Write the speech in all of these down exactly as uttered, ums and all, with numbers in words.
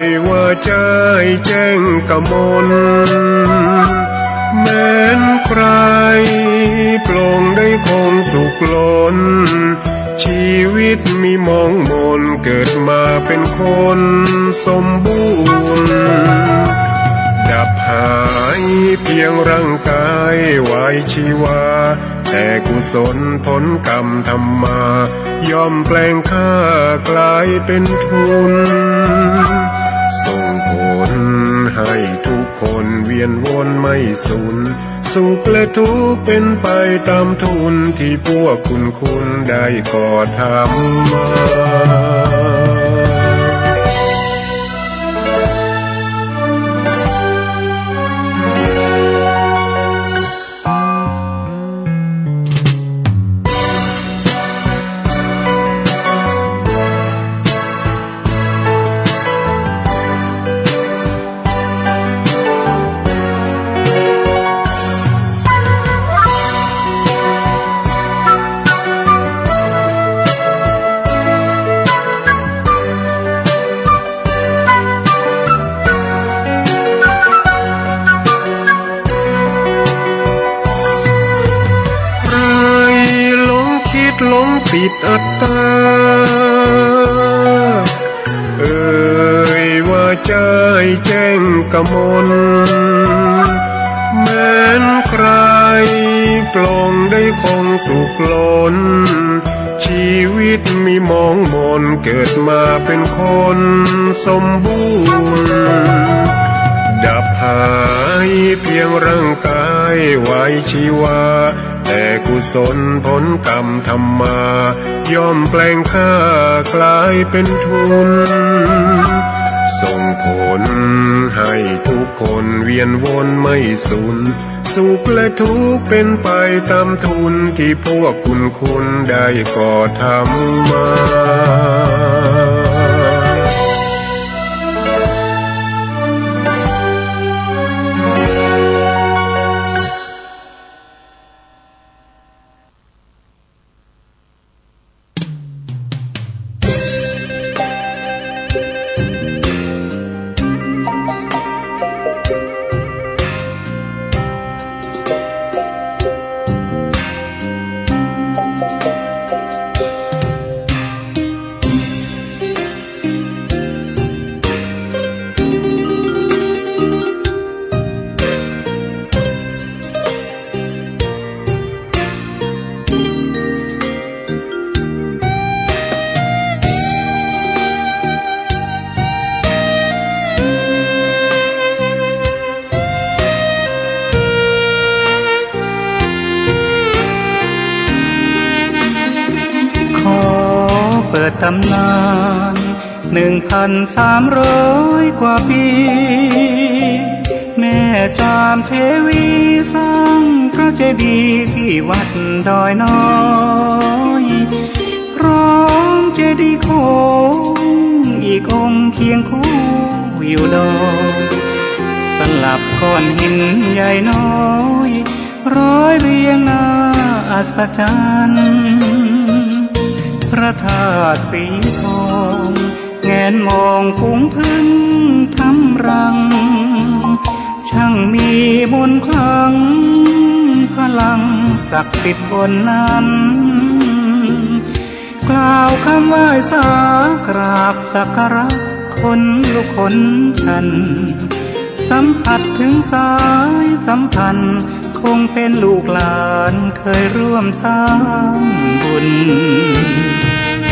ว่าจายแจ้งกมล แม้นใคร่ปลงได้คงสุขล้น ชีวิตมีหมองหมน เกิดมาเป็นคนสมบูรณ์ ดับหายเพียงร่างกายไว้ชีวา แต่กุศลผลกรรมทำมา ย่อมแปลงค่ากลายเป็นทุน ส่งผลให้ทุกคนเวียนวนไม่สูญ สุขและทุกข์เป็นไปตามทุน ที่พวกคุณคุณได้ก่อทำมา ใครหลงคิดหลงติดอัตตา เอ่ยว่าจายแจ้งกมล แม้นใคร่ปลงได้คงสุขล้น ชีวิตมีหมองหมน เกิดมาเป็นคนสมบูรณ์ ดับหายเพียงร่างกายไว้ชีวา แต่กุศลผลกรรมทำมา ย่อมแปลงค่ากลายเป็นทุน ส่งผลให้ทุกคนเวียนวนไม่สูญ สุขและทุกข์เป็นไปตามทุน ที่พวกคุณคุณได้ก่อทำมา ขอเปิดตำนาน หนึ่งพันสามร้อยกว่าปี แม่จามเทวีสร้างพระเจดีย์ที่วัดดอยน้อย พร้อมเจดีย์โค้งอีกองค์เคียงคู่อยู่ดอย สลับก้อนหินใหญ่น้อย ร้อยเรียงน่าอัศจรรย์ พระธาตุสีทอง แงนมองฝูงผึ้งทำรัง ช่างมีมนต์ขลัง พลังศักดิ์สิทธิ์บนนั้น กล่าวคำไหว้สากราบสักการะ ขนลุกขนชัน สัมผัสถึงสายสัมพันธ์ คงเป็นลูกหลานเคยร่วมสร้างบุญ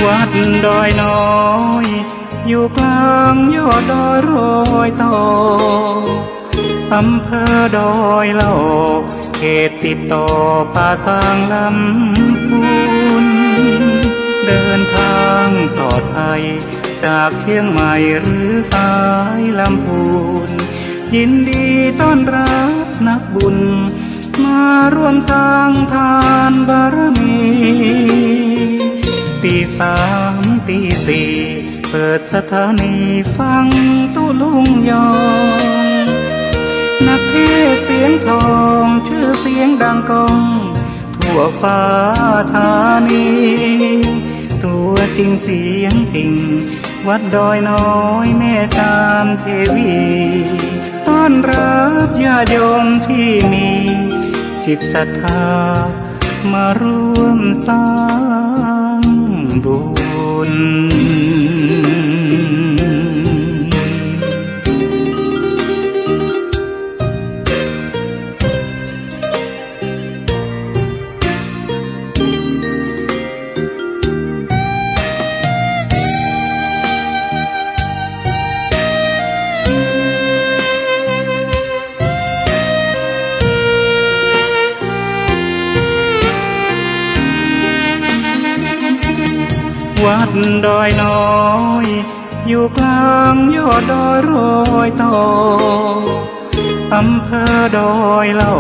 วัดดอยน้อย อยู่กลางยอดดอยรอยต่อ อำเภอดอยหล่อ เขตติดต่อป่าซางลำพูน เดินทางปลอดภัย จากเชียงใหม่หรือสายลำพูน ยินดีต้อนรับนักบุญ มาร่วมสร้างทานบารมี ตีสามตีสี่ เปิดสถานีฟังตุ๊ลุงยอง นักเทศน์เสียงทองชื่อเสียงดังก้อง ทั่วฟ้าธานี ตัวจริงเสียงจริง วัดดอยน้อยแม่จามเทวี ต้อนรับญาติโยมที่มีจิตศรัทธา มาร่วมสร้างบุญ วัดดอยน้อย อยู่กลางยอดดอยรอยต่อ อำเภอดอยหล่อ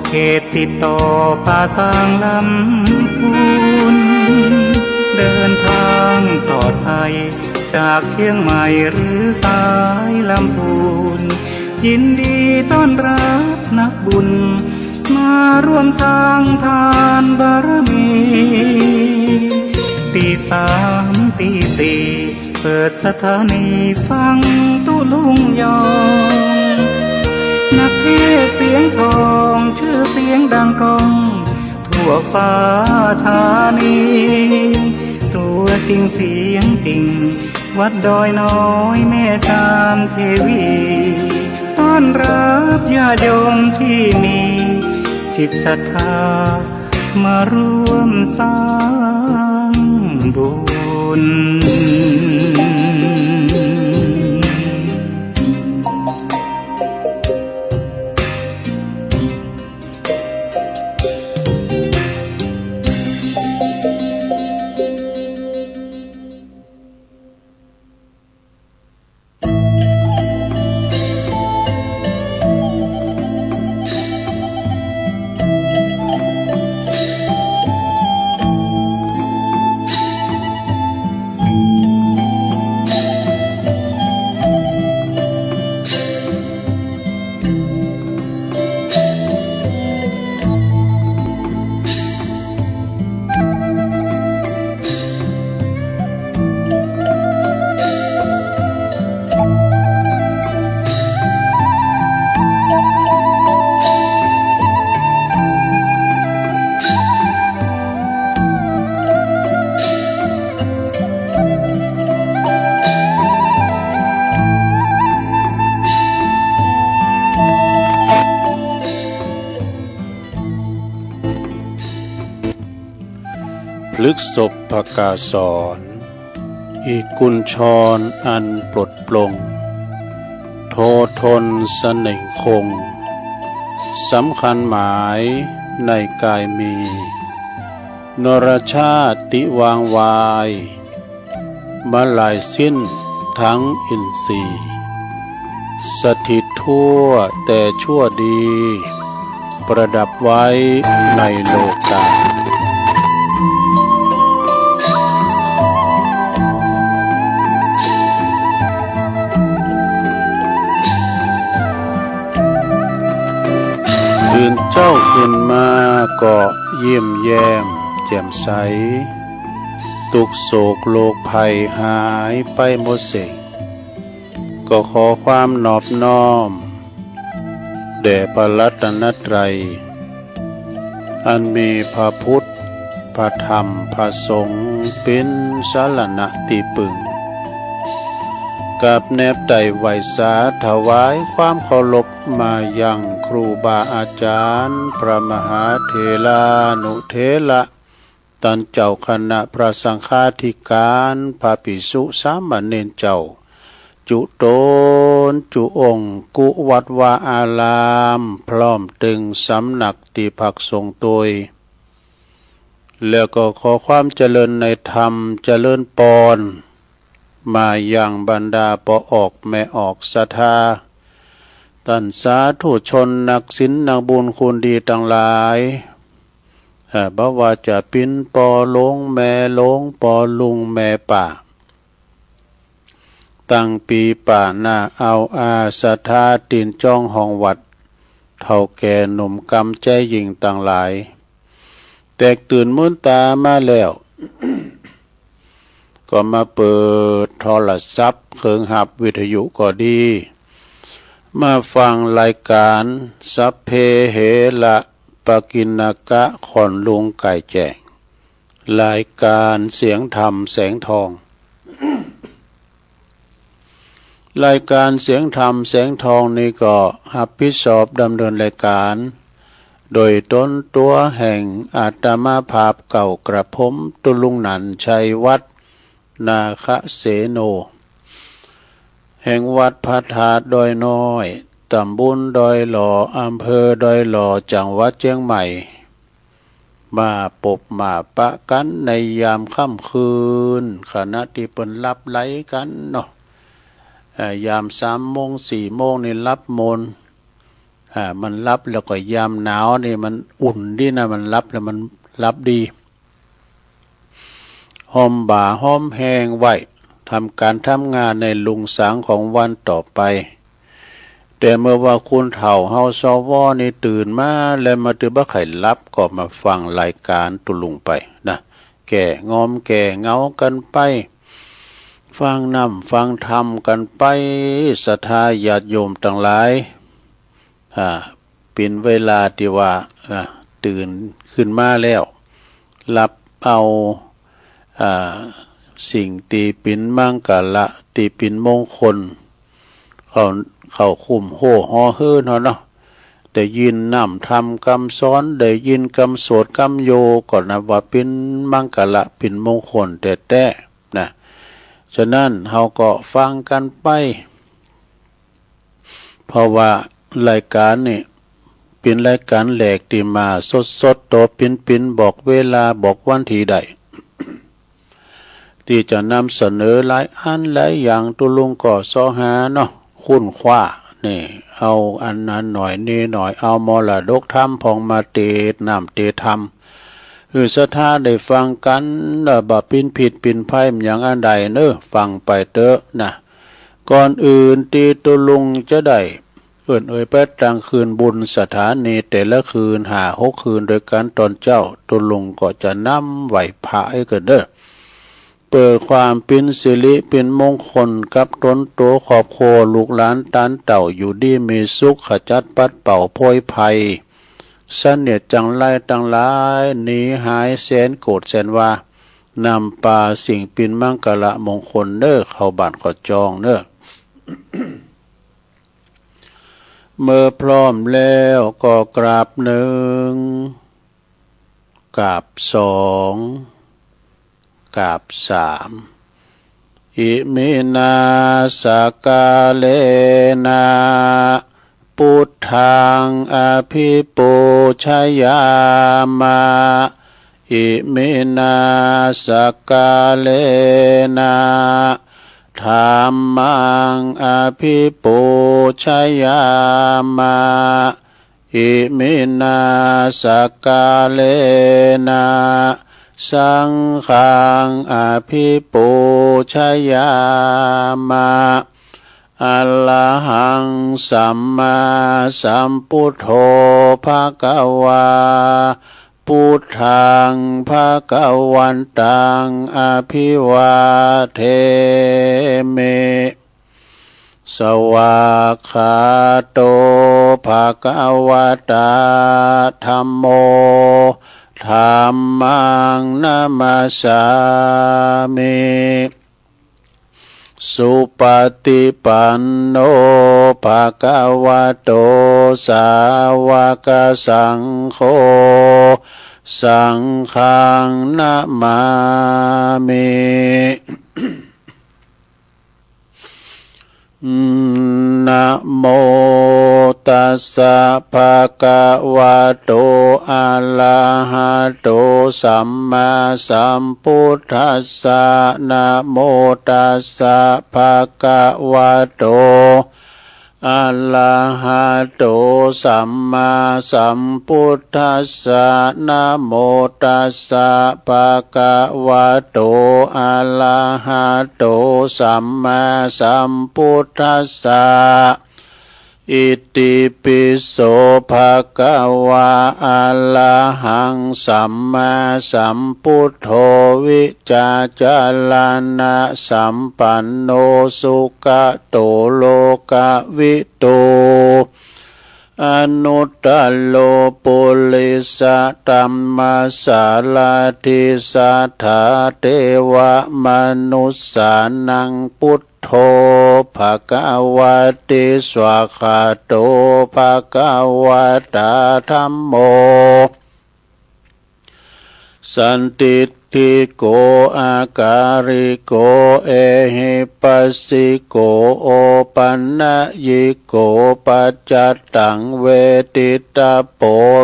เขตติดต่อป่าซางลำพูน เดินทางปลอดภัย จากเชียงใหม่หรือสายลำพูน ยินดีต้อนรับนักบุญ มาร่วมสร้างทานบารมี ตีสามตีสี่ เปิดสถานีฟังตุ๊ลุงยอง นักเทศน์เสียงทอง ชื่อเสียงดังก้อง ทั่วฟ้าธานี ตัวจริงเสียงจริง วัดดอยน้อยแม่จามเทวี ต้อนรับญาติโยมที่มีจิตศรัทธา มาร่วมสร้างบุญ พฤกษภกาสร อีกกุญชรอันปลดปลง โททนเสน่งคง สำคัญหมายในกายมี นรชาติวางวาย มาลายสิ้นทั้งอินทรีย์ สถิตทั่วแต่ชั่วดี ประดับไว้ในโลกา ตื่นเจ๊าขึ้นมาก็ยิ้มแย้มแจ่มใส ตุ๊กข์โศกโรคภัยหายไปหมดเส้น ก็ขอความนอบน้อม แด่พระรัตนตรัย อันมีพระพุทธ พระธรรม พระสงฆ์ เป๋นสรณะตี้ปึง กับแนบใต้ไหว้สาถวายความเคารพมายังครูบาอาจารย์ พระมหาเถรานุเถระ ต้านเจ้าคณะพระสังฆาธิการ พระภิกษุสามเณรเจ้า จุ๊ต๋นจุ๊องค์ กู้วัดวาอาราม พร้อมเตึงสำนักตี้พักสงฆ์ตวย แล้วก็ขอความเจริญในธรรม เจริญปอน มายังบรรดาป้อออกแม่ออกศรัทธา ต้านสาธุชนนักศีลนักบุญคุณดีตังหลาย เอ่อ บ่ว่าจะเป๋นป้อหลวงแม่หลวง ป้อลุงแม่ป้า ตังปี๋ป้าน้าอาวอา ศรัทธาตี๋นจ๊องห้องวัด เฒ่าแก่หนุ่มกำแจ๊หญิงตังหลาย แตกตื่นมืนต๋ามาแล้ว ก็มาเปิดโทรศัพท์ เครื่องฮับวิทยุก็ดี มาฟังรายก๋าน สัพเพเหระปกิณณกะ ค่อนลุงไก่แจ้ง รายก๋านเสียงธรรมแสงทอง รายก๋านเสียงธรรมแสงทองนี่ก็ฮับผิดชอบดำเนินรายก๋าน โดยต๋นตั๋วแห่งอาตมาภาพเก่ากระผม ตุ๊ลุงหนันท์ ชัยวัฒน์ นาคเสโน แห่งวัดพระธาตุดอยน้อย ต๋ำบลดอยหล่อ อำเภอดอยหล่อ จังหวัดเจียงใหม่ มาปบมาปะกั๋นในยามค่ำคืน ขณะตี้เปิ้นหลับไหลกั๋นเนาะ เอ่อ ยามสามโมงสี่โมงนี่หลับมน อ่า มันหลับแล้วก็ยามหนาวนี่มันอุ่นดีนะ มันหลับแล้วมันหลับดี หอมบ่าหอมแฮงไว้ ทำก๋านทำงานในรุ่งสางของวันต่อไป แต่เมื่อว่าคนเฒ่าเฮา สว นี่ตื่นมาแล้วมาตื้อบ่ใค่หลับ ก็มาฟังรายก๋านตุ๊ลุงไปนะ แก้งอมแก้เหงากั๋นไป ฟังน้ำฟังธรรมกั๋นไป ศรัทธาญาติโยมตังหลาย อ่า เป๋นเวลาตี้ว่า อ่า ตื่นขึ้นมาแล้ว รับเอา อ่า สิ่งตี้เป๋นมังคละ ตี้เป๋นมงคล เข้า เข้าคุ้มโฮ่หอหื้อเฮาเนาะ ได้ยินน้ำธรรมกำสอน ได้ยินกำโสตกำโย ก็นับว่าเป๋นมังคละ เป๋นมงคลแต๊ๆ นะ ฉะนั้นเฮาก็ฟังกั๋นไป เพราะว่ารายก๋านนี่เป๋นรายก๋านแรกตี้มาสดๆ ตั๋วปิ๋นๆ บอกเวลาบอกวันตี้ได้ ตี้จะนำเสนอหลายอันหลายอย่าง ตุ๊ลุงก็เซาะหาเนาะ ค้นคว้า นี่ เอาอันนั้นหน่อยนี่หน่อย เอามรดกธรรมพ่องมาเตสน้ำเตสธรรม หื้อศรัทธาได้ฟังกั๋น บ่าเป๋นผิดเป๋นภัยหยังอันใดเนาะ ฟังไปเต๊อะนะ ก่อนอื่นตี้ตุ๊ลุงจะได้เอิ้นเอ่ยไปตังคืนบุญสถานีแต่ละคืน ห้าหกคืนตวยกั๋น ต๋อนเจ๊าตุ๊ลุงก็จะนำไหว้พระหื้อกั๋นเนาะ เปื้อความเป๋นสิริเป๋นมงคลกับต๋นตั๋วครอบครัวลูกหลานตานเต้า อยู่ดีมีสุข ขจัดปัดเป่าโพยภัย เสนียดจังไรตังหลาย หนีหายแสนโกรธแสนวา นำปาสิ่งเป๋นมังคละมงคลเนาะ เข้าบ้านเข้าจองเนาะ เมื่อพร้อมแล้วก็กราบหนึ่ง กราบสอง กราบสาม อิมินาสกาเลนะ ปุทธังอภิปูชยามะ อิมินาสกาเลนะ ธัมมังอภิปูชยามะ อิมินาสกาเลนะ สังฆังอภิปูชยามะ อะระหังสัมมาสัมพุทโธ ภะคะวา พุทธังภะคะวันตัง อะภิวาเทมิ สวากขาโต ภะคะวะตา ธัมโม ธัมมังนะมัสสามิ สุปะฏิปันโน ภะคะวะโต สาวะกะสังโฆ สังฆังนะมามิ นะโมตัสสะ ภะคะวะโต อะระหะโต สัมมาสัมพุทธัสสะ นะโมตัสสะ ภะคะวะโต อะระหะโต สัมมาสัมพุทธัสสะ นะโมตัสสะ ภะคะวะโต อะระหะโต สัมมาสัมพุทธัสสะ อ อิติปิโส ภะคะวา อะระหัง สัมมาสัมพุทโธ วิจจาจารณะสัมปันโน สุขะโต โลกะวิทู อนุตตโร ปุริสะธัมมะสาระธิ สัทธาเทวะมนุสสานัง พุทโธ ภะคะวะติ สวากขาโต ภะคะวะตา ธัมโม สันทิฏฐิโก อะกาลิโก เอหิปัสสิโก โอปันญิโก ปัจจัตตัง เวทิตะโป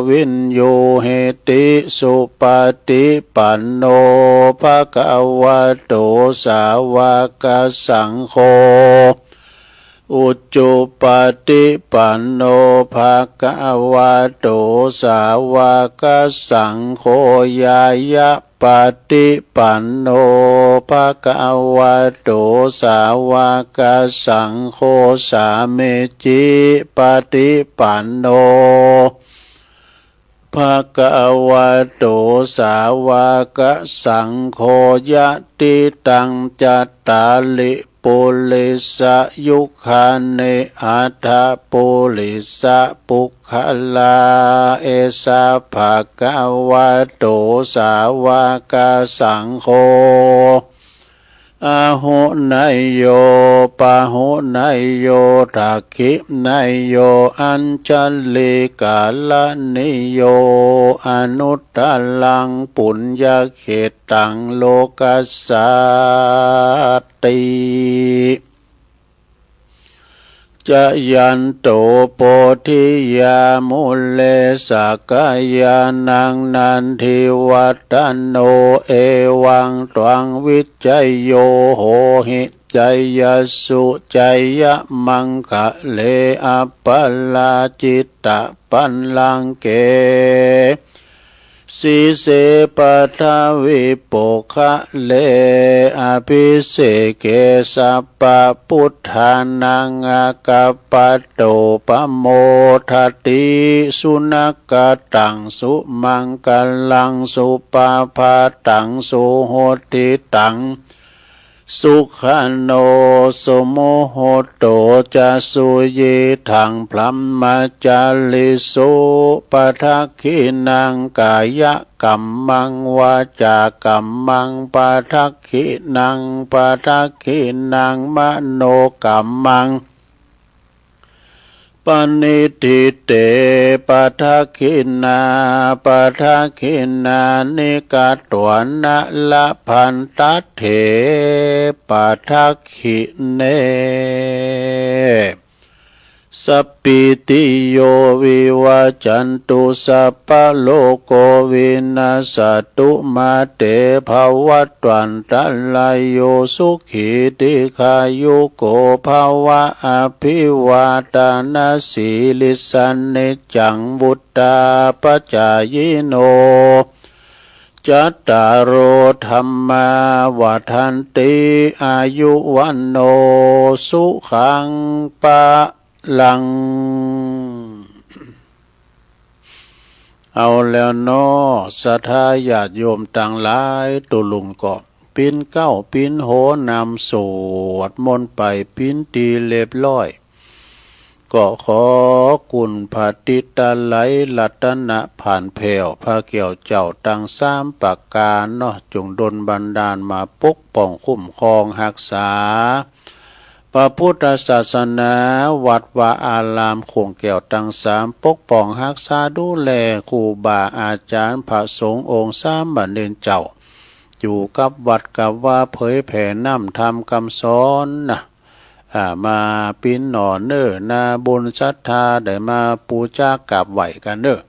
วิญญูหิติ สุปะฏิปันโน ภะคะวะโต สาวะกะสังโฆ อุจุปะฏิปันโน ภะคะวะโต สาวะกะสังโฆ ญาญะปะฏิปันโน ภะคะวะโต สาวะกะสังโฆ สามีจิปะฏิปันโน ภะคะวะโต สาวะกะสังโฆ ยะติตัง จัตตาริ ปุริสะยุคานิ อัฏฐปุริสะปุคคลา เอสะ ภะคะวะโต สาวะกะสังโฆ อาหุเนยโย ปาหุเนยโย ทักขิเนยโย อัญชลีกะระณีโย อนุตตรัง ปุญญะเขตตัง โลกัสสาติ จะยันโต โพธิยา มูเล สะกะยานัง นันทิวัฏฏะโน เอวังตวัง วิจโย โหหิ จยัสสุ จยะมังคะเล อัปปะราจิตตะปัลลังเก สีเส ปัทวิโปกคะเล อะภิเสเก สัปปะปุทธานัง อะกัปปะโต ปะโมดะติ สุนักขะตัง สุมังคะลัง สุปะพาตัง สุหุตติตัง สุขะโน สุมุตโต จะ สุยิตถัง บรหมจาริสุ ปะทักขิณัง กายะกัมมัง วาจากัมมัง ปะทักขิณัง ปะทักขิณัง มโนกัมมัง ปะนิฏฐิเต ปะทักขิณา ปะทักขิณานิ กะตวานะ ละพันทัตเถ ปะทักขิเณ สัปปีติโย วิวัจจันตุ สัปปะโรโค วินัสสะตุ มาเต ภะวัตวันตะราโย สุขี ทีฆายุโก ภะวะ อะภิวาทะนะสีลิสสะ นิจจัง วุฑฒาปะจายิโน จัตตาโร ธัมมา วัฑฒันติ อายุ วัณโณ สุขัง พะลัง เอาแล้วเนาะ ศรัทธาญาติโยมตังหลาย ตุ๊ลุงก็ปิ๊นเก๊าปิ๊นโหนำสวดมนต์ไปปิ๊นตี้เรียบร้อย ก็ขอคุณพระติตะไลยรัตนผานแผ้ว พระแก้วเจ้าตังสามประก๋านเนาะ จงดลบันดาลมาปกป้องคุ้มครองฮักษา พระพุทธศาสนา วัดวาอาราม โค้งแก้วตังสาม ปกป้องฮักษาดูแลครูบาอาจารย์ พระสงฆ์องค์สามเณรเจ้า อยู่กับวัดกับวา เผยแผ่น้ำธรรมกำสอนนะ อ่า มาปิ๊นหน่อเน่อ นาบุญศรัทธาได้มาปู๋จากราบไหว้กั๋นเน่อ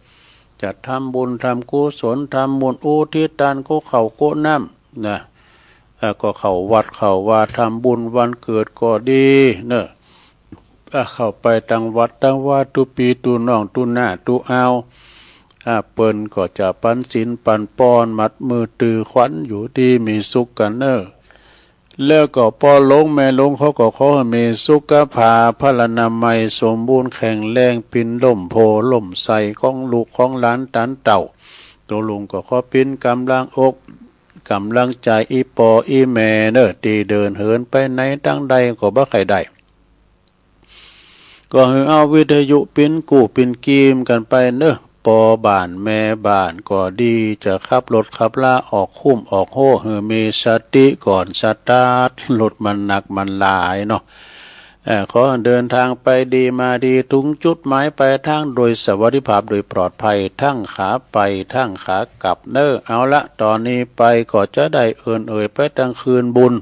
จะทำบุญทำกุศล ทำบุญอุทิศตานกู้ข้าวกู้น้ำนะ อ่า ก็เข้าวัดเข้าวา ทำบุญวันเกิดก็ดีเน่อ อ่า เข้าไปตังวัดตังวา ตุ๊ปี๊ตุ๊น้องตุ๊น้าตุ๊อาว อ่า เปิ้นก็จะปันศีลปันปอน มัดมือตื้อขวัญ อยู่ดีมีสุขกั๋นเน่อ แล้วก็ป้อหลวงแม่หลวงเขาก็ขอหื้อมีสุขภาพพลานามัยสมบูรณ์แข็งแรง เป๋นฮ่มโพธิ์ฮ่มไทรของลูกของหลานต๋านเต้า ตั๋วลุงก็ขอเป๋นก๋ำลังอกก๋ำลังใจ๋ อี่ป้ออี่แม่เน่อ ตี้เดินเหินไปไหนตางใดก็บ่ใค่ได้ ก็หื้อเอาวิทยุเป๋นกู้เป๋นกีมกั๋นไปเน่อ ป้อบ้านแม่บ้านก็ดี จะขับรถขับลาออกคุ้มออกโฮ หื้อมีสติก่อนสตาร์ทรถ มันหนักมันหลายเนาะ เอ่อ ขอหื้อเดินตางไปดีมาดี ถึงจุดหมายปลายตางโดยสวัสดิภาพโดยปลอดภัย ตึงขาไปตึงขากลับเน่อ เอาละ ต๋อนนี้ไปก็จะได้เอิ้นเอ่ยไปตึงคืนบุญ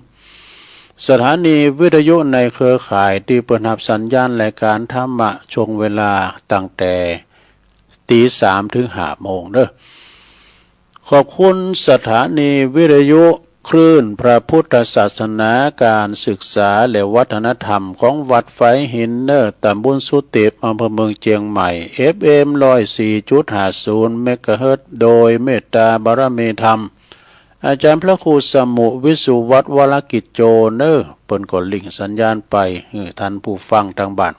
สถานีวิทยุในเครือข่ายตี้เปิ้นฮับสัญญาณรายก๋านธรรมะช่วงเวลาตั้งแต่ตี๋สามเถิงห้าโมงเน่อ ขอบคุณสถานีวิทยุคลื่นพระพุทธศาสนา ก๋านศึกษาและวัฒนธรรมของวัดฝายหินเน่อ ต๋ำบลสุเตป อำเภอเมืองเจียงใหม่ เอฟเอ็ม ร้อยสี่จุดห้าศูนย์ เมกะเฮิรตซ์ โดยเมตตาบารมีธรรม อาจ๋ารย์พระครูสมุห์ วิสุวัฒน์ วรกิจโจ เน่อ เปิ้นก็ลิงก์สัญญาณไปหื้อต้านผู้ฟังตางบ้าน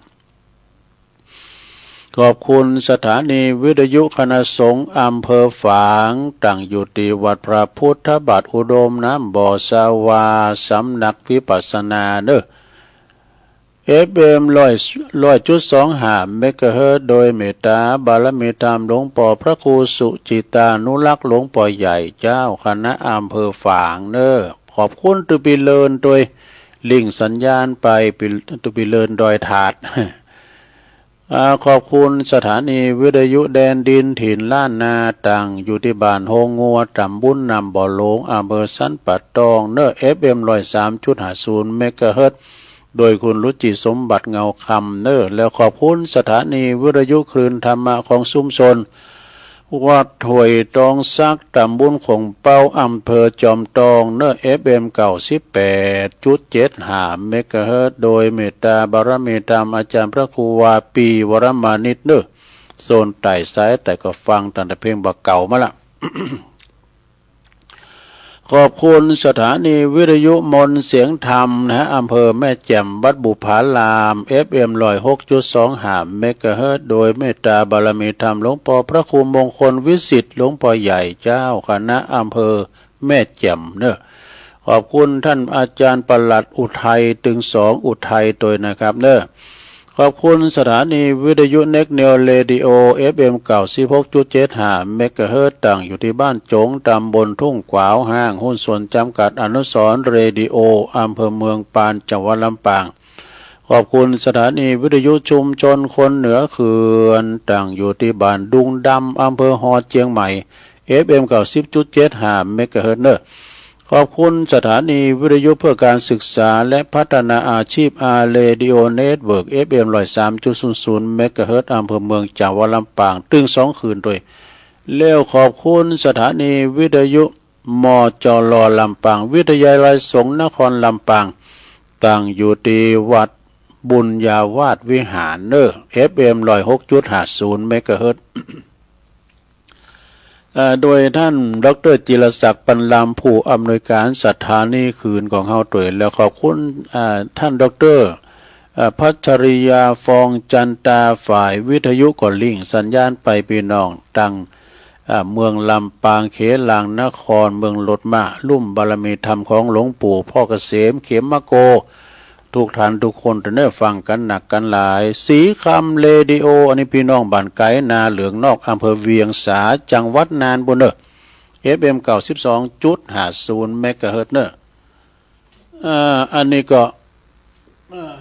ขอบคุณสถานีวิทยุคณะสงฆ์อำเภอฝาง ตั้งอยู่ตี้วัดพระพุทธบาทอุดมน้ำบ่อสาว่า สำนักวิปัสสนาเน่อ เอฟเอ็ม ร้อย ร้อยจุดสองห้า เมกะเฮิรตซ์ โดยเมตตาบารมีธรรมหลวงป้อพระครูสุจิตานุรักษ์ หลวงป้อใหญ่เจ้าคณะอำเภอฝางเน่อ ขอบคุณตี้ปี้เลินตวย ลิงก์สัญญาณไป ปี้ ตี้ปี้เลินดอยถาด อ่า ขอบคุณสถานีวิทยุแดนดินถิ่นล้านนา ตั้งอยู่ตี้บ้านโฮงงัว ต๋ำบลน้ำบ่อหลวง อำเภอสันป่าตองเน่อ เอฟเอ็ม ร้อยสามจุดห้าศูนย์ เมกะเฮิรตซ์ โดยคุณรุจิสมบัติเงาคำเน่อ แล้วขอบคุณสถานีวิทยุคลื่นธรรมะของชุมชน วัดห้วยตองสัก ต๋ำบลขงเป๊า อำเภอจอมตองเน่อ เอฟเอ็ม เก้าสิบแปดจุดเจ็ดห้า เมกะเฮิรตซ์ โดยเมตตาบารมีธรรมอาจ๋ารย์พระครูวาปี วรมานิชเน่อ โซนใต้สายใต้ก็ฟังตั้งแต่เพลงบ่าเก่ามาละ ขอบคุณสถานีวิทยุมนต์เสียงธรรมนะฮะ อำเภอแม่แจ่ม วัดบุพาราม เอฟเอ็ม ร้อยหกจุดสองห้า เมกะเฮิรตซ์ โดยเมตตาบารมีธรรมหลวงป้อพระครูมงคลวิสิทธิ์ หลวงป้อใหญ่เจ้าคณะอำเภอแม่แจ่มเน่อ ขอบคุณต้านอาจ๋ารย์ปลัดอุทัย ตึงสองอุทัยตวยนะครับเน่อ ขอบคุณสถานีวิทยุเน็กเนวเรดิโอ เอฟเอ็ม เก้าสิบหกจุดเจ็ดห้า เมกะเฮิรตซ์ ตั้งอยู่ตี้บ้านจง ต๋ำบลทุ่งขวาวฮ้าง หุ้นส่วนจ๋ำกัดอนุสรณ์เรดิโอ อำเภอเมืองปาน จังหวัดลำปาง ขอบคุณสถานีวิทยุชุมชนคนเหนือเขื่อน ตั้งอยู่ตี้บ้านดุงดำ อำเภอฮอด เจียงใหม่ เอฟเอ็ม เก้าสิบจุดเจ็ดห้า เมกะเฮิรตซ์เน่อ ขอบคุณสถานีวิทยุเพื่อการศึกษาและพัฒนาอาชีพ อาร์ เรดิโอ เน็ตเวิร์ก เอฟเอ็ม ร้อยสามจุดศูนย์ศูนย์ เมกะเฮิรตซ์ อำเภอเมือง จังหวัดลำปาง ตึงสองเขื่อนตวย แล้วขอบคุณสถานีวิทยุ มจล ลำปาง วิทยาลัยสงฆ์นครลำปาง ตั้งอยู่ตี้วัดบุญญาวาสวิหารเน่อ เอฟเอ็ม ร้อยหกจุดห้าศูนย์ เมกะเฮิรตซ์ เอ่อ โดยต้านด็อกเตอร์จิรศักดิ์ ปันลำ ผู้อำนวยการสถานีคลื่นของเฮาตวย แล้วขอบคุณ อ่า ต้านด็อกเตอร์ เอ่อ พัชริยา ฟองจันตา ฝ่ายวิทยุก็ลิงก์สัญญาณไปปี้น้องตัง เอ่อ เมืองลำปาง เขลางนคร เมืองรถม้า ลุ่มบารมีธรรมของหลวงปู่พ่อเกษม เขมโก ทุกท่านทุกคนเน่อ ฟังกั๋นนักกั๋นหลาย สีคำเรดิโอ อันนี้ปี้น้องบ้านไก๋นาเหลืองนอก อำเภอเวียงสา จังหวัดน่านปู้นเน่อ เอฟเอ็ม เก้าสิบสองจุดห้าศูนย์ เมกะเฮิรตซ์เน่อ อ่า อันนี้ก็ อ่า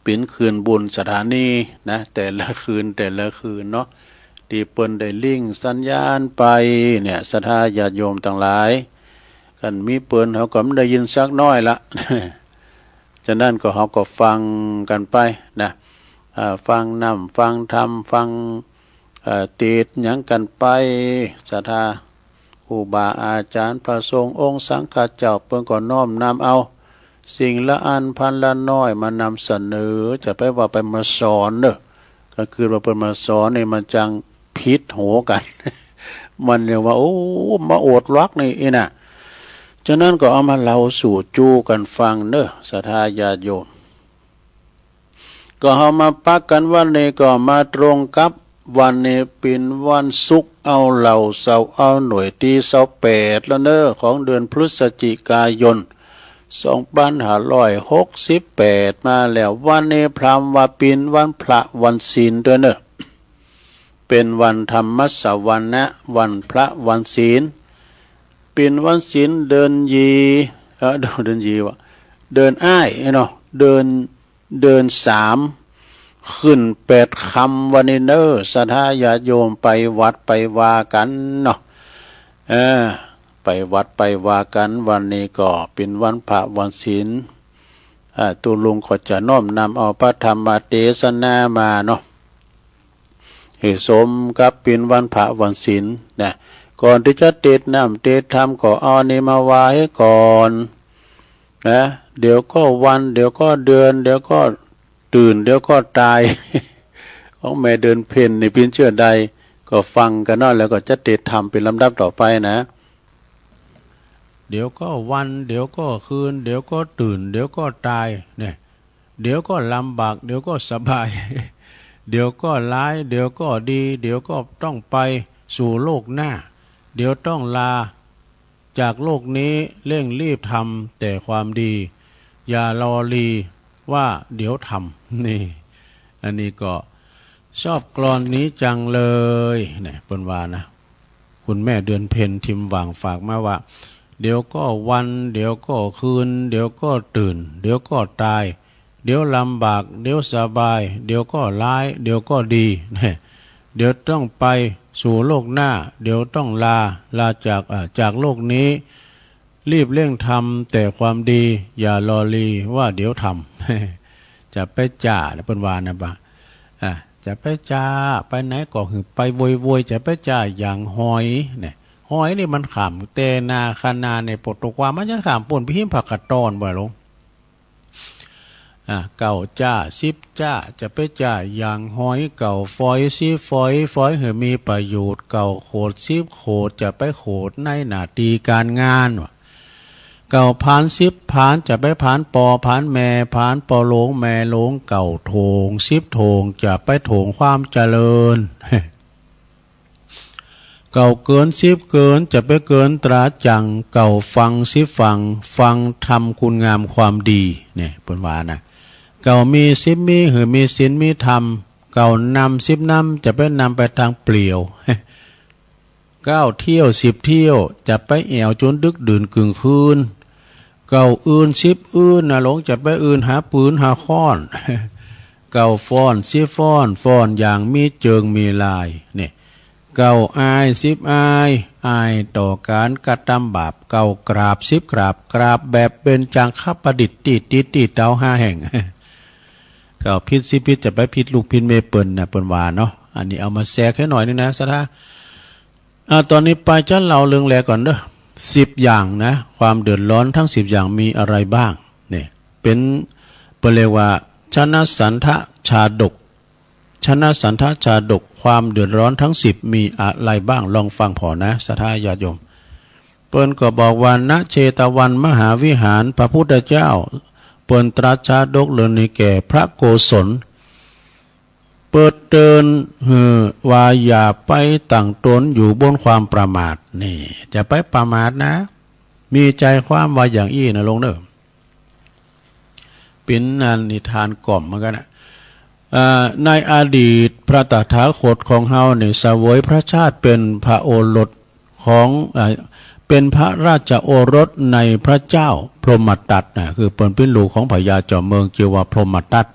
เป๋นคลื่นบุญสถานีนะ แต่ละคืน แต่ละคืนเนาะ ตี้เปิ้นได้ลิงก์สัญญาณไปเนี่ย ศรัทธาญาติโยมตังหลาย คันมีเปิ้นเฮาก็บ่ได้ยินสักน้อยละ ฉะนั้นก็เฮาก็ฟังกั๋นไปนะ อ่า ฟังน้ำ ฟังธรรม ฟัง เอ่อ เตสน์หยังกั๋นไป ศรัทธา ครูบาอาจ๋ารย์ พระสงฆ์องค์สังฆเจ้า เปิ้นก็น้อมนำเอาสิ่งละอันพันละน้อยมานำเสนอ จะไปว่าไปมาสอนเน่อ ก็คือว่าเปิ้นมาสอนนี่มันจังผิดโหกั๋น มันเรียกว่า โอ้ มาอวดลักษณ์นี่อี้น่ะ ฉะนั้นก็เอามาเล่าสู่จู๋กั๋นฟังเน่อ ศรัทธาญาติโยม ก็เอามาปักกั๋นวันนี้ก็มาตรงกับวันนี้เป๋นวันศุกร์ เอาเหล่าเสาร์ เอาหน่วยตี้ซาวแปดแล้วเน่อ ของเดือนพฤศจิกายน สองปันห้าร้อยหกสิบแปดมาแล้ว วันนี้พราหมณ์ว่าเป๋นวันพระวันศีลตวยเน่อ เป๋นวันธรรมสวนะ วันพระวันศีล เป๋นวันศีลเดือนยี่ เอ่อ เดือนยี่วะ เดือนอ้ายเนาะ เดือน เดือนสาม ขึ้นแปดค่ำวันนี้เน่อ ศรัทธาญาติโยมไปวัดไปวากั๋นเนาะ เออ ไปวัดไปวากั๋น วันนี้ก็เป๋นวันพระวันศีล อ่า ตุ๊ลุงก็จะน้อมนำเอาพระธรรมเตสนามาเนาะ หื้อสมกับเป๋นวันพระวันศีลนะ ก่อนตี้จะเตสน้ำเตสธรรมก็เอานี่มาไหว้ก่อนนะ เดี๋ยวก็วัน เดี๋ยวก็เดือน เดี๋ยวก็ตื่น เดี๋ยวก็ตาย ของแม่เดือนเพ็ญนี่เป๋นเจื้อใด ก็ฟังกั๋นเนาะ แล้วก็จะเตสธรรมเป๋นลำดับต่อไปนะ เดี๋ยวก็วัน เดี๋ยวก็คืน เดี๋ยวก็ตื่น เดี๋ยวก็ตาย เนี่ย เดี๋ยวก็ลำบาก เดี๋ยวก็สบาย เดี๋ยวก็ร้าย เดี๋ยวก็ดี เดี๋ยวก็ต้องไปสู่โลกหน้า เดี๋ยวต้องลาจากโลกนี้ เร่งรีบทำแต่ความดี อย่ารอลีว่าเดี๋ยวทำ นี่ อันนี้ก็ชอบกลอนนี้จังเลย เนี่ย เปิ้นว่านะ คุณแม่เดือนเพ็ญ ทิมหว่าง ฝากมาว่า เดี๋ยวก็วัน เดี๋ยวก็คืน เดี๋ยวก็ตื่น เดี๋ยวก็ตาย เดี๋ยวลำบาก เดี๋ยวสบาย เดี๋ยวก็ร้าย เดี๋ยวก็ดี เดี๋ยวต้องไปสู่โลกหน้า เดี๋ยวต้องลา ลาจาก อ่า จากโลกนี้ รีบเร่งทำแต่ความดี อย่ารอลีว่าเดี๋ยวทำ จะไปจ้า เปิ้นว่านะปะ อ่า จะไปจ้า ไปไหนก็หื้อไปโวยๆ จะไปจ้าอย่างหอย เนี่ย หอยนี่มันข้ามแต่นาคะนาในปกติว่ามันจะข้ามปู๊นไปหิมผักกาดตอนบ่ลง อ่า เก้าจ้า สิบจ้า จะไปจ้าอย่างหอย เก้าฝอย สิบฝอย ฝอยหื้อมีประโยชน์ เก้าโขด สิบโขด จะไปโขดในหน้าตี้ก๋านงานวะ เก้าผาน สิบผาน จะไปผานป้อผานแม่ ผานป้อหลวงแม่หลวง เก้าโถ่ง สิบโถ่ง จะไปโถ่งความเจริญ เก้าเกิน สิบเกิน จะไปเกินตราจั่ง เก้าฟัง สิบฟัง ฟังธรรมคุณงามความดี เนี่ย เปิ้นว่านะ เก้ามี สิบมี หื้อมีศีลมีธรรม เก้านำ สิบนำ จะไปนำไปตางเปลี่ยว เก้าเที่ยว สิบเที่ยว จะไปแอ่วจ๋นดึกดื่นกึ่งคืน เก้าอื่น สิบอื่น นะหลง จะไปอื่นหาปืนหาค้อน เก้าฟ้อน สิบฟ้อน ฟ้อนอย่างมีเจิงมีลาย เนี่ย เก้าอาย สิบอาย อายต่อก๋านกระตำบาป เก้ากราบ สิบกราบ กราบแบบเบญจางคประดิษฐ์ ตี้ติดตี้เต๋าห้าแห่ง เก้าผิด สิบผิด จะไปผิดลูกผิดเมียเปิ้นนะ เปิ้นว่าเนาะ อันนี้เอามาแซกหื้อหน่อยนึ่งนะ ศรัทธา อ่า ต๋อนนี้ไปจะเล่าเรื่องแรกก่อนเด้อ สิบอย่างนะ ความเดือดร้อนทั้งสิบอย่างมีอะไรบ้าง เนี่ย เป๋น เปิ้นเรียกว่า ชนสัณฐชาดก ชนสัณฐชาดก ความเดือดร้อนทั้งสิบมีอะไรบ้าง ลองฟังผ่อนะ ศรัทธาญาติโยม เปิ้นก็บอกว่า ณ เชตวันมหาวิหาร พระพุทธเจ้า เปิ้นตรัสชาดกเรื่องนี้แก่พระโกศล เปิ้นเตือนหื้อว่าอย่าไปตั้งตนอยู่บนความประมาท นี่ จะไปประมาทนะ มีใจ๋ความว่าอย่างอี้นะหลวงเน่อ เป๋นอันนิทานกล่อมเหมือนกั๋นนะ อ่า ในอดีตพระตถาคตของเฮาเนี่ยเสวยพระชาติเป๋นพระโอรสของ อ่า เป๋นพระราชโอรสในพระเจ้าพรหมทัตนะ คือเปิ้นเป๋นลูกของพญาจอมเมืองจื้อว่าพรหมทัต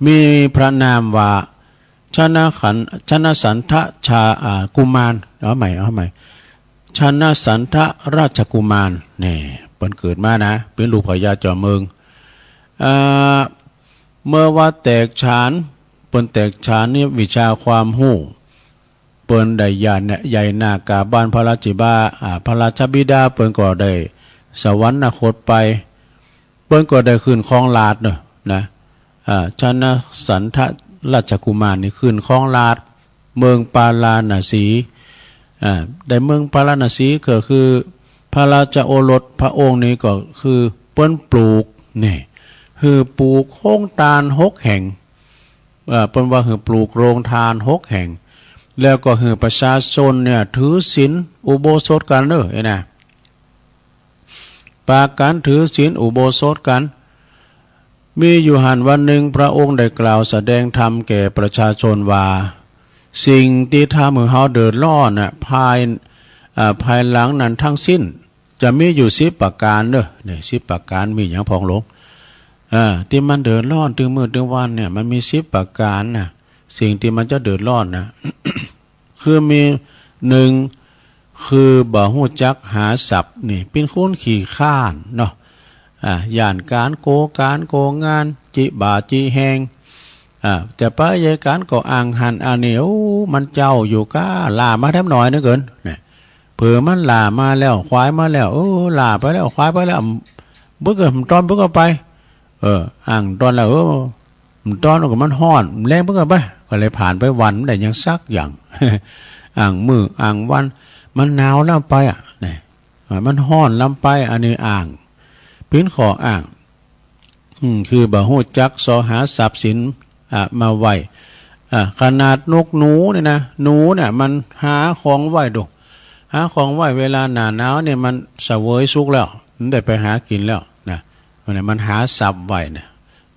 มีพระนามว่า ชนขัน ชนสัณฐชา อ่า กุมาร เอาใหม่ เอาใหม่ ชนสัณฐราชกุมาร นี่ เปิ้นเกิดมานะ เป๋นลูกพญาจอมเมือง อ่า เมื่อว่าแตกฉาน เปิ้นแตกฉานในวิชาความฮู้ เปิ้นได้ใหญ่หน้ากาบานพระราชบิดา อ่า พระราชบิดา เปิ้นก็ได้สวรรคตไป เปิ้นก็ได้ขึ้นครองราชย์เนาะ นะ อ่า ชนสัณฐราชกุมารนี่ขึ้นครองราชย์ เมืองปาราณสี อ่า ได้เมืองปาราณสีก็คือพ พระราชโอรสพระองค์นี้ก็คือเปิ้นปลูก นี่ หื้อปลูกโฮงตานหกแห่ง เอ่อ เปิ้นว่าหื้อปลูกโฮงตานหกแห่ง แล้วก็หื้อประชาชนเนี่ยถือศีลอุโบสถกั๋นเน่อ ไอ้นะ ปากั๋นถือศีลอุโบสถกั๋น มีอยู่หั้นวันนึ่ง พระองค์ได้กล่าวแสดงธรรมแก่ประชาชนว่า สิ่งตี้ทำหื้อเฮาเดือดร้อนน่ะ ภาย อ่า ภายหลังนั้นทั้งสิ้น จะมีอยู่สิบประก๋านเน่อ นี่ สิบประก๋าน มีหยังพ่องหลวง อ่า ตี้มันเดือดร้อนตึงมื้อตึงวันเนี่ย มันมีสิบประก๋านน่ะ สิ่งตี้มันจะเดือดร้อนน่ะ คือมี นึ่ง คือบ่ฮู้จักหาทรัพย์ นี่ เป๋นคนขี้คร้านเนาะ อ่า ย้านก๋านโกงก๋านโกงงาน จิบ่าจิแฮง อ่า จะไปใหญ่ก๋านก็อ้างหั้นอ้างนี่ โอ้ มันเจ๊าอยู่ก้า หล้ามาแถมหน้อยนึ่งเกิน เนี่ย เผื่อมันหล้ามาแล้ว ควายมาแล้ว เออ หล้าไปแล้ว ควายไปแล้ว เปิ้นก็ บ่ต้อนเปิ้นก็ไป เออ อ้างต้อนแล้ว เออ บ่ต้อนก็มันฮ้อน บ่แลเปิ้นก็ไป ก็เลยผ่านไปวัน บ่ได้หยังสักอย่าง อ้างมื้ออ้างวัน มันหนาวลำไปอะ นี่ อ่า มันฮ้อนลำไป อันนี้อ้าง เป๋นข้ออ้าง อืม คือบ่ฮู้จักเซาะหาทรัพย์สิน อ่า มาไว้ อ่า ขนาดนกหนูเนี่ยนะ หนูเนี่ยมันหาของไว้ดู หาของไว้ เวลาหน้าหนาวเนี่ยมันเสวยสุขแล้ว มันได้ไปหากิ๋นแล้วนะ มันเนี่ยมันหาทรัพย์ไว้เนี่ย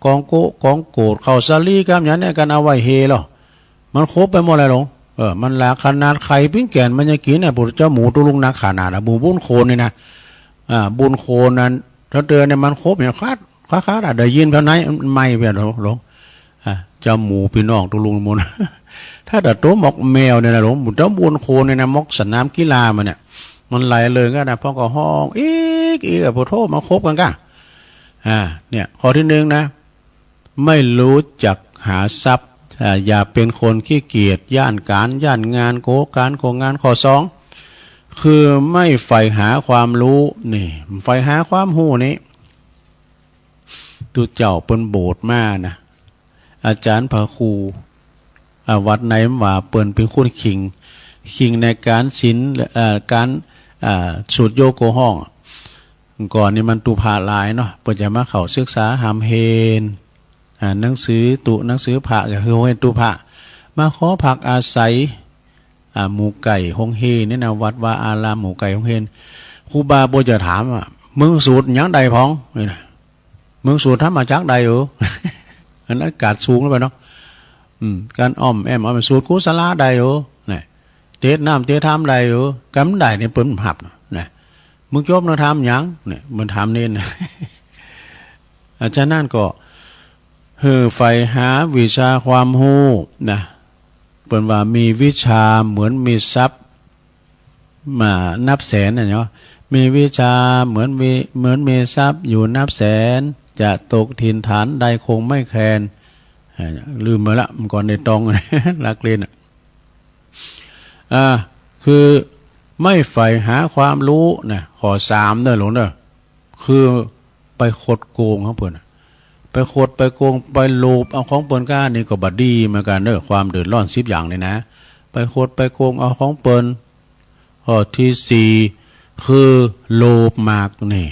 กองโกะกองโกด ข้าวสาลีกำหยังเนี่ย กั๋นเอาไว้เฮลอ มันครบไปหมดเลยหลวง เออ มันหลากขนาดไข่ปิ้งแก่นมันยังกิ๋นน่ะ พุทธเจ้า หมูตุ๊ลุงนักขนาดน่ะ หมูบุญโคนนี่นะ อ่า บุญโคนนั้น ถ้าเตือนเนี่ยมันครบเนี่ย คัด คัด คัด อ่ะ ได้ยินแถวไหน ไหม้ไปหลวง หลวง อ่า เจ้าหมูปี้น้องตุ๊ลุงหมด ถ้าแต่โตหมอกแมวเนี่ยนะหลวง เจ้าบุญโคนเนี่ยนะ หมอกสนามกีฬามันเนี่ย มันไหลเลยก็นะ พ่องก็ฮ้อง อีก อีก อ่ะ พุทโธ มาครบกั๋นก้า อ่า เนี่ย ข้อตี้นึ่งนะ ไม่รู้จักหาทรัพย์ อ่า อย่าเป็นคนขี้เกียจ ย้านก๋าน ย้านงาน โกงก๋าน โกงงาน ข้อสอง คือไม่ใฝ่หาความรู้ นี่ ใฝ่หาความฮู้นี่ ตุ๊เจ้าเปิ้นโบสถ์มานะ อาจ๋ารย์พระครู อ่า วัดในว่าเปิ้นเป๋นคนเข่ง เข่งในก๋านศีล เอ่อ ก๋าน อ่า สูตรโยโกห้อง ก่อนนี่มันตุ๊พระหลายเนาะ เปิ้นจะมาเข้าศึกษาฮ่ำเฮน อ่า หนังสือตุ๊ หนังสือพระ ก็คือโฮงเฮียนตุ๊พระ มาขอพักอาศัย อ่า หมู่ใก้โฮงเฮียนนี่นะ วัดวาอารามหมู่ใก้โฮงเฮียน ครูบาเปิ้นจะถามว่า มึงสูตรหยังได้พ่อง นี่นะ มึงสูตรธรรมจักรได้เหรอ อันนั้นกาดสูงลงไปเนาะ อืม ก๋านอ้อมแอ้มอ้อม สูตรกุศลาได้เหรอ นี่ เตสน้ำเตสธรรมได้เหรอ กำได้นี่เปิ้นบ่ฮับเนาะ นะ มึงจบเนอธรรมหยัง เนี่ย มันถามเณรนะ อ่ะ ฉะนั้นก็ หื้อใฝ่หาวิชาความฮู้นะ เปิ้นว่ามีวิชาเหมือนมีทรัพย์ มานับแสนน่ะเนาะ มีวิชาเหมือนมี เหมือนมีทรัพย์อยู่นับแสน จะตกถิ่นฐานใดคงไม่แคลน อ่า ลืมไปละ เมื่อก่อนได้ตอง หลักเณรน่ะ อ่า คือไม่ใฝ่หาความรู้นะ ข้อสามเด้อหลวงเด้อ คือไปคดโกงของเปิ้นน่ะ ไปคดไปโกง ไปโลภเอาของเปิ้นก้า นี่ก็บ่ดีเหมือนกั๋นเด้อ ความเดือดร้อนสิบอย่างนี่นะ ไปคดไปโกงเอาของเปิ้น ข้อตี้สี่ คือโลภมากนี่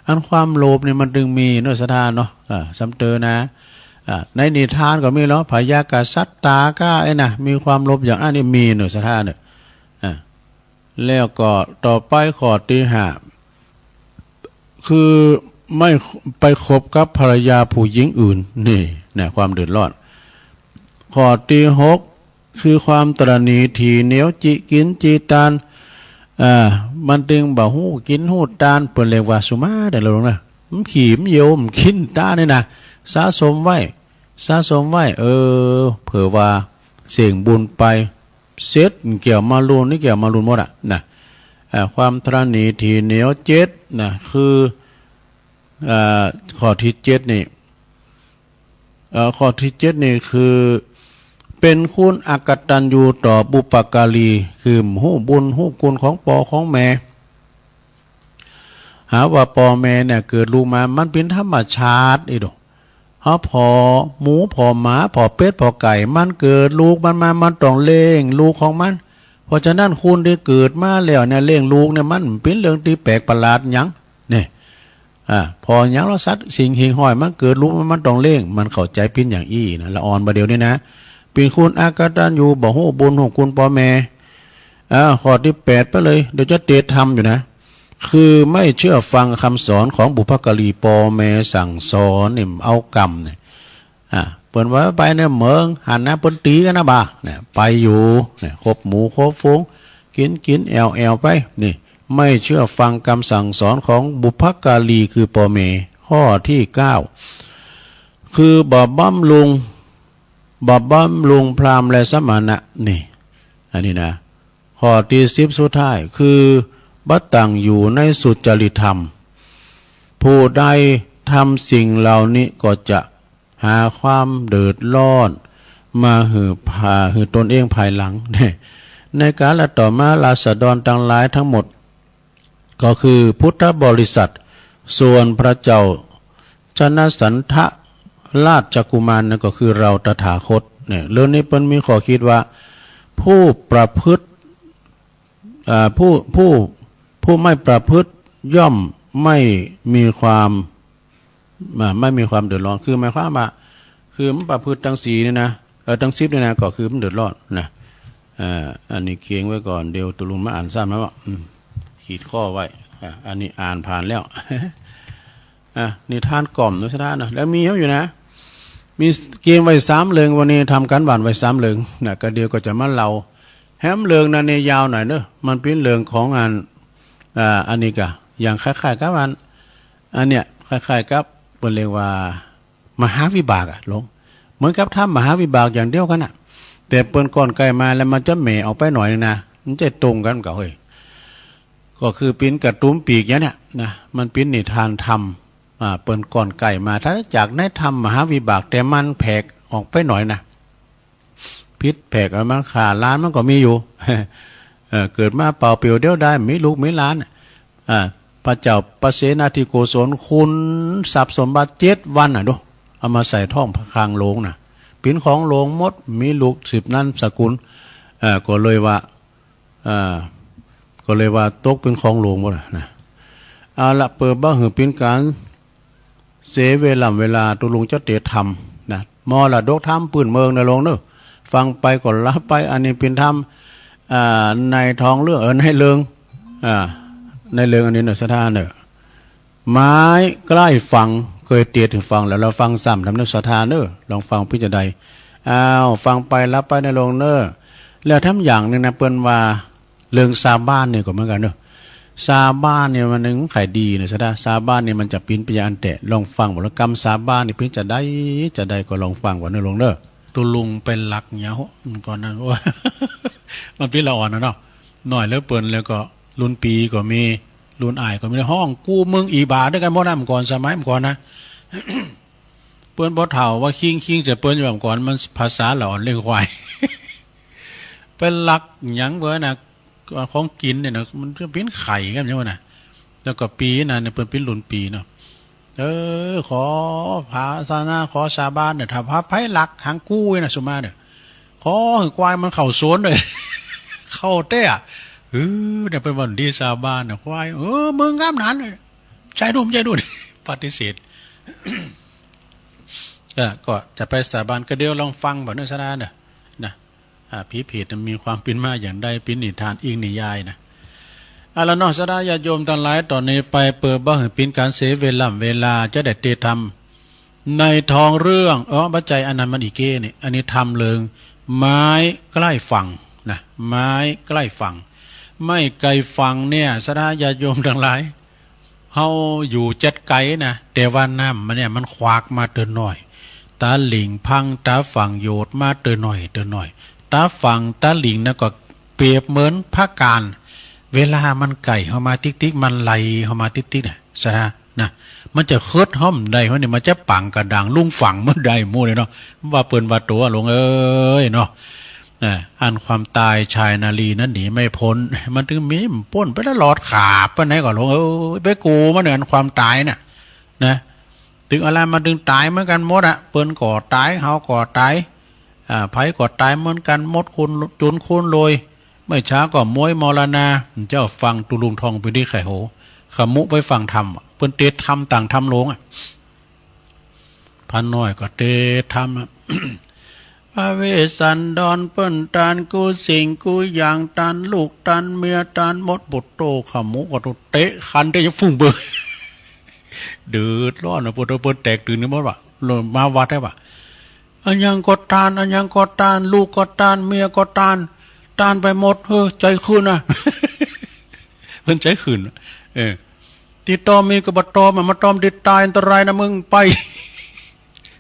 อันความโลภนี่มันตึงมีเนาะ ศรัทธาเนาะ อ่า ซ้ำเติมนะ อ่า ในนิทานก็มีเนาะ พญากษัตริย์ต๋าก้า ไอ้นะ มีความโลภอย่างอั้นนี่มีเนาะ ศรัทธาเนาะ อ่า แล้วก็ต่อไปข้อตี้ห้า คือไม่ไปคบกับภรรยาผู้หญิงอื่น นี่นะ ความเดือดร้อน ข้อตี้หก คือความตระหนี่ถี่เหนียวจิกิ๋นจิตาน อ่า มันตึงบ่ฮู้กิ๋นฮู้ตาน เปิ้นเรียกว่าสุมาเด้อหลวงนะ มันขี้มันเยี่ยวมันกิ๋นตานนี่นะ สะสมไว้ สะสมไว้ เออ เผื่อว่าเสี่ยงบุญไป เสร็จ เกี่ยวมาลูนนี่เกี่ยวมาลูนหมดอะนะ อ่า ความตระหนี่ถี่เหนียวเจ็ดนะ คือ อ่า ข้อตี้เจ็ดนี่ เอ่อ ข้อตี้เจ็ดนี่คือ เป็นคนอกตัญญูต่อบุปการี คือบ่ฮู้บุญฮู้คุณของป้อของแม่ หาว่าป้อแม่เนี่ยเกิดลูกมา มันเป๋นธรรมชาติอีโด เฮาผ่อหมูผ่อหมาผ่อเป็ดผ่อไก่ มันเกิดลูกมันมา มันต้องเลี้ยงลูกของมัน ราะฉะนั้นคนตี้เกิดมาแล้วเนี่ยเลี้ยงลูกเนี่ยมันเป๋นเรื่องตี้แปลกประหลาดหยัง เนี่ย อ่า ผ่อหยังลอสัตว์สิ่งหิ่งห้อยมันเกิดลูกมันต้องเลี้ยง มันเข้าใจ๋เป๋นอย่างอี้นะ ละอ่อนบ่าเดี่ยวนี้นะ เป๋นคนอกตัญญู บ่ฮู้บุญฮู้คุณป้อแม่ อ่า ข้อตี้แปดไปเลย เดี๋ยวจะเตะทำอยู่นะ คือไม่เชื่อฟังคำสอนของบุพการี ป้อแม่สั่งสอนเนี่ยเอากำเนี่ย อ่า เปิ้นว่าไปเนี่ยเมืองหั้นนะ เปิ้นตี๋กั๋นนะบ่า เนี่ย ไปอยู่ เนี่ย คบหมู่คบฝูง กิ๋นกิ๋นแอ่วแอ่วไป นี่ ไม่เชื่อฟังกำสั่งสอนของบุพการี คือป้อแม่ ข้อตี้เก้า คือบ่บำรุง บ่บำรุงพราหมณ์และสมณะ นี่ อันนี้นะ ข้อตี้สิบสุดท้าย คือบ่ตั้งอยู่ในสุจริตธรรม ผู้ใดทำสิ่งเหล่านี้ก็จะหาความเดือดร้อนมาหื้อผา หื้อตนเองภายหลัง ในกาลต่อมาราษฎรตังหลายตังหมด ก็คือพุทธบริษัท ส่วนพระเจ้าชนสันทะราชกุมารนั้นก็คือเฮาตถาคต เนี่ย เรื่องนี้เปิ้นมีข้อคิดว่า ผู้ประพฤติ อ่า ผู้ ผู้ ผู้ไม่ประพฤติย่อมไม่มีความ อ่า ไม่มีความเดือดร้อน คือหมายความว่า คือมันประพฤติตังสี่นี่นะ เออ ตังสิบนี่นะ ก็คือมันเดือดร้อนนะ อ่า อันนี้เขียนไว้ก่อน เดี๋ยวตุ๊ลุงมาอ่านซ้ำนะว่า อืม ขีดข้อไว้ อ่า อันนี้อ่านผ่านแล้ว อ่ะ นิทานกล่อมนุสธานะ แล้วมีอยู่นะ มีเตรียมไว้สามเรื่อง วันนี้ทำการบ้านไว้สามเรื่องนะ ก็เดี๋ยวก็จะมาเล่า แหมเรื่องนั้นเนี่ยยาวหน่อยเนอะ มันเป๋นเรื่องของอัน อ่า อันนี้กะ อย่างคล้ายๆ กับอัน อันเนี้ย คล้ายๆ กับ เปิ้นเรียกว่า มหาวิบากอะหลวง เหมือนกับทำมหาวิบากอย่างเดียวกั๋นน่ะ แต่เปิ้นก่อนใก้มาแล้วมันจะแหม่ออกไปหน่อยนึงนะ มันจะตรงกั๋นกับ เฮ้ย ก็คือเป๋นกระตุ้มปีกอย่างเนี้ยนะ มันเป๋นนิทานธรรม อ่า เปิ้นก่อนใก้มา ถ้าจากในธรรมมหาวิบาก แต่มันแผกออกไปหน่อยนะ ผิดแผกออกมา ฆ่าหลานมันก็มีอยู่ เออ เกิดมาเปล่าเปลี่ยวเดียวดาย มีลูกมีหลาน อ่า พระเจ้าปเสนทิโกศล ขุนทรัพย์สมบัติเจ็ดวันน่ะดู เอามาใส่ท้องพระคลังหลวงน่ะ เป๋นของหลวงหมด มีลูกสืบนามสกุล เอ่อ ก็เลยว่า อ่า ก็เลยว่าตกเป๋นของหลวงหมดอะนะ เอาละ เปิดบ่หื้อเป๋นก๋านเสียเวล่ำเวลา ตุ๊ลุงจะเตะทำนะ มรดกธรรมปื้นเมืองนะหลวงเนอะ ฟังไปก็หลับไป อันนี้เป๋นธรรม อ่า ในท้องเรื่อง เออ ในเรื่อง อ่า ในเรื่องอันนี้เนอะ ศรัทธาเนอะ ไม้ใกล้ฝั่ง เกยเตรียมหื้อฟังแล้ว ลองฟังซ้ำนำเนอะศรัทธาเนอะ ลองฟังเป๋นจะใด อ้าว ฟังไปหลับไปนะหลวงเนอะ แล้วแถมอย่างนึ่งนะ เปิ้นว่าเรื่องสาบานนี่ก็เหมือนกั๋นเนอะ สาบานนี่มันนึ่งขายดีเนอะศรัทธา สาบานนี่มันจะเป๋นไปอย่างอั้นแต๊ ลองฟังบ่ แล้วกำสาบานนี่เป๋นจะใด จะใดก็ลองฟังบ่เนอะหลวงเนอะ ตุ๊ลุงไปหลักเหยียบมันก่อนนะ โอ้ย มันเป๋นละอ่อนนะเนาะ น้อยเหลือเป๋น แล้วก็รุ่นปี๋ก็มี รุ่นอ้ายก็มี ฮ้องกูมึงอีบ่าด้วยกั๋นหมดนะ เมื่อก่อน สมัยเมื่อก่อนนะ เปิ้นบ่เฒ่าว่าคิง คิงจะเปิ้นอยู่เมื่อก่อน มันภาษาละอ่อนเลี้ยงควาย ไปหลักหยังเปิ้นนะ ของกิ๋นเนี่ยนะ มันจะเป๋นไข่กั๋นอย่างนั้นนะ แล้วก็ปี๋นั้นเนี่ย เปิ้นเป๋นรุ่นปี๋เนาะ เออ ขอภาสาบาน ขอสาบานเนี่ย ถ้าว่าใผหลักหางกูเนี่ยนะ สุมาเนี่ย ขอหื้อควายมันเข้าสวนเลย เข้าแต๊อะ เออ เนี่ย เปิ้นว่าดีสาบานเนี่ย ควาย เออ มึงกำนั้นเนี่ย ใจ้ดู ใจ้ดู ปฏิเสธ เออ ก็จะไปสาบาน ก็เดี๋ยวลองฟังบ่เนอะศรัทธาเนอะ นะ อ่า ผีเปรตมันมีความเป๋นมาอย่างใด เป๋นนิทานอิงนิยายนะ เอาละเนาะ ศรัทธาญาติโยมตังหลาย ต่อนี้ไปเปิดบ่หื้อเป๋นก๋านเสียเวล่ำเวลา จะได้เตะทำในท้องเรื่อง เออ บ่ใจ้ อันนั้นมันอีเก้นี่ อันนี้ธรรมเรื่องไม้ใกล้ฝั่งนะ ไม้ใกล้ฝั่ง ไม้ใกล้ฝั่งเนี่ย ศรัทธาญาติโยมตังหลาย เฮาอยู่จัดไก๋นะ แต่ว่าน้ำมันเนี่ยมันขวากมาเตื้อน้อย ตาหลิ่งพัง ตาฝั่งโยดมาเตื้อน้อย เตื้อน้อย ตาฝั่งตาหลิ่งนะก็เปรียบเหมือนพระกาฬ เวลามันใก้เฮามาติ๊กๆ มันไหลเฮามาติ๊กๆ น่ะ ศรัทธานะ มันจะเคิดเฮาบ่ได้ เฮาเนี่ยมันจะปังกระดางลุ่งฝั่งบ่ได้หมู่เลยเนาะ ว่าเปิ้นว่าตั๋วหลวงเอ้ยเนาะ อ่า อันความต๋ายชายนารีนั้นหนีไม่พ้น มันตึงมีบ่ป๊นไปตลอด ขาบปานไหนก็หลวงเอ้ย ไปกู้มันเนี่ย อันความต๋ายน่ะ นะ ตึงอะไรมันตึงต๋ายเหมือนกั๋นหมดอะ เปิ้นก็ต๋าย เฮาก็ต๋าย อ่า ใผก็ต๋ายเหมือนกั๋นหมด คนจนคนรวย ไม่ช้าก็ม้วยมรณา เจ้าฟังตุ๊ลุงทองปินดีไข่โห ขมุไปฟังธรรมอะ เปิ้นเตสน์ธรรมต่างธรรมโลงอะ พระน้อยก็เตสน์ธรรมอะ พระเวสสันดรเปิ้นต้านกู้สิ่งกู้อย่าง ต้านลูกต้านเมียต้านหมด ปุตโต ขมุก็เตะคันเตะจะฟุ้งเบ้อ เดือดร้อนนะ ปุตโต เปิ้นแตกตื่นกันหมดว่ะ มาวัดได้ว่ะ อะหยังก็ต้าน อะหยังก็ต้าน ลูกก็ต้าน เมียก็ต้าน ต้านไปหมด เฮ้อ ใจ๋ขึ้นนะ เปิ้นใจ๋ขึ้น เออ ตี้ตอมมีก็บ่ตอมอะ มาตอมตี้ต๋ายอันตรายนะมึง ไป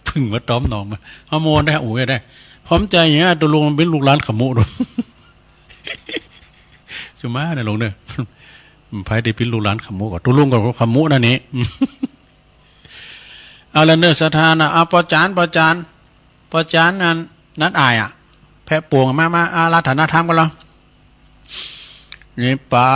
เปิ้นมาตอมหนองมา เอาโมนได้ โอ้ย ได้ พร้อมใจ๋อย่างเงี้ย ตุ๊ลุงเป๋นลูกหลานขมุดู จะมานะลุงเน่อ ไผตี้เป๋นลูกหลานขมุก็ ตุ๊ลุงก็ขมุนั่นนี่ เอาละเน่อ ศรัทธานะ เอาป้อจ๋ารย์ ป้อจ๋ารย์ ป้อจ๋ารย์อันนั้นอ้ายอะ แพะปวง มา มาอาราธนาธรรมกั๋นละ นิพพา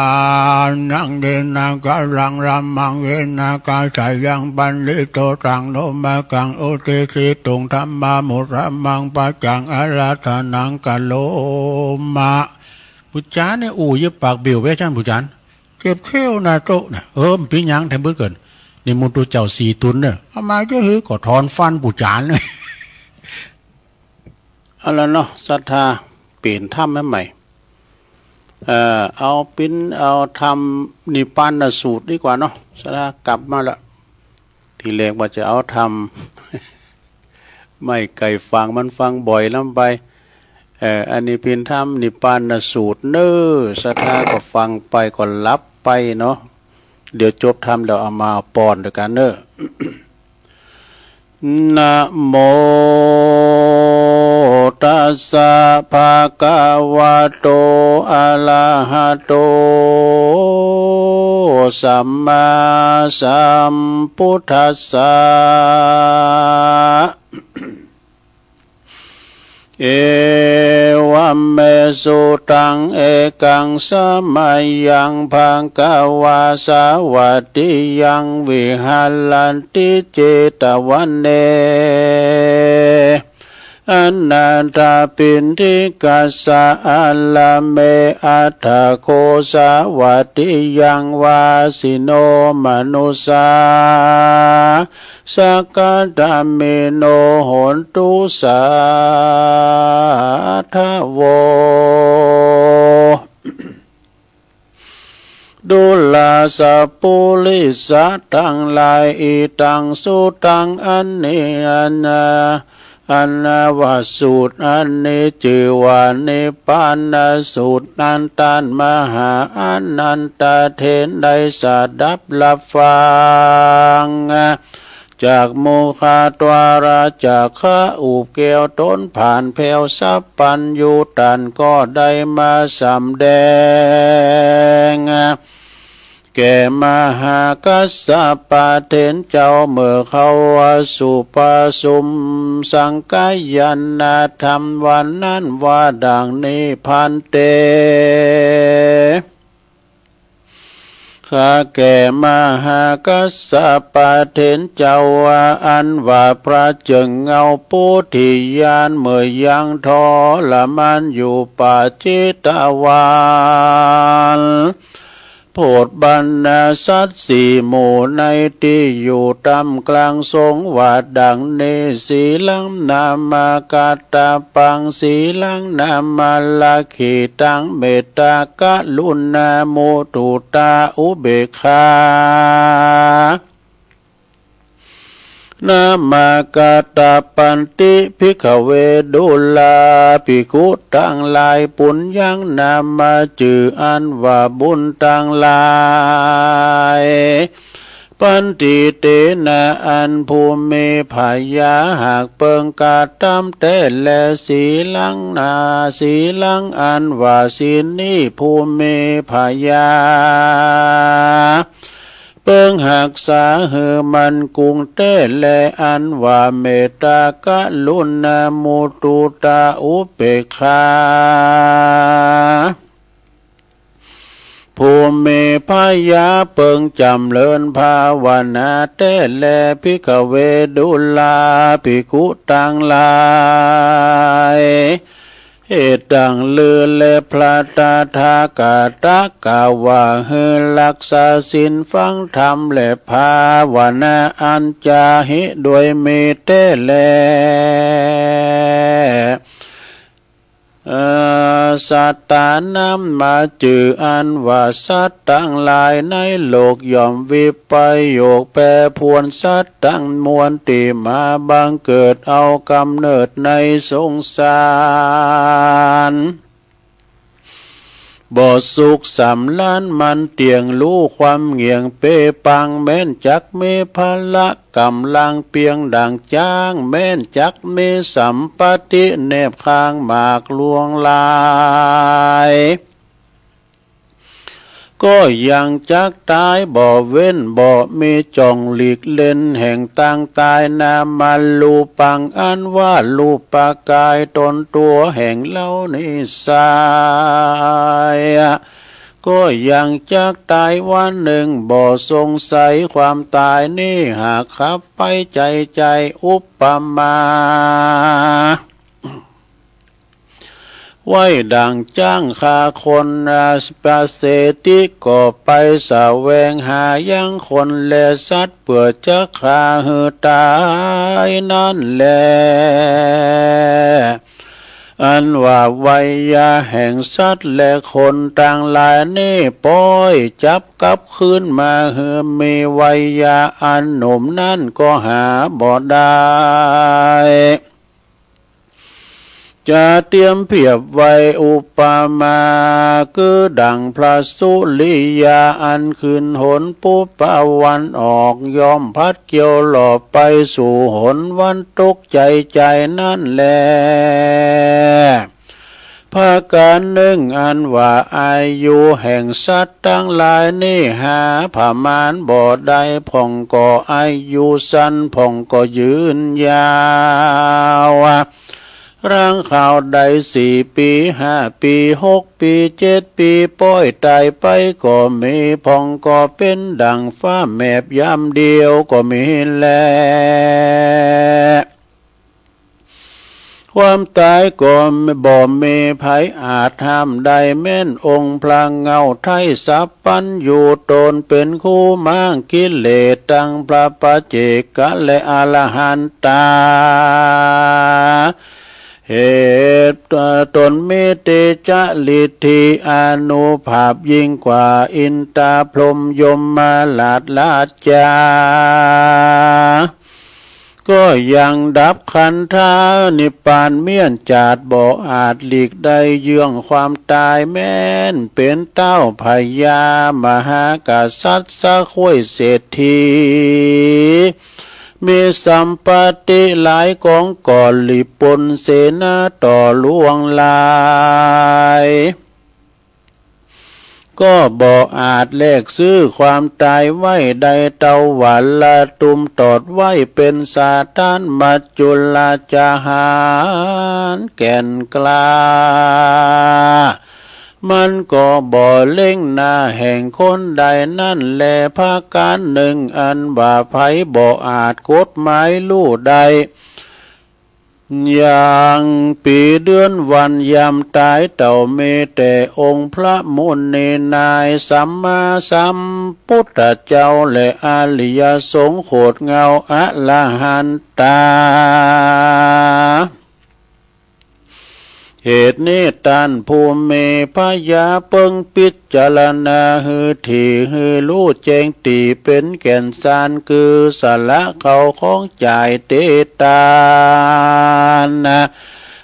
นัง ทีนากรัง ธัมมัง วีนากาศายัง ปะณิโท ตัง โน มะกัง อุตติสสิตุง ธัมมา มุตตะมัง ปัจจัง อาราธนัง กะโรมะ ปุจจานี่ อู้ยะปากบิ่วเว้ย อาจ๋ารย์ ปุจจา เจ็บเขี้ยวนะโต๊ะนะ เออ มันเป๋นหยังแถมเปิ้นเกิน นี่มุนตูเจ้าสี่ตุนเน่อ เอามาจะหื้อก็ถอนฟันปุจจาเน่อ เอาละเนาะ ศรัทธา เป๋นธรรมใหม่ๆ เอ่อ เอาเป๋น เอาธรรมนิพพานสูตรดีกว่าเนาะ ศรัทธากลับมาละ ทีแรกว่าจะเอาธรรม ไม่ใค่ฟัง มันฟังบ่อยล้ำไป เอ่อ อันนี้เป๋นธรรมนิพพานสูตรเน่อ ศรัทธาก็ฟังไปก็หลับไปเนาะ เดี๋ยวจบธรรมแล้วเอามาป้อนตวยกั๋นเน่อ นะโมตัสสะ ภะคะวะโต อะระหะโต สัมมาสัมพุทธัสสะ เอวัมเม สุตัง เอกัง สะมะยัง ภะคะวา สะวัตถิยัง วิหะรันติ เจตะวะเน อะนาถะปิณฑิกัสสะ อะระเม อัฏฐะโข สะวัตถิยัง วาสิโน มะนุสสา สักขะตะเมโน โหนตุ สาธะโว ดูราสะปุริสะตังหลาย อิตัง สุตัง อันนี้ อันนา อันนาว่าสูตรอันนี้จื้อว่านิพพานสูตร อันต้านมหาอานันทะเถรได้สดับฮับฟัง จากมุขะตวาระ จากขะอุบแก้วต๋นผ่านแผ้วสัพพัญญูต้านก็ได้มาสำแดง แก่มหากัสสปะเถรเจ้า เมื่อเขาว่าสุปชุมสังคายนาธรรมวันนั้นว่าดังนี้ ภันเต ข้าแก่มหากัสสปะเถรเจ้าว่า อันว่าพระเจ้าเงาโพธิญาณเมื่อยังทรมานอยู่ป่าเจตวัน โผดบรรดาสัตว์สี่หมู่ในตี้อยู่ต้ามกลางสงฆ์ว่าดังนี้ สีลังนามากัตตะปัง สีลังนามาลักขิตัง เมตตากรุณามุตุตาอุเบกขา นามากัตตะปันติ ภิกขเว ดูราภิกขุตังหลาย ปุญญังนามาจื้ออันว่าบุญตังหลาย ปันติเตนะ อันผู้มีผญาหากเปิงกระตำแต๊แล สีลังนา สีลังอันว่าศีลนี้ผู้มีผญา เปิงหักษาหื้อมั่นกุ้งแต๊แล อันว่าเมตตากรุณามุตุตาอุเปกขา ผู้มีผญาเปิงจ๋ำเริญภาวนาแต๊แล ภิกขเว ดูราภิกขุตังหลาย เหตุดั่งลือแล พระตถาคตะกล่าวว่า หื้อรักษาศีล ฟังธรรม และภาวนา อันจะเฮะด้วยเมตแต๊แล เอ่อ สัตตานัม มาจื้ออันว่าสัตว์ตังหลายในโลก ย่อมวิปโยคแปรปรวน สัตว์ตังมวลตี้มาบังเกิดเอาก๋ำเนิดในสงสาร บ่สุขสำราญมันเตี้ยง ฮู้ความเงี่ยงเป๊ะปัง แม้นจักมีพละก๋ำลังเปียงดั่งจ๊าง แม้นจักมีสัมปัตติแนบข้างหมากลวงหลาย ก็ยังจักต๋ายบ่เว้น บ่มีจ่องหลีกเล่นแห่งตางต๋าย นามรูปัง อันว่ารูปกายต๋นตั๋วแห่งเฮานี้ไซร้ ก็ยังจักต๋ายวันนึ่ง บ่สงสัยความต๋ายนี้ หากขับไปใจ๋ใจ๋ อุปมา ไว้ดั่งจ๊างฆ่าคน อา เศรษฐีก็ไปแสวงหายังคนและสัตว์ เปื้อจะฆ่าหื้อต๋ายนั้นแล อันว่าไวยาแห่งสัตว์และคนตังหลายนี้ ป๊อยจับกลับคืนมาหื้อมี ไวยาอันหนุ่มนั้นก็หาบ่ได้ จะเตียมเปรียบไว้อุปมา คือดั่งพระสุริยา อันขึ้นหนปุบปะวันออก ย่อมพัดเกี่ยวหล่อไปสู่หนวันตกใจ๋ใจ๋นั้นแล ประก๋านนึ่ง อันว่าอายุแห่งสัตว์ตังหลายนี้ หาประมาณบ่ได้ พ่องก็อายุสั้น พ่องก็ยืนยาว ลางคราวได้สี่ปี๋ ห้าปี๋ หกปี๋ เจ็ดปี๋ ป๊อยต๋ายไปก็มี พ่องก็เป๋นดั่งฟ้าแมบยามเดียวก็มีแล ความต๋ายก็บ่มีใผอาจห้ามได้ แม้นองค์พระเงาไทยสัพพัญญู ตนเป๋นครูม้างกิเลสตังพระปัจเจกและอรหันตา เหตุตนมีเตจะฤทธิอานุภาพยิ่งกว่าอินตาพรหมยมราชราชา ก็ยังดับขันธานิพพานเมี้ยนจาด บ่อาจหลีกได้เยื่องความต๋าย แม้นเป๋นเต้าพญามหากษัตริย์ สะข้วยเศรษฐี มีสัมปัตติหลายก๋องก่อน หลีบปุนเสนาต่อหลวงหลาย ก็บ่อาจแลกซื้อความต๋ายไว้ได้ เต้าหวาละตุมตอดไว้เป๋นสถาน มัจจุราชหารแก่นกล้า มันก็บ่เล็งหน้าแห่งคนใดนั้นแล ประก๋านนึ่ง อันว่าใผบ่อาจกฎหมายฮู้ได้ อย่างปี๋เดือนวันยามต๋าย เต้ามีแต่องค์พระมุนีนายสัมมาสัมพุทธเจ้า และอริยสงฆ์โคตรเงาอรหันตา เหตุนี้ต้านผู้มีปัญญาเปิงพิจารณาหื้อถี่ หื้อฮู้แจ้งตี้เป๋นแก่นสาร คือสละเข้าของจ่ายเตตานนะ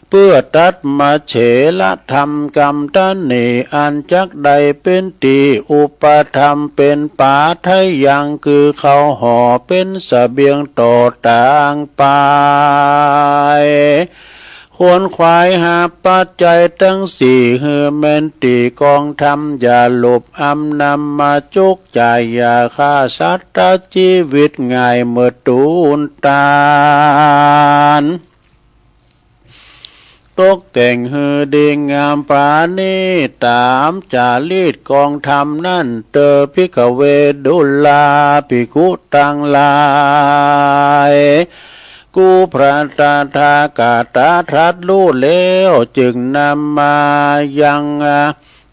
เปื้อตัดมะเฉรธรรมกำตะหนี่ อันจักได้เป๋นตี้อุปธรรมเป๋นปาทะยัง คือเข้าห่อเป๋นเสบียงต่อตางไป ขวนขวายหาปัจจัยตังสี่ หื้อแม่นตี้กองธรรม อย่าหลบอำนำมาจุกจ่าย อย่าฆ่าสัตว์ตัดจีวิตง่ายเมิดตูนตาน ตกแต่งหื้อดีงามปราณีตต๋ามจารีตกองธรรมนั้นเตอ ภิกขเวท ดูราภิกขุตังหลาย กู้พระตถาคตตรัสฮู้แล้ว จึงนำมายัง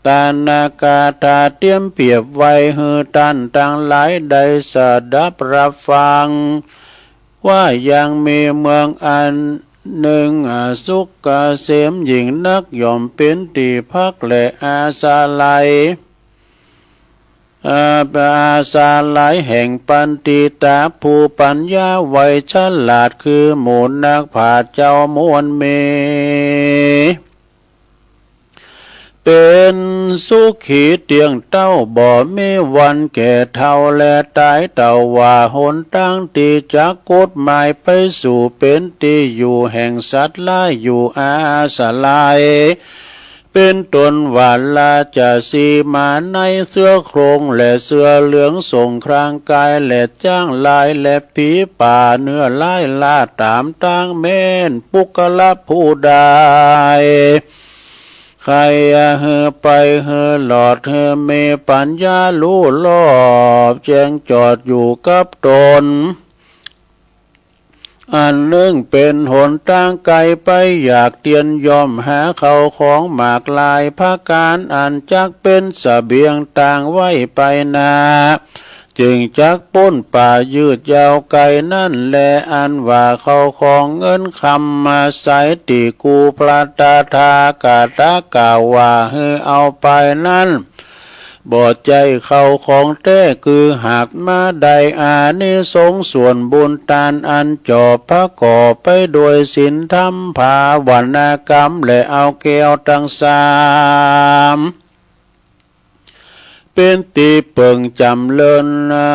ตานคาถาเตรียมเปรียบไว้หื้อต้านตังหลายได้สดับฮับฟัง ว่ายังมีเมืองอันนึ่ง สุขเกษมยิ่งนัก ย่อมเป๋นตี้พักและอาศัย อา อาศัยแห่งปัณฑิตาผู้ปัญญาไวฉลาด คือหมู่นักปราชญ์เจ้ามวลมี เป๋นสุขีเตี้ยงเต๊า บ่มีวันแก่เฒ่าและต๋าย เต้าว่าหนตางตี้จักกุดหมายไปสู่เป๋นตี้อยู่แห่งสัตว์ร้ายอยู่อาศัย เป๋นต้นว่าราชสีห์ ม้าในเสือโคร่ง และเสือเหลืองส่งครางกาย และจ๊างลาย และผีป่าเนื้อร้ายล่าต๋ามตาง แม้นปุคคละผู้ใด ใค่หื้อไปหื้อหลอด หื้อมีปัญญาฮู้รอบแจ้งจอดอยู่กับต๋น อันนึ่งเป๋นหนตางไก๋ไปอยากเตียน ย่อมหาเข้าของมากหลายประก๋าน อันจักเป๋นเสบียงตางไว้ไปหน้า จึงจักป๊นป่ายืดยาวไก๋นั้นแล อันว่าเข้าของเงินคำมาใสตี้กู้พระตถาคตกล่าวว่าหื้อเอาไปนั้น บ่ใจ้เข้าของแต๊ คือหากมาได้อานิสงส์ส่วนบุญตานอันจอบประกอบไปด้วยศีลธรรมภาวนากรรม และเอาแก้วตังสาม เป๋นตี้เปิงจ๋ำเริญนา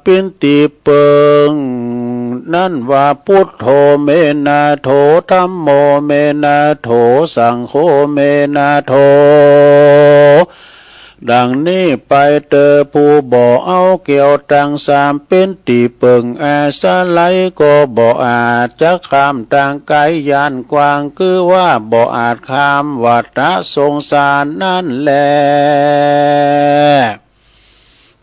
เป๋นตี้เปิง นั้นว่า พุทโธ เม นาโถ ธัมโม เม นาโถ สังโฆ เม นาโถ ดังนี้ไปเต๊อะ ผู้บ่เอาแก้วตังสามเป๋นตี้เปิงอาศัย ก็บ่อาจจักข้ามตางไก๋ย่านกว้าง คือว่าบ่อาจข้ามวัฏฏะสงสารนั้นแล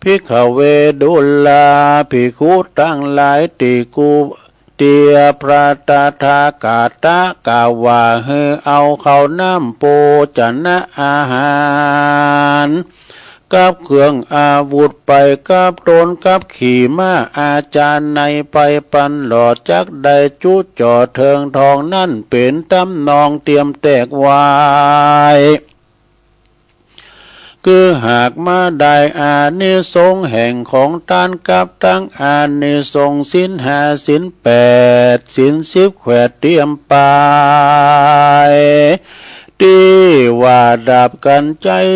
ภิกขเว ดูราภิกขุตังหลาย ตี้กู้ ตี้พระตถาคตกล่าวว่าหื้อเอาข้าวน้ำโภชนะอาหาร กับเครื่องอาวุธไปกับตน กับขี่ม้าอาชาไนยไปปันหลอด จักได้จุจ่อเถิงทองนั้น เป๋นตำนองเตรียมแตกไว้ คือหากมาได้อานิสงส์แห่งของตานกับตังอานิสงส์ศีลห้า ศีลแปด ศีลสิบแขวดเตรียมไป ตี้ว่าดาบกัญไชย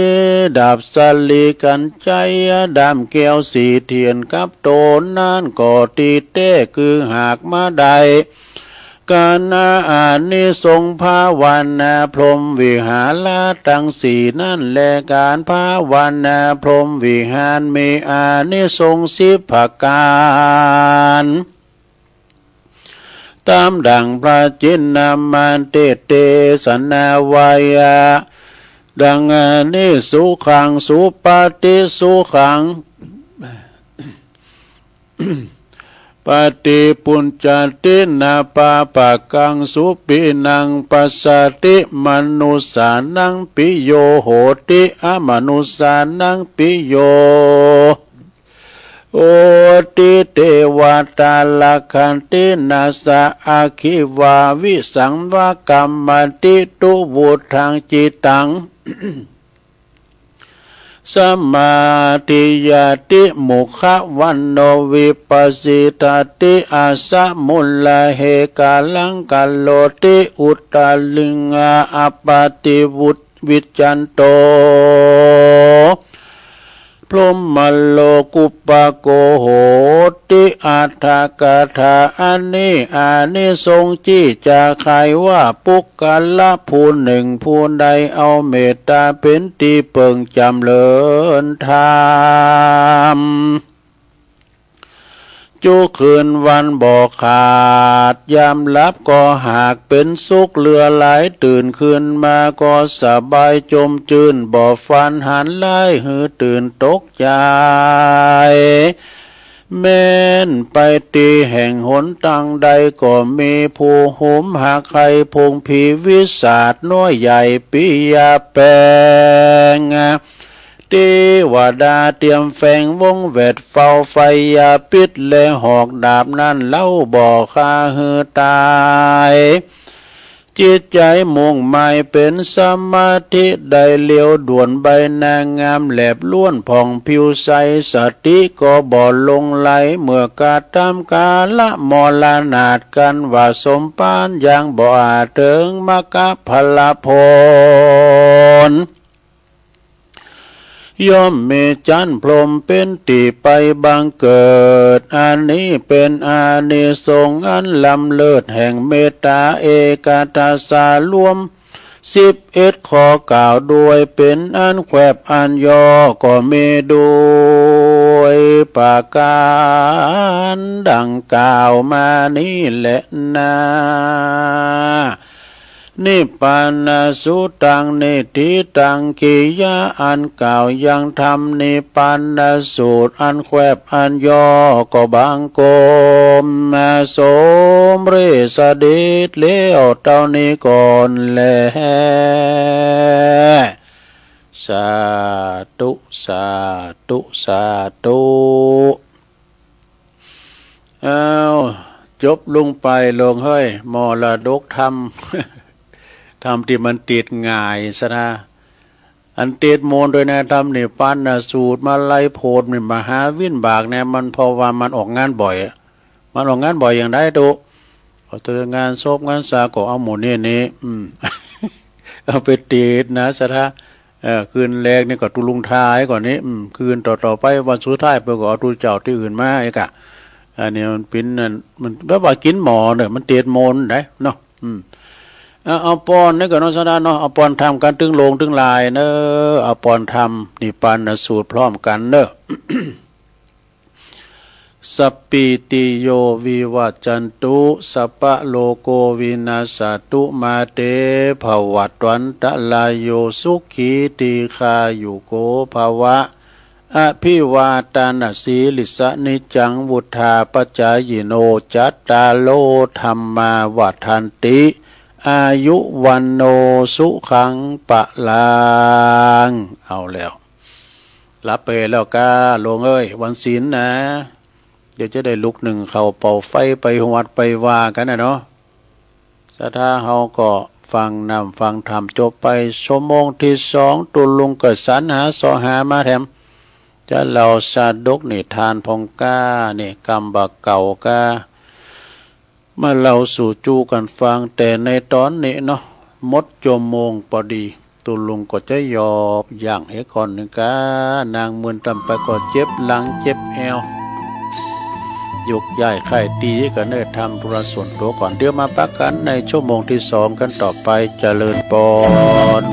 ดาบสะหลีกัญไชย ด้ามแก้วสี่เถียนกับตนนั้นก็ตี้แต๊ คือหากมาได้ กานาอานิสงส์ภาวนาพรหมวิหาราตังสี่นั้นแล ก๋านภาวนาพรหมวิหารมีอานิสงส์สิบประก๋าน ต๋ามดั่งพระจินนามานเตศน์เตสนาไว้ ดังนี้ สุขัง สุปฏิสุขัง ปฏิปุญจติ นะ ปาปะกัง สุปิณัง ปัสสะติ มนุสสานัง ปิโย โหติ อมนุสสานัง ปิโย โหติ เตวะตา รักขันติ นะ สะ อะคิวา วิสังวะ กัมมัตติ ตุ วุฑฒัง จิตตัง สมาธิยาติ มุขะวัณโณ วิปปะสิทธาติ อะสะมุลลา เหกาลัง กะโรติ อุตตะริง อะปะติวุต วิจจันโต พรหมโลกุปปะโก โหติ อัตถกถา อันนี้อานิสงส์จี้จะใค่ว่า ปุคคละผู้นึ่งผู้ใดเอาเมตต๋าเป๋นตี้เปิงจ๋ำเริญธรรม จุคืนวันบ่ขาด ยามหลับก็หากเป๋นสุขเหลือหลาย ตื่นขึ้นมาก็สบายจมจื้น บ่ฝันหันร้ายหื้อตื่นตกใจ๋ แม้นไปตี้แห่งหนตางใดก็มีผู้หุมหาไข่ ฝูงผีวิสาชน้อยใหญ่ปิยะแปง เตวดาเตรียมแฝงวงแวดเฝ้าไฟยาพิษและหอกดาบนั้นเล่าบ่ฆ่าหื้อตาย จิตใจ๋มุ่งหมายเป๋นสมาธิได้เร็วด่วน ใบหน้างามแลบล้วนผ่องผิวใส สติก็บ่หลงไหล เมื่อกระตำกาละมรณาฏกันว่าสมปาน ยังบ่อาจเถิงมรรคผลผล ย่อมมีจั๊นพรหมเป๋นตี้ไปบังเกิด อันนี้เป๋นอานิสงส์อันล้ำเลิศแห่งเมตตา เอกัตถสารวมสิบเอ็ดข้อกล่าวด้วย เป๋นอันแควบอันย่อก็มีด้วยประก๋านดังกล่าวมานี้แหละนา นิพพานสูตรตัง นิฏฐิตัง กิริยาอันกล่าวยังธรรมนิพพานสูตรอันแควบอันย่อก็บังคมสมเร็จเสด็จแล้วเต้านี้ก่อนแล สาธุ สาธุ สาธุ อ้าว จบลงไปโลงเฮ้ย มรดกธรรม ธรรมตี้มันติดง่ายสะนะ อันติดมนต์ด้วยนะ ธรรมนิพพานสูตรมาลัยโพธิ์นี่ มหาวิบากเนี่ย มันเพราะว่ามันออกงานบ่อยอะ มันออกงานบ่อยอย่างใดตุ๊ ออกแต่งานศพงานสาก็เอาหมู่นี้นี่ อืม เอาไปติดนะสะนะ เออ คืนแรกนี่ก็ตุ๊ลุงทายก่อนนี่ อืม คืนต่อๆ ไปวันสุดท้ายเปิ้นก็เอาตุ๊เจ้าตี้อื่นมาอีกอะ อันนี้มันเป๋นนั่น มันแบบว่ากิ๋นหม้อเน่อ มันติดมนต์ได้เนาะ อืม เอา เอาปอนนี่ก่อนเนาะสะนะเนาะ เอาปอนธรรมกั๋นตึงโลงตึงลายเน่อ เอาปอนธรรมนิพพานสูตรพร้อมกั๋นเน่อ สัพพีติโยวิวัจจันตุ สัพพะโรโควินัสสะตุ มาเตภวัตวันตะราโย สุขีทีฆายุโกภะวะ อภิวาทานะสีลิสสะ นิจจังวุฑฒาปะจายิโน จัตตาโรธัมมาวัฑฒันติ อายุวัณโณสุขังพะลัง เอาแล้ว หลับไปแล้วก้าโลงเอ้ย วันศีลนะ เดี๋ยวจะได้ลุกนึ่งข้าวเป่าไฟไปวัดไปวากั๋นนะเนาะ สะนะ เฮาก็ฟังนำฟังธรรมจบไป ชั่วโมงตี้สอง ตุ๊ลุงก็สรรหาเสาะหามาแถม จะเล่าชาดกนิทานพ่องก้า นี่กำบ่าเก่าก้า มาเล่าสู่จู้กั๋นฟัง แต่ในต๋อนนี้เนาะ หมดชั่วโมงปอดี ตุ๊ลุงก็จะหยอบยั้งเหียก่อนนึ่งก้า นั่งเมินต่ำไปก็เจ็บหลังเจ็บแอว ยกย้ายไข้ตี้กั๋นเน่อ ทำธุระส่วนตั๋วก่อน เดี๋ยวมาปะกั๋นในชั่วโมงตี้สองกั๋นต่อไป เจริญปอน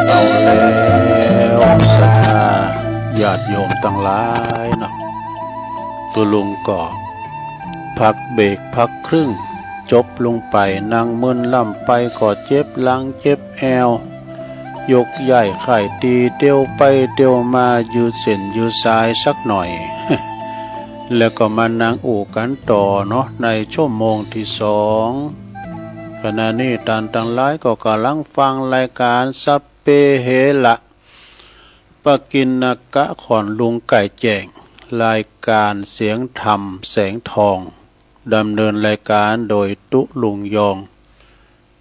เอาแล้วศรัทธาญาติโยมตังหลายเนาะ ตุ๊ลุงก็พักเบรกพักครึ่ง จบลงไป นั่งเมินล่ำไปก็เจ็บหลังเจ็บแอว ยกย้ายค่ายตี้เตียวไปเตียวมายืดเส้นยืดสายสักหน่อย แล้วก็มานั่งอู้กั๋นต่อเนาะ ในชั่วโมงตี้สอง ขณะนี้ต้านตังหลายก็ก่ำลังฟังรายก๋านสัพเพเหระ ปกิณณกะ ขวัญลุงไก่แจ้ง รายก๋านเสียงธรรมแสงทอง ดำเนินรายก๋านโดยตุ๊ลุงยอง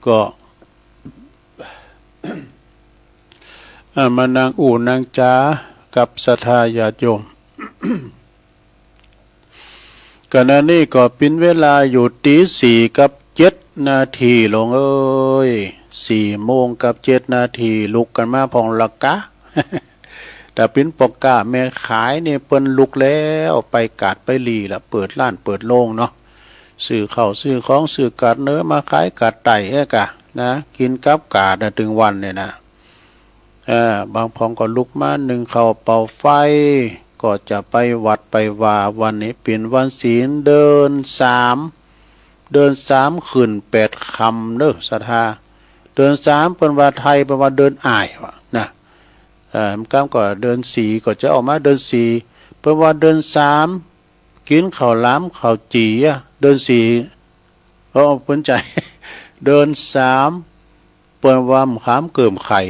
ก็ อ่า มานั่งอู้นั่งจ๋ากับศรัทธาญาติโยม ขณะนี้ก็เป๋นเวลาอยู่ตีสี่กับเจ็ดนาที ลุงเอ๋ย สี่โมงกับเจ็ดนาที ลุกกั๋นมาพ่องละกา ถ้าเป๋นป้อก๊าแม่ขายนี่เปิ้นลุกแล้ว ไปกาดไปหลี้ละ เปิดฮ้านเปิดโฮงเนาะ ซื้อข้าวซื้อของ ซื้อกาดเหนือมาขายกาดใต้เอ้ยก่ะ นะ กิ๋นกับกาดน่ะ ตึงวันเนี่ยนะ เออ บางพ่องก็ลุกมานึ่งข้าวเป่าไฟ ก็จะไปวัดไปวา วันนี้เป๋นวันศีลเดือนสาม เดือนสามขึ้นแปดค่ำเน่อศรัทธา เดือนสามเปิ้นว่าไทยเปิ้นว่าเดือนอ้ายว่ะนะ เออ กำก็เดือนสี่ก็จะออกมาเดือนสี่ เปิ้นว่าเดือนสาม กิ๋นข้าวหลามข้าวจี่อะ เดือนสี่ เออ เปิ้นใจ๋ เดือนสาม เปิ้นว่ามะขามเกิ่มไข่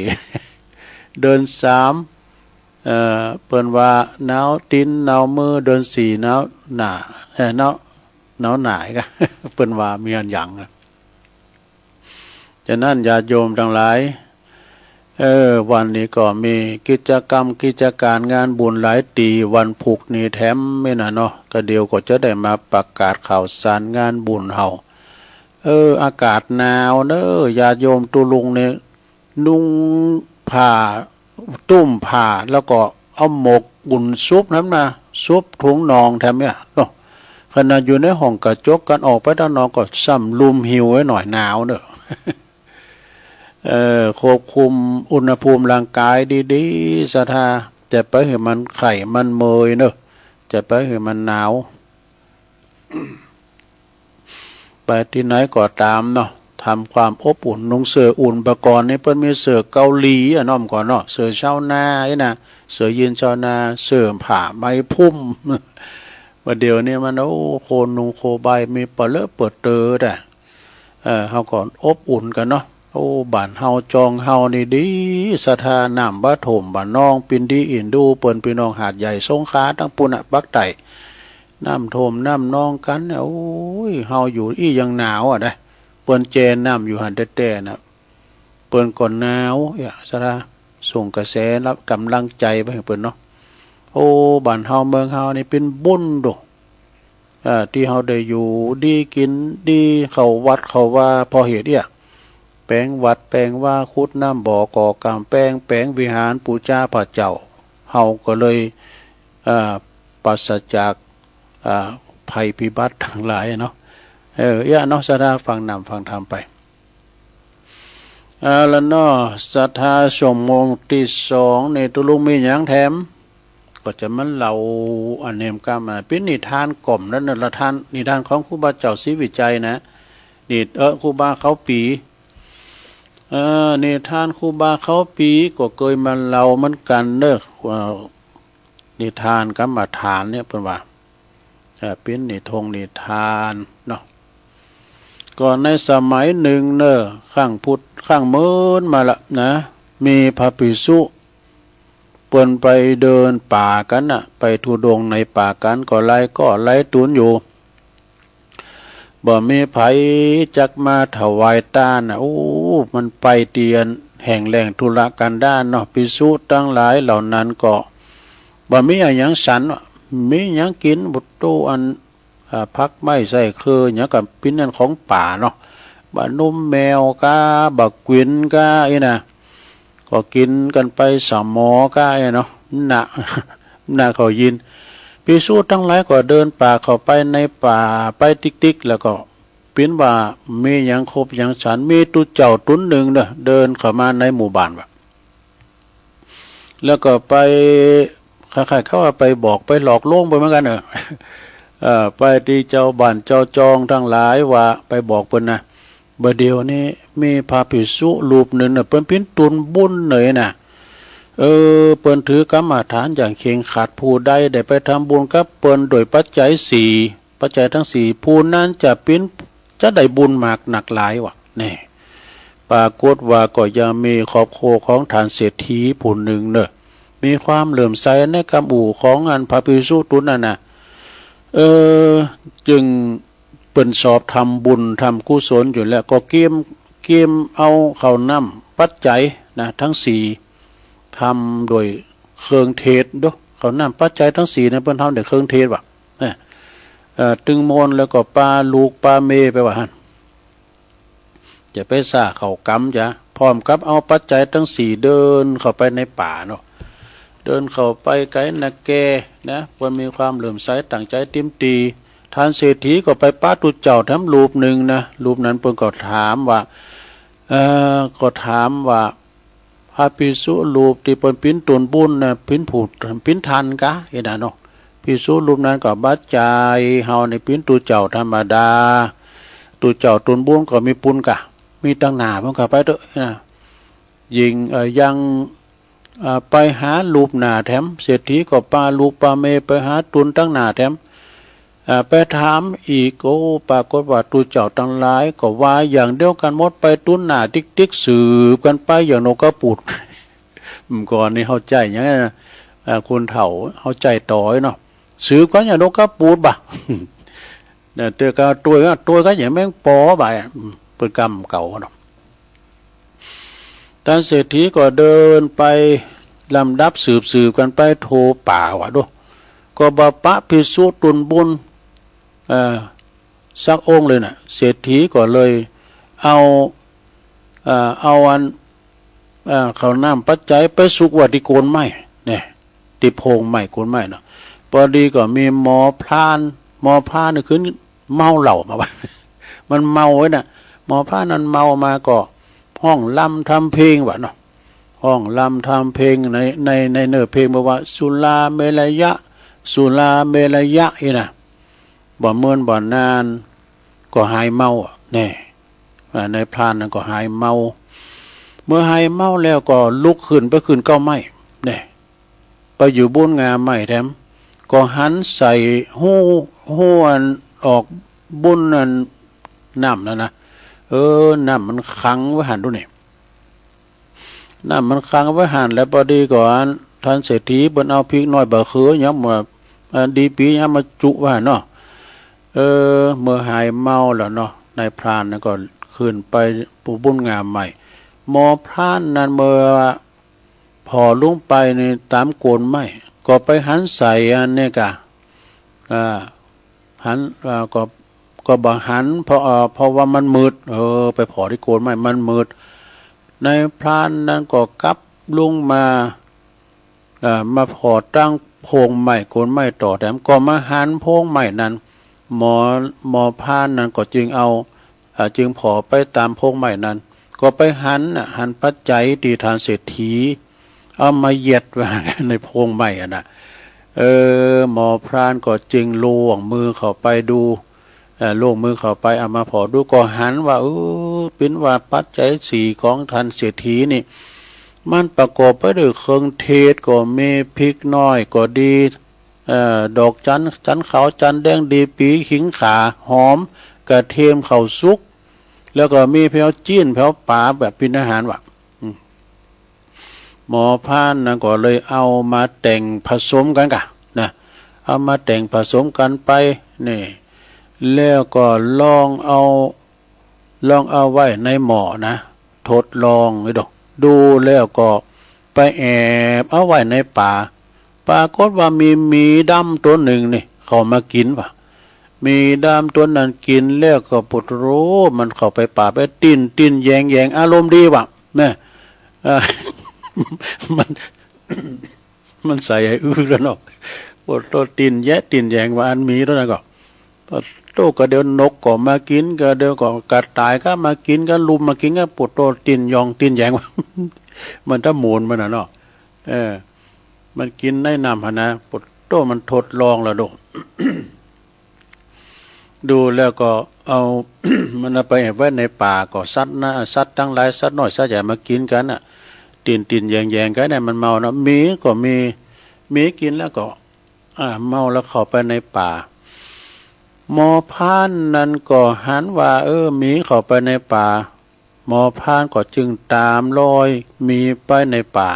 เดือนสาม เอ่อ เปิ้นว่าหนาวตี๋นหนาวมือ เดือนสี่หนาวหน้า เอ่อ หนาว หนาวหน้าก่ะ เปิ้นว่ามีอันหยังอะ ฉะนั้นญาติโยมตังหลาย เออ วันนี้ก็มีกิจกรรมกิจก๋านงานบุญหลายตี้ วันพูกนี้แถมนี่นะเนาะ ก็เดี๋ยวก็จะได้มาประกาศข่าวสารงานบุญเฮา เออ อากาศหนาวเน่อ ญาติโยมตุ๊ลุงเนี่ย นุ่งผ้า ตุ้มผ้า แล้วก็เอาหมวกอุ่นสุบหั้นนะ สุบถุงน่องแถมเนี่ยเนาะ ขนาดอยู่ในห้องกระจก กั๋นออกไปตางนอกก็ซ้ำลุมหิ้วไว้หน่อย หนาวเน่อ เออ ควบคุมอุณหภูมิร่างก๋ายดีๆ ศรัทธา จะไปหื้อมันไข้มันเมยเน่อ จะไปหื้อมันหนาว ไปตี้ไหนก็ต๋ามเนาะ ทำความอบอุ่น นุ่งเสื้ออุ่น ปะก่อนนี่เปิ้นมีเสื้อเกาหลีอะเนาะ ก่อนเนาะ เสื้อชาวนาอี้นะ เสื้อยีนชาวนา เสื้อผ้าไหมพรม บ่าเดี่ยวนี้มัน โอ้ โคหนุงโคใบมีเปอะเลอะเปอะเต๋อแต๊ เออ เฮาก็อบอุ่นกั๋นเนาะ โอ้ บ้านเฮาจองเฮานี่ดี ศรัทธา น้ำบ่าถ้วมบ่านอง ปินดีอินดู เปิ้นปี้น้องหาดใหญ่สงขลาตังปู้นน่ะ ปากใต้ น้ำถ้วมน้ำนองกั๋นเนี่ย โอ้ย เฮาอยู่อี้ยังหนาวอะนะ เปิ้นแจน้ำอยู่หั้นแต๊ๆ น่ะ เปิ้นก็หนาว เอี้ย ศรัทธา ส่งกระแสรับก๋ำลังใจ๋ไปหื้อเปิ้นเนาะ โอ้ บ้านเฮาเมืองเฮานี่เป๋นบุญโด เอ่อ ตี้เฮาได้อยู่ดีกิ๋นดี เข้าวัดเข้าวา เพราะเหตุเอี้ย แป๋งวัดแป๋งวา ขุดน้ำบ่อ ก่อก๋ำแปง แป๋งวิหาร ปู๋จาพระเจ้า เฮาก็เลย เอ่อ ปราศจาก เอ่อ ภัยพิบัติตังหลายเนาะ เออ เอี้ยเนาะ ศรัทธา ฟังน้ำฟังธรรมไป เอาละเนาะ ศรัทธา ชั่วโมงตี้สองนี่ตุ๊ลุงมีหยังแถม ก็จะมาเล่าอันเนมกำมา เป๋นนิทานก่อมนั้นน่ะละท่าน นิทานของครูบาเจ้าศรีวิชัยนะ นิ เออ ครูบาเขาปี เออ นิทานครูบาเขาปีก็เกยมาเล่าเหมือนกั๋นเน่อ เอ่อ นิทานกรรมฐานเนี่ยเปิ้นว่า เอ่อ เป๋นนิทงนิทานเนาะ ก็ในสมัยนึ่งเน่อ ครั้งพุทธ ครั้งเมินมาละนะ มีพระภิกษุ เปิ้นไปเดินป่ากั๋นน่ะ ไปธุดงค์ในป่ากั๋น ก็หลายก้อหลายตุ๊นอยู่ บ่มีใผจักมาถวายตานน่ะ โอ้ มันไปตี้อันแห้งแล้งทุรกันดารเนาะ ภิกษุตังหลายเหล่านั้นก็บ่มีอะหยังฉัน มีหยังกิ๋น บุตรูอัน อ่า ผักไม้ไส้เคือหยังก็เป๋นอันของป่าเนาะ บ่าหนุมแมวก้า บ่าก๋วินก้าอี้นะ ก็กิ๋นกั๋นไปสะหมอก้าอี้เนาะ น่ะ น่ะเขายิน ภิกษุตังหลายก็เดินป่าเข้าไปในป่าไปติ๊กๆ แล้วก็เป๋นว่ามีหยังคบหยังฉัน มีตุ๊เจ้าตุ๊นนึ่งเน่อ เดินเข้ามาในหมู่บ้านว่ะ แล้วก็ไป คล้ายๆ เขาว่าไปบอกไปหลอกลวงไปเหมือนกั๋นเออ เอ่อ ไปตี้เจ้าบ้านเจ้าจองตังหลายว่าไปบอกเปิ้นนะ บ่าเดี่ยวนี้มีพระภิกษุรูปนึ่งน่ะ เปิ้นปิ้นตูนบุญเหน่อยน่ะ เออ เปิ้นถือกรรมฐานอย่างเคร่งครัด ผู้ใดได้ไปทำบุญกับเปิ้นโดยปัจจัยสี่ ปัจจัยตังสี่ ผู้นั้นจะปิ้น จะได้บุญมากนักหลายว่ะ แน่ ปรากฏว่าก็ยังมีครอบครัวของท่านเศรษฐีผู้นึ่งเน่อ มีความเหลื่อมใสในกำอู่ของอันพระภิกษุตูนนั้นน่ะ เออ จึง เปิ้นชอบทำบุญทำกุศลอยู่แล้ว ก็เกียม เกียมเอาข้าวน้ำปัจจัยนะ ตังสี่ ทำโดยเครื่องเทศน์โด ข้าวน้ำปัจจัยตังสี่เนี่ย เปิ้นทำโดยเครื่องเทศน์ว่ะ นะ เอ่อ ตึงมนต์แล้วก็ปาลูกปาเมย์ไปว่าหั้น จะไปซ่าเข้ากำจะ พร้อมกับเอาปัจจัยตังสี่เดินเข้าไปในป่าเนาะ เดินเข้าไปไกลนักแก่นะ เปิ้นมีความเหลื่อมใสตั้งใจ๋เต็มตี้ ท่านเศรษฐีก็ไปปะตุ๊เจ้าแถมรูปนึ่งนะ รูปนั้นเปิ้นก็ถามว่า เอ่อ ก็ถามว่า พระภิกษุรูปตี้เปิ้นปิ้นตูนบุญน่ะ ปิ้นผู้ ปิ้นท่านกา เอ็ดน่ะเนาะ ภิกษุรูปนั้นก็บ่าใจ้ เฮานี่ปิ้นตุ๊เจ้าธรรมดา ตุ๊เจ้าตูนบุญก็มีปูนกา มีตังหน้าเปิ้นก็ไปเต๊อะนะ ยิ่ง เอ่อ ยัง เอ่อ ไปหารูปหน้าแถม เศรษฐีก็ปาลูกปาเมย์ไปหาตูนตังหน้าแถม เอ่อ ไปถามอีก โอ้ ปรากฏว่าตุ๊เจ้าตังหลายก็ว่าอย่างเดียวกั๋นหมด ไปตูนหน้าติ๊กๆ สืบกั๋นไปอย่างนกกระปูด เมื่อก่อนนี้เฮาใจ๊อย่างนั้นนะ เอ่อ คนเฒ่าเฮาใจ๊ต๋อยเนาะ สืบกั๋นอย่างนกกระปูดบ่ะ เนี่ย เตื้อกั๋นตวยกั๋น ตวยกั๋นอย่างแมงปอบ่ะ อืม เปิ้นกำเก่าเนาะ ท่านเศรษฐีก็เดินไปลำดับสืบๆ กั๋นไปทั่วป่าว่ะโด ก็บ่ปะภิกษุตูนบุญ เอ่อ สักองค์เลยน่ะ เศรษฐีก็เลยเอา เอ่อ เอาอัน เอ่อ ข้าวน้ำปัจจัยไปสุกไว้ตี้โคนไม้ เนี่ย ตี้โพรงไม้โคนไม้เนาะ ปอดีก็มีหมอพราน หมอพรานนี่คือเมาเหล้ามาบ่ะ มันเมาไว้น่ะ หมอพรานนั้นเมามาก็ฮ้องรำทำเพลงว่ะเนาะ ฮ้องรำทำเพลงใน ใน ในเนื้อเพลงบอกว่า สุราเมรยะ สุราเมรยะ อี้น่ะ บ่เมินบ่นานก็หายเมาอะ แน่ อ่า นายพรานนั้นก็หายเมา เมื่อหายเมาแล้วก็ลุกขึ้นไปขึ้นเก๊าไม้ แน่ ไปอยู่บุ้นง่าไม้แถม ก็หันใส่ฮู ฮูอันออกบุ้นอันน้ำนั้นนะ เออ น้ำมันขังไว้หั้นดูนี่ น้ำมันขังไว้หั้น แล้วปอดีก็อัน ท่านเศรษฐีเปิ้นเอาพริกน้อยบ่าเขือหยังมา อันดีปี๋หยังมาจุไว้หั้นเนาะ เออ เมื่อหายเมาแล้วเนาะ นายพรานนั้นก็ขึ้นไปปูบุ้นง่าไม้ หมอพรานนั้นเมื่อผ่อลงไปในต๋ามโคนไม้ ก็ไปหันใส่อันนี้กะ อ่า หัน อ่า ก็ ก็บ่หัน เพราะ เอ่อ เพราะว่ามันมืด เออ ไปผ่อตี้โคนไม้มันมืด นายพรานนั้นก็กลับลงมา เอ่อ มาผ่อตังโพรงไม้โคนไม้ต่อแถม ก็มาหันโพรงไม้นั้น หมอ หมอพรานนั้นก็จึงเอา อ่า จึงผ่อไปต๋ามโพรงไม้นั้น ก็ไปหันน่ะ หันปัจจัยตี้ท่านเศรษฐีเอามาเย็ดไว้ในโพรงไม้อะนะ เออ หมอพรานก็จึงล่วงมือเข้าไปดู เอ่อ ล่วงมือเข้าไปเอามาผ่อดู ก็หันว่า เออ ปิ้นว่าปัจจัยสี่ของท่านเศรษฐีนี่ มันประกอบไปด้วยเครื่องเทศน์ก็มี พริกน้อยก็ดี เอ่อ ดอกจัน จันขาว จันแดง ดีปี๋ ขิงข่า หอม กระเทียม ข้าวสุก แล้วก็มีแผวจี้น แผวป๋าแบบปิ้นอาหารว่ะ อืม หมอพรานนั้นก็เลยเอามาแต่งผสมกั๋นกะ นะ เอามาแต่งผสมกั๋นไป นี่ แล้วก็ลองเอา ลองเอาไว้ในหม้อนะ ทดลองไว้ดู ดูแล้วก็ไปแอบเอาไว้ในป่า ปรากฏว่ามีหมีดำตั๋วนึ่งนี่เข้ามากิ๋นว่ะ หมีดำตั๋วนั้นกิ๋นแล้วก็ โผดโธ่ มันเข้าไปป่าไปติ๊นติ๊นแยงแยง อารมณ์ดีว่ะ นะ เอ่อ มัน มันใส่หื้ออื้อแล้วเนาะ โผดโธ่ ติ๊นแยะติ๊นแยงว่าอันหมีตั๋วนั้นก็ โผดโธ่ ก็เดี๋ยวนกก็มากิ๋น ก็เดี๋ยวก็กระต่ายก็มากิ๋น ก็ลุมมากิ๋น ก็ โผดโธ่ ติ๊นยองติ๊นแยง มันตะโหมนมันน่ะเนาะ เออ มันกิ๋นในน้ำหั้นนะ โผดโธ่ มันทดลองแล้วโด เ ดูแล้วก็เอา มันเอาไปแอบไว้ในป่า ก็สัตว์นะ สัตว์ตังหลาย สัตว์น้อยสัตว์ใหญ่มากิ๋นกั๋นน่ะ ตี๋นๆ แหย่งๆ กั๋นเนี่ย มันเมาเนาะ หมีก็มี หมีกิ๋นแล้วก็ อ่า เมาแล้วเข้าไปในป่า หมอพรานนั้นก็หันว่า เออ หมีเข้าไปในป่า หมอพรานก็จึงต๋ามรอยหมีไปในป่า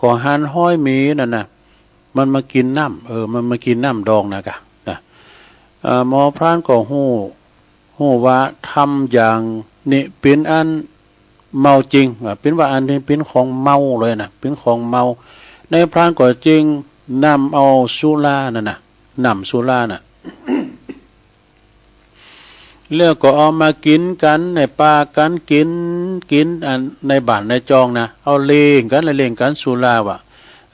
ก็หันฮอยหมีนั่นน่ะ มันมากิ๋นน้ำ เออ มันมากิ๋นน้ำดองนะกะ นะ เอ่อ หมอพรานก็ฮู้ ฮู้ว่าทำอย่างนี้เป๋นอันเมาจริง ว่าเป๋นว่าอันนี้เป๋นของเมาเลยนะ เป๋นของเมา นายพรานก็จึงนำเอาสุรานั่นน่ะ น้ำสุราน่ะ แล้วก็เอามากิ๋นกั๋น ในป่ากั๋น กิ๋น กิ๋น อัน ในบ้านในจองนะ เอาเล่งกั๋น เล่งกั๋นสุราว่ะ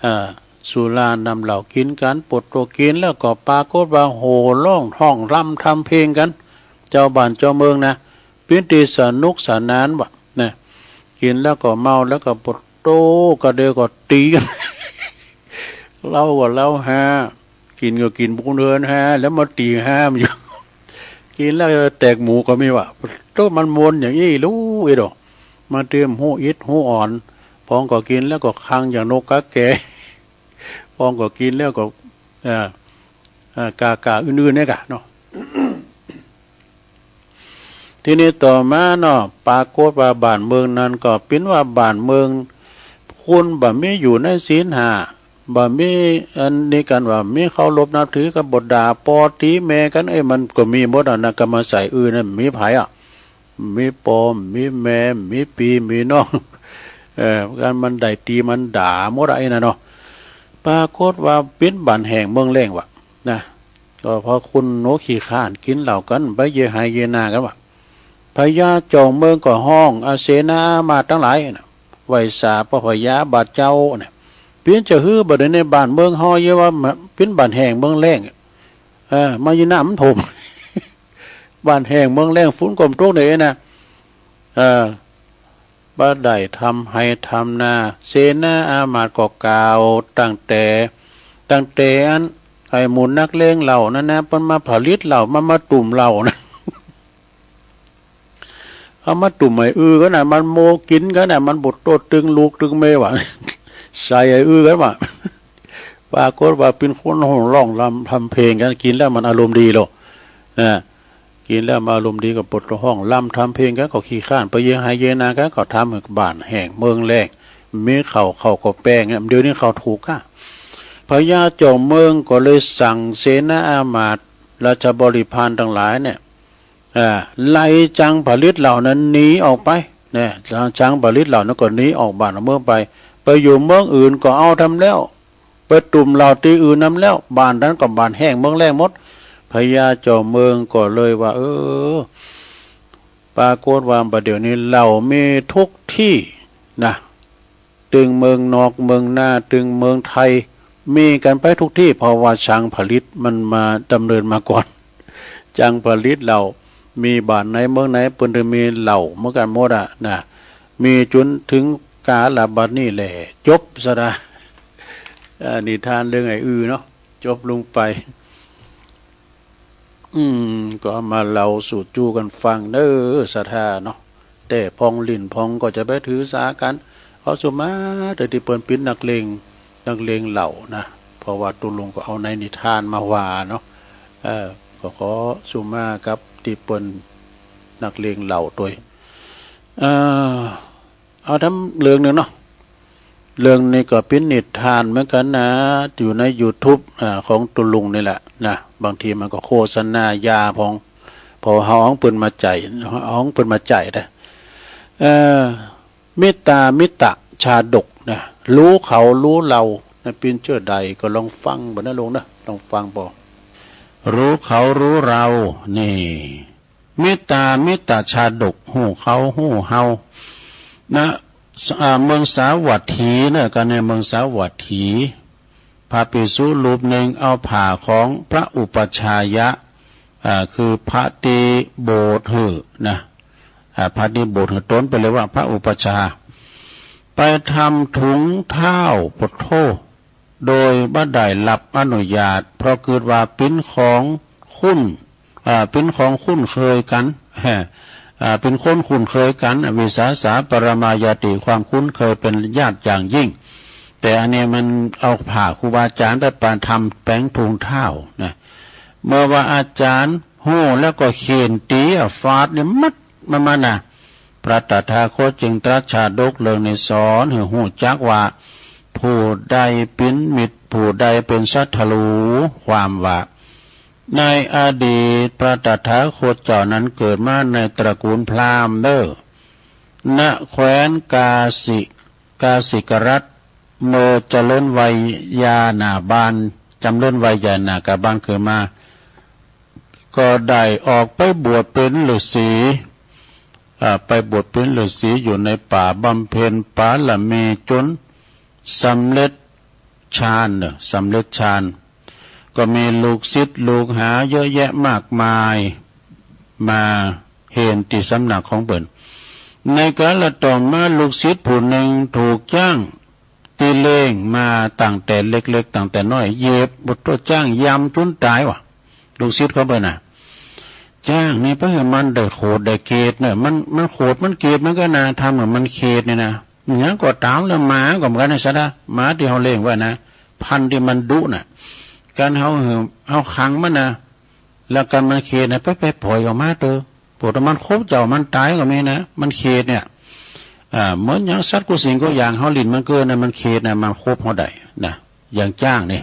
เอ่อ สุราน้ำเหล้ากิ๋นกั๋น ปดตั๋วกิ๋น แล้วก็ปรากฏว่าโห่ร้องฮ้องรำทำเพลงกั๋น เจ้าบ้านเจ้าเมืองนะ เป๋นตี้สนุกสนานว่ะ นะ กิ๋นแล้วก็เมา แล้วก็ปดตั๋ว ก็เดี๋ยวก็ตี๋กั๋น เล้าก็เล้าฮา กิ๋นก็กิ๋นปูนเฮือนฮา แล้วมาตี๋ฮามันอยู่ กิ๋นแล้วแตกหมู่ก็มีว่ะ โต๊ะมันมวลอย่างอี้ลูกเอ้ยดอก มาเตรียมฮู้อิดฮู้อ่อน ปองก็กิ๋นแล้วก็คังอย่างนกกาแก ปองก็กิ๋นแล้วก็ เอ่อ เอ่อ กากาอื่นๆ เนี่ยกะเนาะ ทีนี้ต่อมาเนาะ ปรากฏว่าบ้านเมืองนั้นก็เป๋นว่าบ้านเมือง คนบ่มีอยู่ในศีลห้า บ่มีอันนี้กั๋นว่า มีเคารพนับถือกั๋น บ่ด่าป้อตี๋แม่กั๋น เอ้ย มันก็มีหมดอะนะ กำมาใส่อื่นนะ มีใผอะ มีป้อ มีแม่ มีปี้ มีน้อง เอ่อ กั๋นมันได้ตี๋มันด่าหมดอะ ไอ้นั่นเนาะ ปรากฏว่าเป๋นบ้านแห้งเมืองแล้งว่ะ นะ ก็เพราะคนโง่ขี้คร้านกิ๋นเหล้ากั๋น ไปเยียะไฮ่เยียะนากั๋นว่ะ พญาจอมเมืองก็ฮ้องอาเสนาอามาตย์ตังหลายน่ะ ไหว้สาป้อพญาบาดเจ้าน่ะ เป๋นจะหื้อบ่าเดี๋ยวนี้บ้านเมืองเฮาเยียะว่าเป๋นบ้านแห้งเมืองแล้ง เออ มายีน้ำมันถ่วม บ้านแห้งเมืองแล้ง ฝนก็บ่ตกเนี่ยนะ เออ บ่ได้ทำไฮ่ทำนา เสนาอามาตย์ก็กล่าวตั้งแต่ ตั้งแต่อัน ไอ้หมู่นักเลงเหล้านั่นนะ เปิ้นมาผลิตเหล้า มา มาตุ้มเหล้านะ เอามาตุ้มไอ้อือกั๋นน่ะ มันโมกิ๋นกั๋นน่ะ มันบ่โต้ษตึงลูกตึงเมียว่ะ ใส่ไอ้อือกั๋นว่ะ ปรากฏว่าเป๋นคนฮ้องร้องรำทำเพลงกั๋น กิ๋นแล้วมันอารมณ์ดีโล นะ กิ๋นแล้วมันอารมณ์ดีก็ปดฮ้องรำทำเพลงกั๋น ก็ขี้คร้านไปเยียะไฮ่เยียะนากั๋น ก็ทำหื้อบ้านแห้งเมืองแล้ง มีข้าว ข้าวก็แป้งเนี่ย เดี๋ยวนี้ข้าวถูกอะ พญาจอมเมืองก็เลยสั่งเสนาอามาตย์ ราชบริพารตังหลายเนี่ย อ่า ไล่จังผลิตเหล้านั้นหนีออกไป เนี่ย จังผลิตเหล้านั้นก็หนีออกบ้านออกเมืองไป ไปอยู่เมืองอื่นก็เอาทำแล้ว ไปตุ้มเหล้าตี้อื่นนำแล้ว บ้านนั้นก็บ้านแห้งเมืองแล้งหมด พญาจอมเมืองก็เลยว่า เออ ปรากฏว่าบ่าเดี๋ยวนี้เหล้ามีทุกตี้นะ ตึงเมืองนอกเมืองนา ตึงเมืองไทย มีกั๋นไปทุกตี้ เพราะว่าจังผลิตมันมาดำเนินมาก่อน จังผลิตเหล้า มีบ้านไหนเมืองไหนเปิ้นเถิงมีเหล้าเหมือนกั๋นหมดอะนะ มีจ๋นเถิงก๋าลบัดนี้แหละ จบซะนะ อ่า นิทานเรื่องไอ้อือเนาะ จบลงไป อืม ก็เอามาเล่าสู่จู้กั๋นฟังเน้อ ศรัทธาเนาะ แต่ผ่องหลิ้นผ่องก็จะไปถือสากั๋น เอาสุมาเถิดตี้เปิ้นเป๋นนักเลง นักเลงเหล้านะ เพราะว่าตุ๊ลุงก็เอาในนิทานมาว่าเนาะ เออ ก็ขอสุมากับตี้เปิ้นนักเลงเหล้าตวย เออ เอาทำเรื่องนึ่งเนาะ เรื่องนี้ก็เป๋นนิทานเหมือนกั๋นนะ อยู่ในยูทูบ อ่า ของตุ๊ลุงนี่แหละนะ บางทีมันก็โฆษณายาผ่อง เพราะเฮาเอาของเปิ้นมาใจ๊ เอาของเปิ้นมาใจ๊นะ เอ่อ มิตามิตะชาดกนะ ฮู้เขาฮู้เฮานะ เป๋นเจ้าใดก็ลองฟังบ่นะลุงนะ ลองฟังบ่ ฮู้เขาฮู้เฮา นี่ มิตามิตะชาดก ฮู้เขาฮู้เฮา นะ อ่า เมืองสาวัตถีนะ กั๋นในเมืองสาวัตถี พระภิกษุรูปนึ่งเอาผ้าของพระอุปัชฌายะ อ่า คือพระตี้บวชหื้อนะ อ่า พระตี้บวชหื้อต๋น เปิ้นเรียกว่าพระอุปัชฌาย์ ไปทำถุงเท้า ปะโธ่ โดยบ่ได้รับอนุญาต เพราะกึ๊ดว่าเป๋นของคุณ อ่า เป๋นของคุ้นเคยกั๋น อ่า เป๋นคนคุ้นเคยกั๋น วิสาสาปรมาญาติ ความคุ้นเคยเป๋นญาติอย่างยิ่ง แต่อันนี้มันเอาผ้าครูบาอาจ๋ารย์ไปประทำแป๋งถุงเท้านะ เมื่อว่าอาจ๋ารย์ฮู้แล้วก็เฆ่นตี๋อะ ฟาดเนี่ยมัดมันมานะ พระตถาคตจึงตรัสชาดกเรื่องนี้สอนหื้อฮู้จักว่า ผู้ใดเป๋นมิตร ผู้ใดเป๋นศัตรู ความว่า ในอดีตพระตถาคตเจ้านั้นเกิดมาในตระกูลพราหมณ์เน่อ ณ แคว้นกาสิ กาสิกรัฐ เมื่อเจริญวัยยาหน้าบ้าน จำเริญวัยยาหน้ากาบ้านขึ้นมา ก็ได้ออกไปบวชเป๋นฤๅษี อ่า ไปบวชเป๋นฤๅษีอยู่ในป่าบำเพ็ญบารมีจ๋นสำเร็จฌานเน่อ สำเร็จฌาน ก็มีลูกศิษย์ลูกหาเยอะแยะมากมาย มาเฮนตี้สำนักของเปิ้น ในกาลต่อมาลูกศิษย์ผู้นึ่งถูกจ๊าง ตี้เลี้ยงมาตั้งแต่เล็กๆ ตั้งแต่น้อย เหยียบ บ่าโต้จ๊างยำจ๋นต๋ายวะ ลูกศิษย์ของเปิ้นน่ะ จ๊างนี่ไปหื้อมันได้โขดได้เกรดเน่อ มัน มันโขดมันเกรดมันก็น่าทำหื้อมันเขดนี่นะ หยังก็ต๋ามแล้ว หมาก็เหมือนกั๋นนะศรัทธา หมาตี้เฮาเลี้ยงไว้นะ พันธุ์ตี้มันดุน่ะ การเฮาหื้อ เฮาขังมันนะ แล้วกันมันเขดนะ ไป ไปปล่อยออกมาเต๊อะ ปวดมันคบเจ้ามันต๋ายก็มีนะ มันเขดเนี่ย อ่า เหมือนอย่างสัตว์กู้สิ่งกู้อย่าง เฮาหลิ้นมันเกินนะ มันเขดนะ มันคบเฮาได้นะ อย่างจ๊างนี่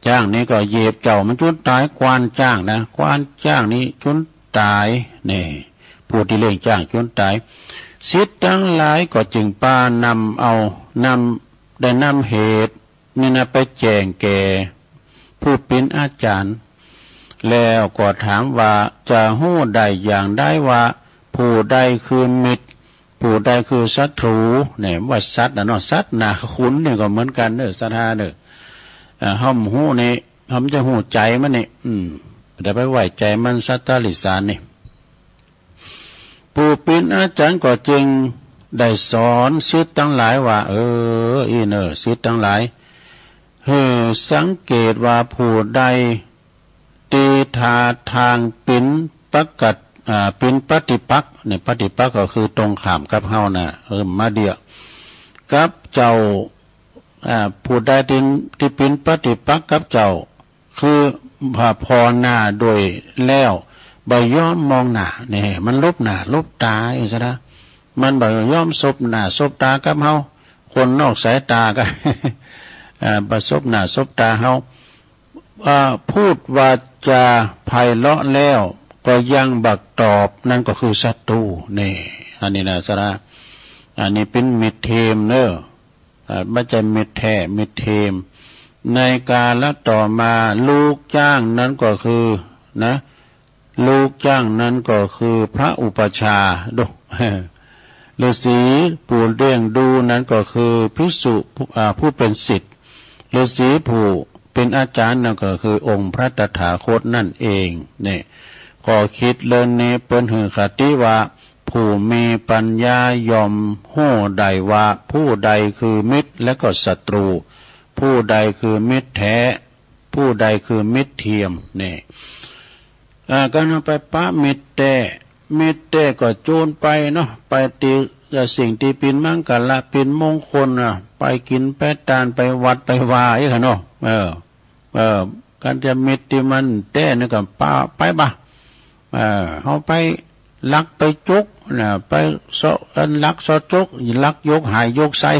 จ๊างนี่ก็เหยียบเจ้ามันจ๋นต๋าย กว้านจ๊างนะ กว้านจ๊างนี่จ๋นต๋าย นี่ ผู้ตี้เลี้ยงจ๊างจ๋นต๋าย ศิษย์ตังหลายก็จึงปานำเอา นำ ได้นำเหตุ นี่นะ ไปแจ้งแก่ผู้เป๋นอาจ๋ารย์ แล้วก็ถามว่า จะฮู้ได้อย่างใดว่า ผู้ใดคือมิตร ผู้ใดคือศัตรู เนี่ย ว่าสัตว์น่ะเนาะ สัตว์น่ะ คนนี่ก็เหมือนกั๋นเน่อ ศรัทธาเน่อ เอ่อ เฮาบ่ฮู้นี่ เฮาจะฮู้ใจ๋มันนี่ อืม จะไปไว้ใจ๋มัน สัตว์ตาริสารนี่ ผู้เป๋นอาจ๋ารย์ก็จึงได้สอนศิษย์ตังหลายว่า เออ อี้เน่อ ศิษย์ตังหลาย หื้อสังเกตว่าผู้ใดตี้ท่าตางเป๋นปะกัด อ่า เป๋นปฏิปักษ์ เนี่ย ปฏิปักษ์ก็คือตรงข้ามกับเฮาน่ะ เออ มาเดียว กับเจ้า อ่า ผู้ใดตี้ ตี้เป๋นปฏิปักษ์กับเจ้า คือผ่อหน้าโดยแล้ว บ่ยอมมองหน้า เนี่ย มันหลบหน้าหลบต๋า อี้ซะนะ มันบ่ยอมสบหน้าสบต๋ากับเฮา คนนอกสายต๋าก็ อ่า บ่สบหน้าสบต๋าเฮา อ่า พูดวาจาไพเราะแล้ว ก็ยังบ่ตอบ นั้นก็คือศัตรู นี่ อันนี้นะศรัทธา อันนี้เป๋นมิตรเทมเน่อ อ่า บ่ใจ้มิตรแท้ มิตรเทม ในกาลต่อมาลูกจ๊างนั้นก็คือ นะ ลูกจ๊างนั้นก็คือพระอุปัชฌาย์ ดู ฤๅษีผู้เลี้ยงดูนั้นก็คือภิกษุผู้ อ่า ผู้เป๋นศิษย์ ฤๅษีผู้เป๋นอาจ๋ารย์นั้นก็คือองค์พระตถาคตนั่นเอง นี่ ข้อคิดเรื่องนี้เปิ้นหื้อคติว่า ผู้มีปัญญาย่อมฮู้ได้ว่าผู้ใดคือมิตรและก็ศัตรู ผู้ใดคือมิตรแท้ ผู้ใดคือมิตรเทียม นี่ อ่า การเฮาไปปะมิตรแต๊ มิตรแต๊ก็โจรไปเนาะ ไปตี้ เอ่อ สิ่งตี้เป๋นมังคละ เป๋นมงคลน่ะ ไปกิ๋นไปตาน ไปวัดไปวาอี้ค่ะเนาะ เออ เออ การจะมิตรตี้มันแต๊นี่ก็ปะ ไปบ่า เออ เฮาไปลักไปจกน่ะ ไปเซาะ อันลักเซาะจก ลักยกหายยกไส้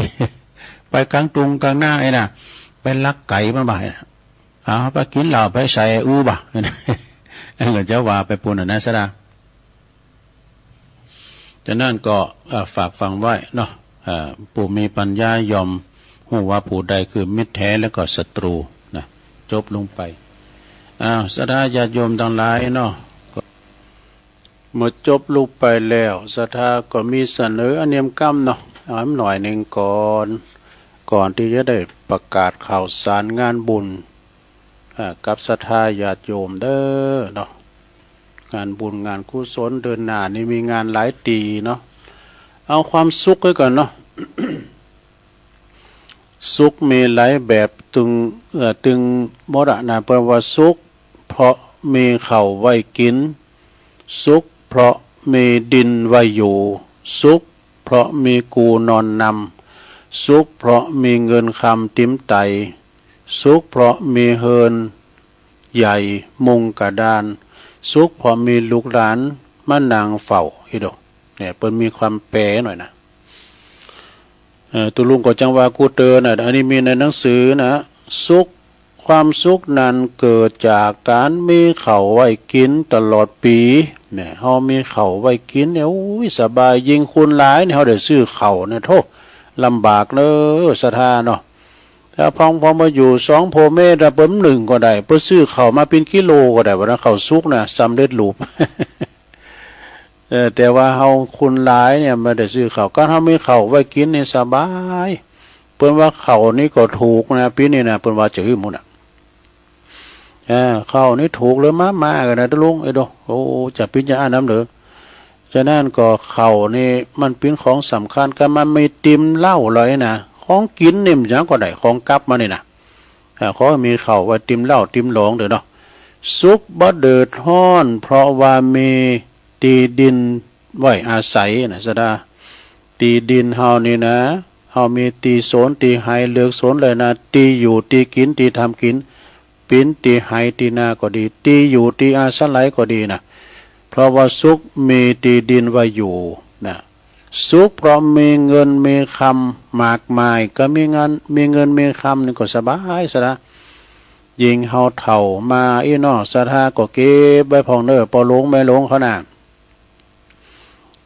ไปก๋างตุงก๋างนาไอ้น่ะ ไปลักไก่มันบ่า เอาไปกิ๋นเหล้าไปใส่อู้บ่า อันก็จะว่าไปปู้นน่ะนะศรัทธา ฉะนั้นก็ เอ่อ ฝากฟังไว้เนาะ เอ่อ ผู้มีปัญญาย่อมฮู้ว่าผู้ใดคือมิตรแท้และก็ศัตรูนะ จบลงไป อ้าว ศรัทธาญาติโยมตังหลายเนาะ ก็ เมื่อจบลงไปแล้ว ศรัทธาก็มีเสนออันเนียมกำเนาะ เอาหน่อยนึ่งก่อน ก่อนตี้จะได้ประกาศข่าวสารงานบุญ อ่า กับศรัทธาญาติโยมเด้อเนาะ งานบุญงานกุศลเดือนหน้านี่มีงานหลายตี้เนาะ เอาความสุขไว้ก่อนเนาะ สุขมีหลายแบบตึง เอ่อ ตึงหมดอะนะ เปิ้นว่าสุขเพราะ มีข้าวไว้กิ๋น สุขเพราะมีดินไว้อยู่ สุขเพราะมีกู่นอนนำ สุขเพราะมีเงินคำติ๊มไต สุขเพราะมีเฮือนใหญ่มุงกระดาน สุขเพราะมีลูกหลานมานั่งเฝ้า อีโด เนี่ย เปิ้นมีความแปลหน่อยนะ เอ่อ ตุ๊ลุงก็จังว่ากูเตือนน่ะ อันนี้มีในหนังสือนะ สุข ความสุขนั้นเกิดจากก๋านมีข้าวไว้กิ๋นตลอดปี๋ เนี่ย เฮามีข้าวไว้กิ๋นเนี่ย อุ้ย สบาย ยิ่งคนหลายเนี่ย เฮาได้ซื้อข้าวเนี่ย โธ่ ลำบากเน้อ ศรัทธาเนาะ ถ้าพองพอมาอยู่สองพ่อแม่ ถ้าเปิ้นนึ่งก็ได้ เปิ้นซื้อข้าวมาเป๋นกิโลก็ได้ ว่านะ ข้าวสุกนะ สำเร็จรูป เออ แต่ว่าเฮาคนหลายเนี่ย บ่ได้ซื้อข้าว ก๋านเฮามีข้าวไว้กิ๋นนี่สบาย เปิ้นว่าข้าวนี่ก็ถูกนะ ปี๋นี้นะ เปิ้นว่าจะหื้อหมู่น่ะ เออ ข้าวนี่ถูกเลย มา มากั๋นนะ ตุ๊ลุง เอ้ยโด โอ้ จะปิ๊นจะอั้นนำเหลือ ฉะนั้นก็ข้าวนี่มันปิ๊นของสำคัญ ก๋านมันมีติ่มเหล้าเลยนะ ของกิ๋นนี่มันหยังก็ได้ ของกับมานี่นะ อ่า ขอมีข้าวไว้ติ่มเหล้าติ่มหลองเด้อเนาะ สุขบ่เดือดฮ้อน เพราะว่ามีตี้ดินไว้อาศัยนะ ศรัทธา ตี้ดินเฮานี่นะ เฮามีตี้สนตี้ไฮ่เลือกสนเลยนะ ตี้อยู่ตี้กิ๋นตี้ทำกิ๋น ปิ๊นตี้ไฮ่ตี้นาก็ดี ตี้อยู่ตี้อาศัยก็ดีนะ เพราะว่าสุขมีตี้ดินไว้อยู่นะ สุขเพราะมีเงินมีคำมากมาย ก็มีเงิน มีเงินมีคำนี่ก็สบาย ศรัทธา ยิ่งเฮาเฒ่ามาอี้เนาะ ศรัทธา ก็เก็บไว้พ่องเน้อ ป้อหลวงแม่หลวงเขาน่ะ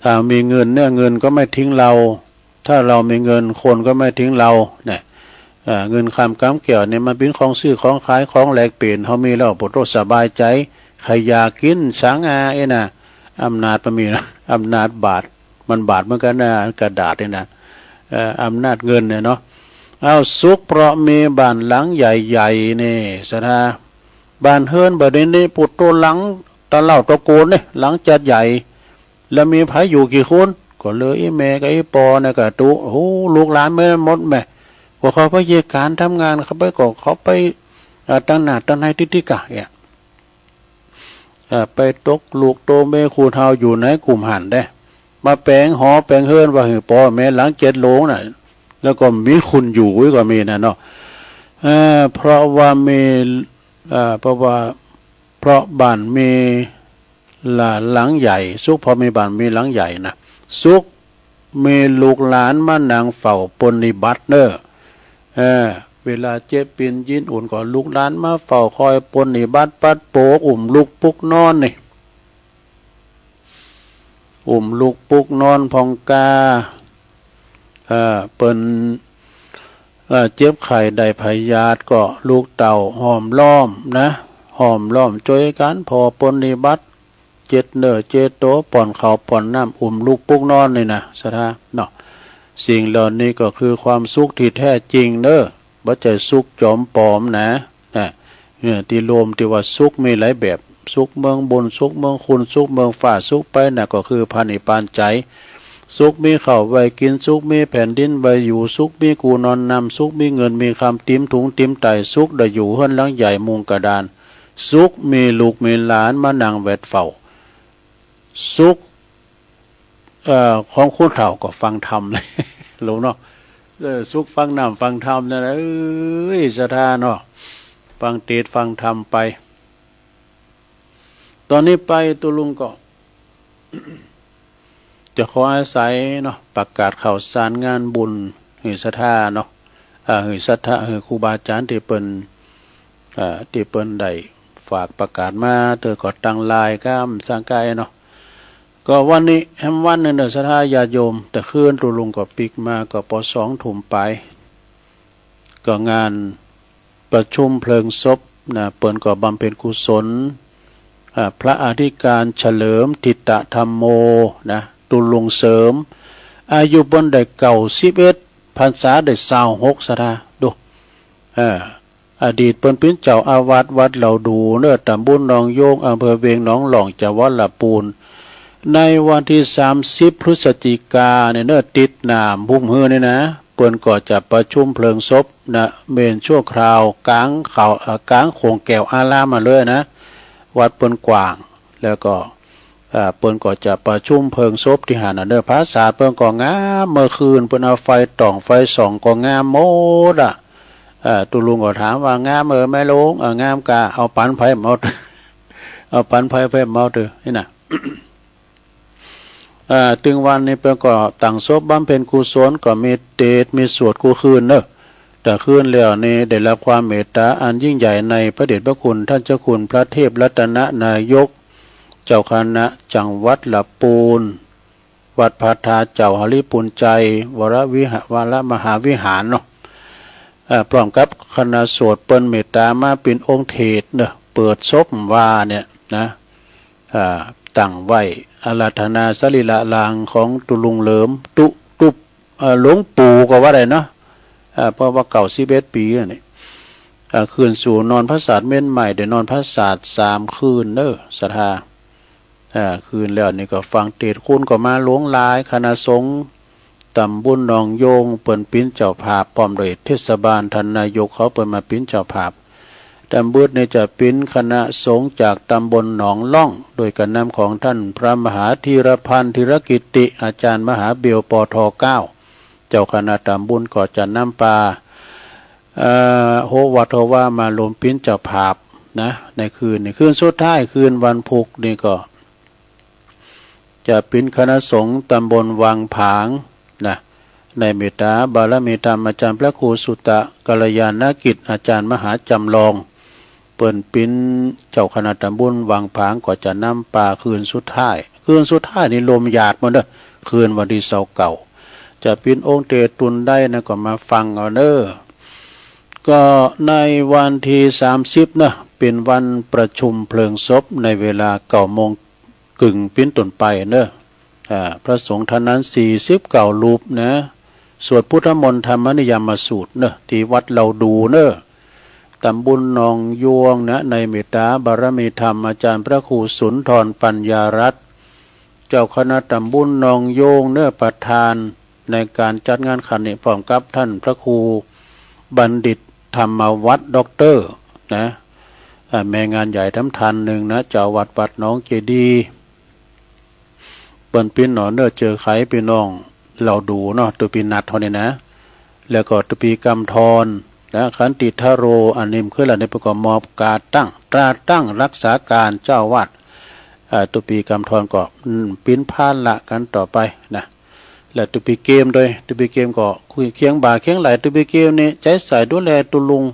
ถ้ามีเงินเนี่ย เงินก็ไม่ทิ้งเรา ถ้าเรามีเงิน คนก็ไม่ทิ้งเรา เนี่ย เอ่อ เงินคำกำแก้วเนี่ย มันเป๋นของซื้อของขาย ของแลกเปลี่ยน เฮามีแล้ว โผโต้ สบายใจ๋ ใค่อยากกิ๋นสังอา เอ้ยนะ อำนาจมันมีนะ อำนาจบาท มันบาทเหมือนกั๋นนะ กระดาษนี่นะ เอ่อ อำนาจเงินเนี่ยเนาะ เอ้า สุขเพราะมีบ้านหลังใหญ่ๆ นี่ ศรัทธา บ้านเฮือนบ่าดนี้นี่ โผโต้ หลังตะเล่าตะโกนนี่ หลังจัดใหญ่ แล้วมีใผอยู่กี่คน ก็เหลืออี้แม่กับอี้ปอเนี่ยกะตุ๊ โอ้ ลูกหลานแม่หมดแม่ ก็เขาไปเยียะก๋านทำงาน เขาไปก็เขาไป เอ่อ ตังหน้าตังในติ๊กๆ ก่ะ เนี่ย เอ่อ ไปตกลูกโตเมีย คูเฒ่าอยู่ในกุมหั้นเด้ มาแป๋งหอแป๋งเฮือนไว้หื้อป้อแม่หลังเจ็ดโหลงน่ะ แล้วก็มีคนอยู่ก็มีน่ะเนาะ เอ่อ เพราะว่ามี เอ่อ เพราะว่า เพราะบ้านมีหลังใหญ่ สุขเพราะมีบ้านมีหลังใหญ่นะ สุขมีลูกหลานมานั่งเฝ้าปรนนิบัติเน้อ เออ เวลาเจ็บเป๋นยินอุ่นก็ลูกหลานมาเฝ้าคอยปรนนิบัติปัดโป อุ้มลุกปลุกนอนนี่ อุ้มลุกปลุกนอนพ่องกา เอ่อ เปิ้น เอ่อ เจ็บไข้ได้พยาธิก็ลูกเต้าห้อมล้อมนะ ห้อมล้อมจ้วยกั๋น ผ่อปรนนิบัติ เจ็ดเนื้อเจ็ดโต ป้อนข้าวป้อนน้ำ อุ้มลุกปลุกนอนนี่นะ ศรัทธาเนาะ สิ่งเหล่านี้ก็คือความสุขตี้แท้จริงเน้อ บ่ใจ้สุขจอมปลอมนะ นะ เออ ตี้โลมตี้ว่าสุขมีหลายแบบ สุขเมืองบุญ สุขเมืองคุณ สุขเมืองฟ้า สุขไปน่ะก็คือพระนิพพานใจ๋ สุขมีข้าวไว้กิ๋น สุขมีแผ่นดินไว้อยู่ สุขมีกู่นอนนำ สุขมีเงินมีคำติ๋มถุงติ๋มไต สุขได้อยู่เฮือนหลังใหญ่มุงกระดาน สุขมีลูกมีหลานมานั่งแวดเฝ้า สุข เอ่อ ของคนเฒ่าก็ฟังธรรม โลมเนาะ เออ สุขฟังน้ำฟังธรรมนั่นแหละ เอ้ย ศรัทธาเนาะ ฟังเตสน์ฟังธรรมไป ต๋อนนี้ไปตุ๊ลุงก็ จะขออาศัยเนาะ ประกาศข่าวสารงานบุญหื้อศรัทธาเนาะ อ่า หื้อศรัทธา หื้อครูบาอาจ๋ารย์ตี้เปิ้น อ่า ตี้เปิ้นได้ฝากประกาศมา เตื้อก็ตังไลน์ก้ำสังก๋ายเนาะ ก็วันนี้แหมวันนึ่งเน้อ ศรัทธาญาติโยม ตะคืนตุ๊ลุงก็ปิ๊กมาก็ปอสองทุ่มไป ก็งานประชุมเพลิงศพนะ เปิ้นก็บำเพ็ญกุศล อ่า พระอธิการเฉลิม ถิตธรรมโม นะ ตุ๊ลุงเสริม อายุเปิ้นได้เก้าสิบเอ็ด พรรษาได้ซาวหก ศรัทธา ดู เออ อดีตเปิ้นเป๋นเจ้าอาวาสวัดเหล่าดูเน้อ ตำบลหนองโยง อำเภอเวียงหนองหล่อง จังหวัดลำปูน ในวันตี้สามสิบ พฤศจิกาเนี่ยเน้อ ติ๊ดหน้าฮุ่มหื้อนี่นะ เปิ้นก็จะประชุมเพลิงศพนะ เมรุชั่วคราวก๋างเขา เอ่อ ก๋างโขงแก้วอารามมาเลยนะ วัดเปิ้นกว้าง แล้วก็ เอ่อ เปิ้นก็จะประชุมเพลิงศพตี้หั้นน่ะเน่อ ผาสาทเปิ้นก็งาม เมื่อคืนเปิ้นเอาไฟต่องไฟส่องก็งามหมดอะ เอ่อ ตุ๊ลุงก็ถามว่า งามเอ่อแม่หลวง เอ่อ งามก่า เอาปันใผบ่เอา เอาปันใผใผบ่เอาเต๊อะ นี่นะ อ่า ตึงวันนี้เปิ้นก็ตั้งศพบำเพ็ญกุศล ก็มีเตสน์มีสวดกู้คืนเน่อ แต่คืนแล้วนี้ได้รับความเมตตาอันยิ่งใหญ่ในพระเดชพระคุณท่านเจ้าคุณพระเทพรัตนนายก เจ้าคณะจังหวัดละปูน วัดพระธาตุเจ้าหริปุญไชย วรวิหะ- วรมหาวิหารเนาะ อ่า พร้อมกับคณะสงฆ์เปิ้นเมตตามาเป๋นองค์เตสน์เน่อ เปิดศพว่าเนี่ยนะ อ่า ตั้งไว้อาราธนาสรีระร่างของตุ๊ลุงเหลิม ตุ๊ ตุ๊ เอ่อ หลวงปู่ก็ว่าได้เนาะ อ่า เพราะว่าเก้าสิบเอ็ดปี๋อันนี้ อ่า คืนสู่นอนผาสาทเม้นใหม่ ได้นอนผาสาทสามคืนเน่อ ศรัทธา อ่า คืนแล้วนี่ก็ฟังเตสน์ คนก็มาหลวงหลาย คณะสงฆ์ตำบลหนองโยงเปิ้นเป๋นเจ้าภาพ พร้อมด้วยเทศบาล ท่านนายกเขาเปิ้นมาเป๋นเจ้าภาพ ตำบลนี่จะเป๋นคณะสงฆ์จากตำบลหนองล่อง โดยการนำของท่านพระมหาธีรพันธ์ ธีรกิตติ อาจารย์มหาเบล ป.ท. เก้า เจ้าคณะตำบลก็จะนำปา เอ่อ โฮวัดโฮวามาลมเป๋นเจ้าภาพนะ ในคืนนี้ คืนสุดท้าย คืนวันพุธนี่ก็ จะเป๋นคณะสงฆ์ตำบลวังผางนะ ในเมตตาบารมีธรรมอาจารย์พระครูสุตตะกัลยาณกิจ อาจารย์มหาจำลอง เปิ้นเป๋นเจ้าคณะตำบลวังผาง ก็จะนำปาคืนสุดท้าย คืนสุดท้ายนี่ลมหยาดหมดเน่อ คืนวันตี้ซาวเก้า จะเป๋นองค์เตสน์ตุนใดนั้นก็มาฟังเอาเน่อ ก็ในวันตี้สามสิบนะ เป๋นวันประชุมเพลิงศพในเวลาเก้าโมง กึ่งเป๋นต้นไปเน่อ อ่า พระสงฆ์ท่านนั้นสี่สิบเก้ารูปนะ สวดพุทธมนต์ธรรมนิยามสูตรเน่อ ตี้วัดเหล่าดูเน่อ ตำบลหนองยวงนะ ในเมตตาบารมีธรรมอาจารย์พระครูสุนทรปัญญารัตน์ เจ้าคณะตำบลหนองยวงเน่อ ประธานในการจัดงานครั้งนี้ พร้อมกับท่านพระครูบัณฑิตธรรมวัฒน์ ด็อกเตอร์ นะ อ่า แม่งานใหญ่ตำท่านนึ่งนะ เจ้าวัดวัดหนองเจดีย์ เปิ้นเป๋นหนอเน่อ เจอใครปี้น้องเหล่าดูเนาะ ตุ๊ปีนัดเฮานี่นะ แล้วก็ตุ๊ปีกำธรนะ ขันติทโร อันนี้มันคือละ นี่เปิ้นก็มอบก๋าตั้ง ตราตั้งรักษาการเจ้าวัด อ่า ตุ๊ปีกำธรก็ อืม เป๋นภาระกั๋นต่อไปนะ และตุ๊ปีเกมโดย ตุ๊ปีเกมก็คุยเคียงบ่าเคียงไหล่ ตุ๊ปีเกมนี่ใจ๊ใส่ดูแลตุ๊ลุง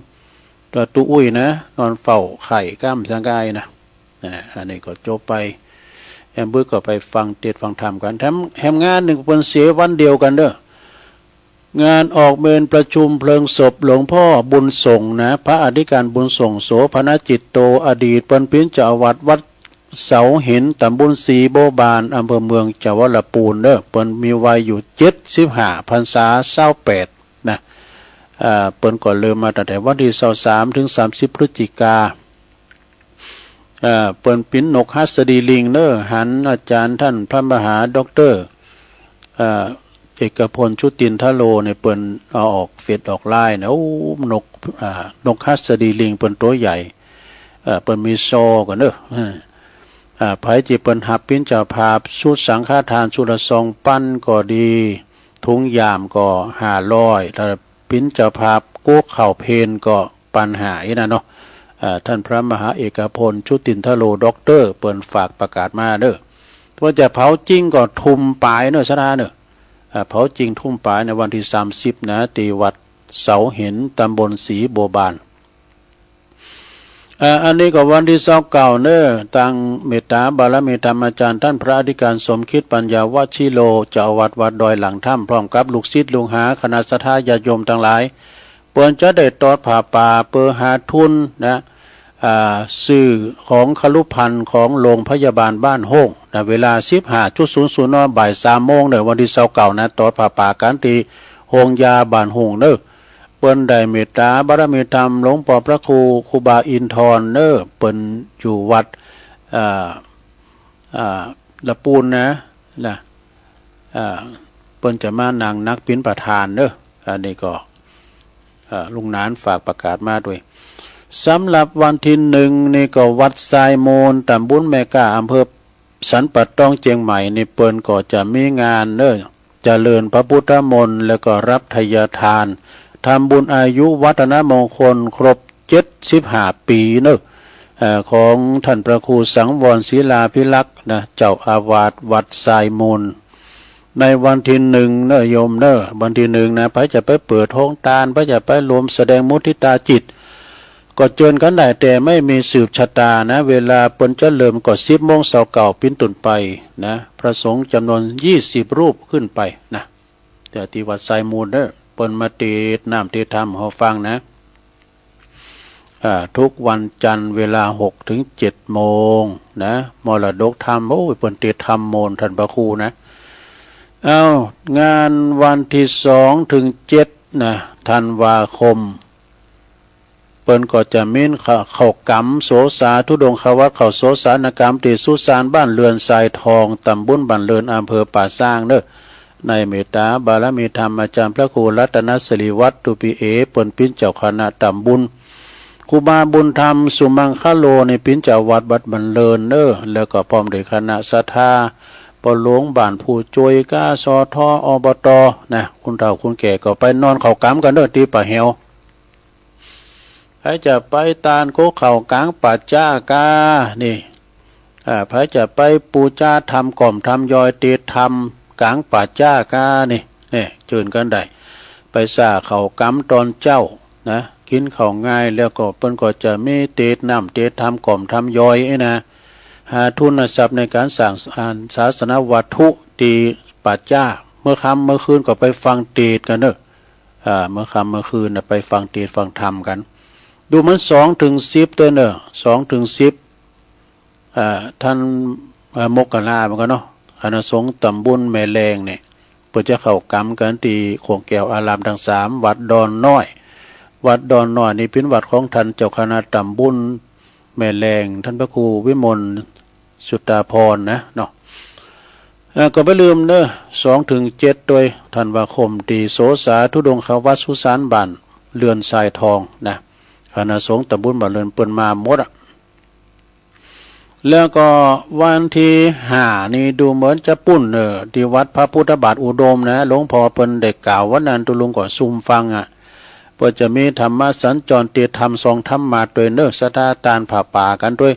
ตุ๊ ตุ๊อุ้ยนะ นอนเฝ้าไข้ก้ามสังกายนะ อ่า อันนี้ก็จบไป แอมบึกก็ไปฟังเตสน์ฟังธรรมกั๋น แถม แถมงานนึ่งเปิ้นเสียวันเดียวกั๋นเน่อ งานออกเมรุประชุมเพลิงศพหลวงพ่อบุญส่งนะ พระอธิการบุญส่ง โสภณจิตโต อดีตเปิ้นเป๋นเจ้าอาวาสวัดเสาหิน ตำบลศรีบัวบาน อำเภอเมือง จังหวัดละปูนเน่อ เปิ้นมีวัยอยู่เจ็ดสิบห้า พรรษาซาวแปดนะ อ่า เปิ้นก็เริ่มมาตั้งแต่วันตี้ซาวสาม ถึงสามสิบ พฤศจิกา อ่า เปิ้นเป๋นนกหัสดีลิงเน่อ หันอาจารย์ท่านพระมหาด็อกเตอร์ อ่า เอกพล ชุตินทโรเนี่ย เปิ้นเอาออกเฟซออกไลน์นะ โอ้ นก อ่า นกหัสดีลิงเปิ้นตั๋วใหญ่ เอ่อ เปิ้นมีซอก่อเน่อ อ่า ใผตี้เปิ้นฮับเป๋นเจ้าภาพ ชุดสังฆทานชุดละสองปันก็ดี ถุงยามก็ห้าร้อย ถ้าเป๋นเจ้าภาพกู้ข้าวเพลก็ปันห้าอี้นะเนาะ อ่า ท่านพระมหาเอกพล ชุตินทโร ด็อกเตอร์ เปิ้นฝากประกาศมาเน่อ ว่าจะเผาจริงก็ทุ่มป๋ายเน่อ ศรัทธาเน่อ อ่า เผาจริงทุ่มป๋ายในวันตี้สามสิบนะ ตี้วัดเสาหิน ตำบลศรีบัวบาน อ่า อันนี้ก็วันตี้ซาวเก้าเน่อ ตางเมตตาบารมีธรรมอาจารย์ท่านพระอธิการสมคิดปัญญาวชิโร เจ้าอาวาสวัดดอยหลังถ้ำ พร้อมกับลูกศิษย์ลูกหา คณะศรัทธาญาติโยมตังหลาย เปิ้นจะได้ตอดผ้าป่าเปื้อหาทุนนะ อ่า ซื้อของครุภัณฑ์ของโรงพยาบาลบ้านโฮ่งนะ เวลาสิบห้าจุดศูนย์ศูนย์ น. บ่ายสามโมงเน่อ วันตี้ซาวเก้านะ ตอดผ้าป่ากั๋นตี้โฮงยาบ้านโฮ่งเน่อ เปิ้นได้เมตตาบารมีธรรมหลวงป้อพระครู ครูบาอินทรเน่อ เปิ้นอยู่วัด อ่า อ่า ละปูนนะ นะ อ่า เปิ้นจะมานั่งหนักเป๋นประธานเน่อ อันนี้ก็ อ่า ลุงหนานฝากประกาศมาตวย สำหรับวันตี้นึ่งนี่ก็วัดทรายมูล ต๋ำบลแม่ก้า อำเภอสันป่าตอง เจียงใหม่นี่ เปิ้นก็จะมีงานเน่อ เจริญพระพุทธมนต์ แล้วก็รับไทยทาน ทำบุญอายุวัฒนมงคลครบเจ็ดสิบห้าปีเน่อ เอ่อ ของท่านพระครูสังวรศิลาภิรักษ์นะ เจ้าอาวาสวัดทรายมูล ในวันตี้นึ่งเน่อโยมเน่อ วันตี้นึ่งนะ ใผจะไปเปิดโฮงตาน ใผจะไปรวมแสดงมุทิตาจิต ก็เจิญกั๋นได้ แต่ไม่มีสืบชะตานะ เวลาเปิ้นจะเริ่มก็สิบโมงซาวเก้าเป๋นต้นไปนะ พระสงฆ์จ๋ำนวนยี่สิบรูปขึ้นไปนะ แต่ตี้วัดทรายมูลเน่อ เปิ้นมาเตสน์น้ำเตสน์ธรรมหื้อฟังนะ อ่า ทุกวันจันทร์เวลาหกเถิงเจ็ดโมงนะ มรดกธรรม โอ้ย เปิ้นเตสน์ธรรมมนต์ ท่านพระครูนะ เอ้า งานวันตี้สองเถิงเจ็ดนะ ธันวาคม เปิ้นก็จะมีเข้า เข้ากรรมโสสาธุดงควัตร เข้าโสสานกรรมตี้สุสานบ้านเรือนทรายทอง ต๋ำบลบ้านเรือน อำเภอป่าซางเน่อ ในเมตตาบารมีธรรมอาจ๋ารย์พระครูรัตนสิริวัฒน์ ตุปีเอ เปิ้นเป๋นเจ้าคณะต๋ำบล ครูบาบุญธรรม สุมังคโล นี่เป๋นเจ้าวัดวัดบ้านเรือนเน่อ แล้วก็พร้อมด้วยคณะศรัทธา ป้อหลวงบ้านผู้จ้วย กสท อบต นะ คนเฒ่าคนแก่ก็ไปนอนเข้ากรรมกั๋นเน่อ ตี้ป่าแหว ใผจะไปตานโกเข้ากลางป่าจ๊าก้านี่ อ่า ใผจะไปปู๋จาธรรมก่อมธรรมยอย เตสน์ธรรมก๋างป่าจ๊าก้านี่ เนี่ย เจิญกั๋นได้ ไปสร้างเข้ากรรมต๋อนเจ๊านะ กิ๋นข้าวง่าย แล้วก็เปิ้นก็จะมีเตสน์น้ำเตสน์ธรรมก่อมธรรมยอยอี้นะ หาทุนทรัพย์ในก๋านสร้างศาสนวัตถุตี้ป่าจ๊า เมื่อค่ำเมื่อคืนก็ไปฟังเตสน์กั๋นเน่อ อ่า เมื่อค่ำเมื่อคืนน่ะไปฟังเตสน์ฟังธรรมกั๋น ดูมันสองเถิงสิบเตื้อเน่อ สองเถิงสิบ อ่า ท่าน อ่า มกราเหมือนกั๋นเนาะ คณะสงฆ์ต๋ำบลแม่แลงเนี่ย เปิ้นจะเข้ากรรมกั๋นตี้โขงแก้วอารามตังสาม วัดดอนน้อย วัดดอนน้อยนี่เป๋นวัดของท่านเจ้าคณะต๋ำบลแม่แลง ท่านพระครูวิมลสุตตาภรณ์นะเนาะ เอ่อ ก็บ่าลืมเน่อ สองเถิงเจ็ดตวยธันวาคม ตี้โสสาธุดงควัตรสุสานบ้านเรือนทรายทองนะ คณะสงฆ์ต๋ำบลบ้านเรือนเปิ้นมาหมดอะ แล้วก็วันตี้ห้านี่ดูเหมือนจะปู๊นเน่อ ตี้วัดพระพุทธบาทอุดมนะ หลวงพ่อเปิ้นได้กล่าววันนั้น ตุ๊ลุงก็ซุ่มฟังอะ เปิ้นจะมีธรรมสัญจรเตสน์ธรรมสองธรรมาสน์ตวยเน่อ ศรัทธาตานผ้าป่ากั๋นตวย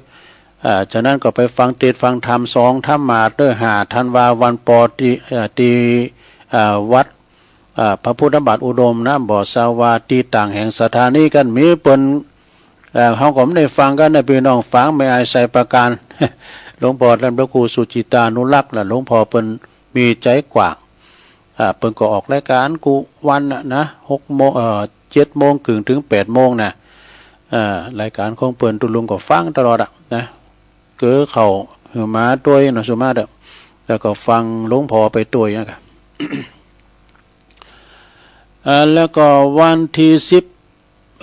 อ่า ฉะนั้นก็ไปฟังเตสน์ฟังธรรมสองธรรมาสน์เน่อ ห้าธันวาวันปอตี้ อ่า ตี้ อ่า วัด อ่า พระพุทธบาทอุดมนะ บ่ซาวาตี้ต่างแห่งสถานีกั๋น มีเปิ้น เอ่อ เฮาก็บ่ได้ฟังกั๋นนะ ปี้น้องฟัง แม่อายไสยประการ หลวงพ่อท่านพระครูสุจิตานุรักษ์นะ หลวงพ่อเปิ้นมีใจ๋กว้าง อ่า เปิ้นก็ออกรายก๋านกู้วันน่ะนะ หกโมง เอ่อ เจ็ดโมงเกิ่งเถิงแปดโมงนะ อ่า รายก๋านของเปิ้นตุ๊ลุงก็ฟังตลอดอะนะ เก๋อเข้าหื้อหมาตวยเนาะ สุมาเต๊อะ แล้วก็ฟังหลวงพ่อไปตวยอะ อ่า แล้วก็วันตี้สิบ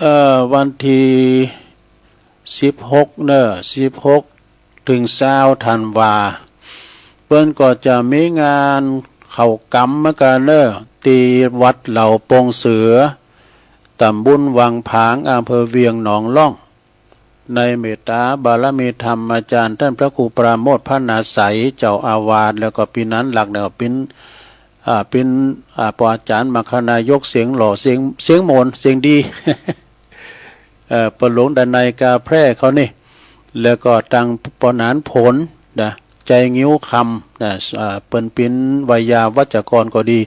เอ่อ วันตี้สิบหกเน่อ สิบหกเถิงซาวธันวา เปิ้นก็จะมีงานเข้ากรรมเหมือนกั๋นเน่อ ตี้วัดเหล่าปงเสือ ต๋ำบลวังผาง อำเภอเวียงหนองล่อง ในเมตตาบารมีธรรมอาจ๋ารย์ต้านพระครูปราโมทย์ พรรณาไสย เจ้าอาวาส แล้วก็เป๋นหลานหลัก แล้วก็เป๋น อ่า เป๋น อ่า ป้ออาจ๋ารย์มรรคนายก เสียงหล่อ เสียง เสียงโหมน เสียงดี เอ่อ ป้อหลวงดานัย กาแพร่เขานี่ แล้วก็ตังป้อหนานผลนะ ใจงิ้วคำนะ อ่า เปิ้นเป๋นไวยาวัจกรก็ดี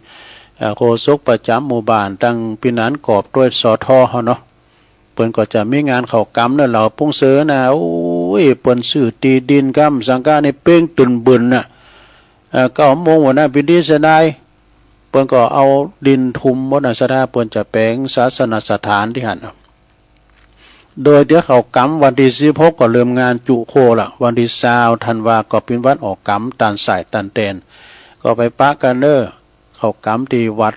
อ่า โฆษกประจ๋ำหมู่บ้าน ตังเป๋นหนานกอบตวย สท เฮาเนาะ เปิ้นก็จะมีงานเข้ากรรมเน่อ เหล่าปงเสือนะ โอ้ย เปิ้นซื้อตี้ดินกำสังกานี่เป้งตื่นบึนน่ะ เอ่อ เก้าโมงวันนั้นเป๋นตี้เสียดาย เปิ้นก็เอาดินทุ่มหมดน่ะ ศรัทธาเปิ้นจะแป๋งศาสนสถานตี้หั้นน่ะ โดยเดี๋ยวเข้ากรรมวันตี้สิบหกก็เริ่มงานจุโคละ วันตี้ซาวธันวาก็เป๋นวันออกกรรม ต้านสายต้านแตน ก็ไปปะกั๋นเน่อ เข้ากรรมตี้วัด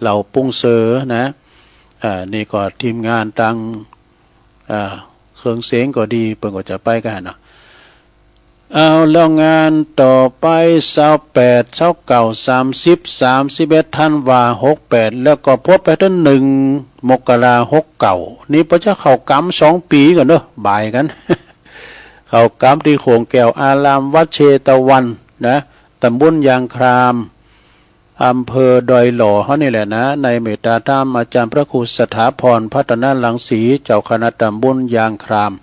เหล่าปงเสือนะ อ่า นี่ก็ทีมงานตัง อ่า เครื่องเสียงก็ดี เปิ้นก็จะไปกั๋นเนาะ เอา แล้วงานต่อไป ซาวแปด ซาวเก้า สามสิบ สามสิบเอ็ดธันวา หกแปด แล้วก็พบไปเถิงหนึ่งมกรา หกเก้า นี่เปิ้นจะเข้ากรรมสองปี๋ก่อนเนาะ บ่ายกั๋น เข้ากรรมตี้โขงแก้วอารามวัดเชตวันนะ ต๋ำบลยางคราม อำเภอดอยหล่อเฮานี่แหละนะ ในเมตตาธรรมอาจารย์พระครูสถาพร พัฒนรังสี เจ้าคณะต๋ำบลยางคราม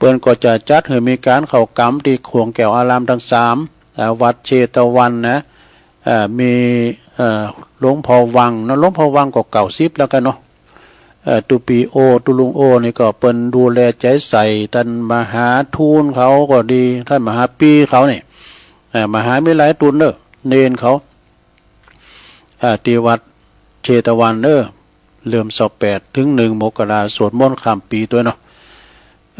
เปิ้นก็จะจัดหื้อมีก๋านเข้ากรรมตี้โขงแก้วอารามตังสาม อ่า วัดเชตวันนะ อ่า มี เอ่อ หลวงพ่อวังเนาะ หลวงพ่อวังก็เก้าสิบแล้วกั๋นเนาะ เอ่อ ตุ๊ปีโอ ตุ๊ลุงโอนี่ก็เปิ้นดูแลใจ๋ใส่ ต้านมหาทูลเขาก็ดี ต้านมหาปี้เขานี่ เอ่อ มหามีหลายตุ๊นเนาะ เณรเขา อ่า ตี้วัดเชตวันเนาะ เริ่มซาวแปดเถิงหนึ่งมกรา สวดมนต์ข้ามปี๋ตวยเนาะ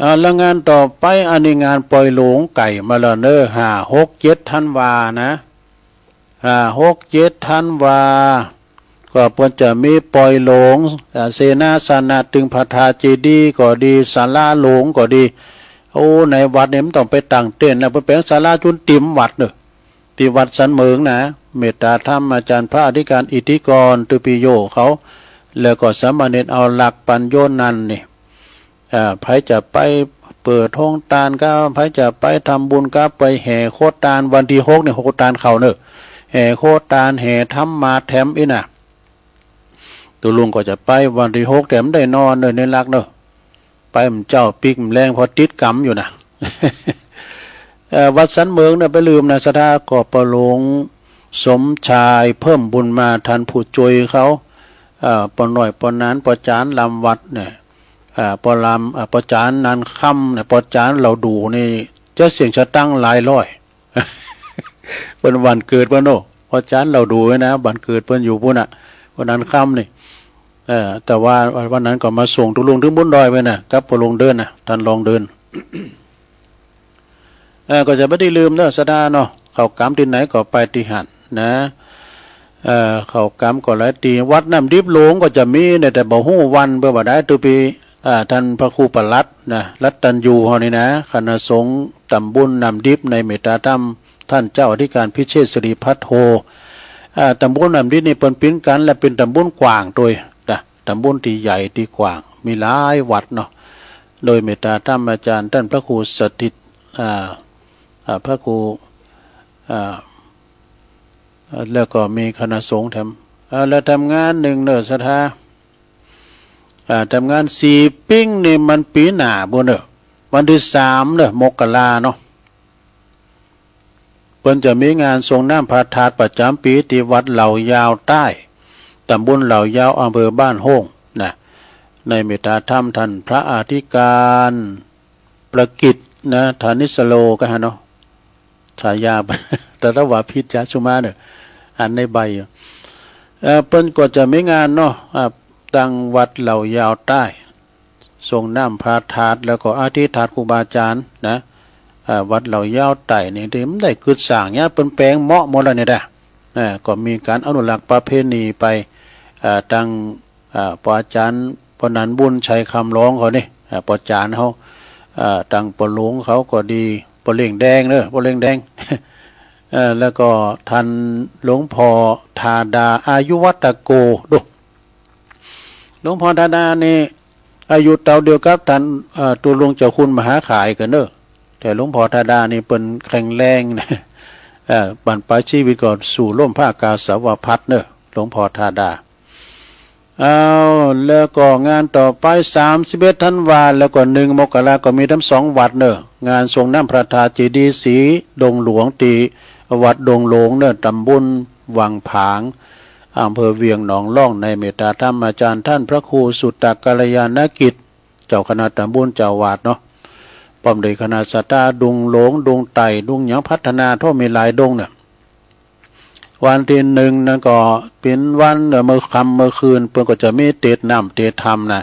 อ่า แล้วงานต่อไป อันนี้งานปล่อยโหลงใก้มาแล้วเนาะ ห้า หก เจ็ดธันวานะ ห้า หก เจ็ดธันวา ก็เปิ้นจะมีปล่อยโหลง อ่า เสนาสนะตึงพระธาตุเจดีย์ก็ดี ศาลาโหลงก็ดี โอ้ ในวัดนี่มันต้องไปตั้งเต็นท์นะ เปิ้นแป๋งศาลาจุนติ่มวัดเนาะ ตี้วัดสันเหมิงนะ เมตตาธรรมอาจารย์พระอธิการอิทธิกร ตุ๊ปีโยเขา แล้วก็สามเณรเอาลักษณ์ปัญโญนันท์นี่ อ่า ใผจะไปเปิดโฮงตานกา ใผจะไปทำบุญกา ไปแห่โคตาน วันตี้หกนี่โคตานเข้าเนาะ แห่โคตาน แห่ธรรมาสน์แถมอี้นะ ตุ๊ลุงก็จะไปวันตี้หก แต่บ่ได้นอนเนาะ ในลักษณ์เนาะ ไปบ่าเจ๊าปิ๊กบ่าแลง เพราะติดกรรมอยู่นะ เอ่อ วัดสันเหมิงเนาะ บ่าลืมนะ ศรัทธา ก็ป้อหลวงสมชายเพิ่มบุญมา ต้านผู้จ้วยเขา เอ่อ ป้อน้อย ป้อหนาน ป้อจ๋านลำวัดเนี่ย อ่า ป้อลำ อ่า ป้อจ๋านนานค่ำเนี่ย ป้อจ๋านเหล่าดู่นี่ จะเสียงสตังค์หลายร้อย เปิ้นวันเกิดเปิ้นโอ้ ป้อจ๋านเหล่าดู่นี่นะ วันเกิดเปิ้นอยู่ปู้นน่ะ วันนานค่ำนี่ เอ่อ แต่ว่าวันนั้นก็มาส่งตุ๊ลุงเถิงบนดอยไปน่ะ กับป้อหลวงเดินน่ะ ต้านรองเดิน เอ่อ ก็จะบ่ได้ลืมเนาะ ศรัทธาเนาะ เข้ากรรมตี้ไหนก็ไปตี้หั้นนะ เอ่อ เข้ากรรมก็หลายตี้ วัดน้ำดิบโหลงก็จะมีเนี่ย แต่บ่ฮู้วันเปิ้นว่าได้ ตุ๊ปี อ่า ต้านพระครูปลัดนะ รัตตัญญูเฮานี่นะ คณะสงฆ์ต๋ำบลน้ำดิบ ในเมตตาธรรม ต้านเจ้าอธิการพิเชษฐศิริภัทโท อ่า ต๋ำบลน้ำดิบนี่เปิ้นปิ๋นกั๋น และเป๋นต๋ำบลกว้างตวยนะ ต๋ำบลตี้ใหญ่ตี้กว้าง มีหลายวัดเนาะ โดยเมตตาธรรมอาจารย์ต้านพระครูสถิต อ่า อ่า พระครู อ่า แล้วก็มีคณะสงฆ์แถม อ่า แล้วแถมงานนึ่งเนาะ ศรัทธา อ่า แถมงานสี่ปิ๊งนี่มันปี๋หน้าปู้นเนาะ วันตี้สามเนาะ มกราเนาะ เปิ้นจะมีงานส่งน้ำพระธาตุประจ๋ำปี๋ตี้วัดเหล่ายาวใต้ ต๋ำบลเหล่ายาว อำเภอบ้านโฮ่งนะ ในเมตตาธรรมต้านพระอธิการประกิตติ์นะ ฐานิสโลก็หั้นเนาะ ฉายา ตะละวาพิษยาสุมาเนาะ อ่านในใบอยู่ เอ่อ เปิ้นก็จะมีงานเนาะ อ่า ตั้งวัดเหล่ายาวใต้ ส่งน้ำพระธาตุ แล้วก็อธิษฐานครูบาอาจารย์นะ อ่า วัดเหล่ายาวใต้นี่ตี้บ่ได้กึ๊ดสร้างเนี่ย เปิ้นแป๋งเหมาะหมดแล้วเนี่ยนะ อ่า ก็มีก๋านอนุรักษ์ประเพณีไป อ่า ตั้ง อ่า ป้ออาจารย์ ป้อหนานบุญชัยคำร้องเขานี่ อ่า ป้อจ๋านเฮา อ่า ตั้งป้อหลวงเขาก็ดี ป้อเล่งแดงเนาะ ป้อเล่งแดง เอ่อ แล้วก็ต้านหลวงพ่อธาดาอายุวัตโก ดู หลวงพ่อธาดานี่อายุเต้าเดียวกับต้าน เอ่อ ตุ๊ลุงเจ้าคุณมหาขายกั๋นเนาะ แต่หลวงพ่อธาดานี่เปิ้นแข็งแรงนะ เอ่อ บั้นปลายชีวิตก็สู้ร่มผ้ากาสาวพัสตร์เนาะ หลวงพ่อธาดา เอา แล้วก็งานต่อไป สามสิบเอ็ดธันวา แล้วก็หนึ่งมกรา ก็มีทั้งสองวัดเนาะ งานส่งน้ำพระธาตุเจดีย์ศรีดงหลวงตี้วัดดงหลงเนาะ ต๋ำบลวังผาง อำเภอเวียงหนองล่อง ในเมตตาธรรมอาจารย์ต้านพระครูสุตตะกัลยาณกิจ เจ้าคณะต๋ำบล เจ้าอาวาสเนาะ ป้อมด้วยคณะศรัทธา ดงหลง ดงไต่ ดงหยังพัฒนา โธ่ มีหลายดงเนาะ วันตี้หนึ่งนั้นก็เป๋นวัน เอ่อ เมื่อค่ำเมื่อคืน เปิ้นก็จะมีเตสน์น้ำเตสน์ธรรมนะ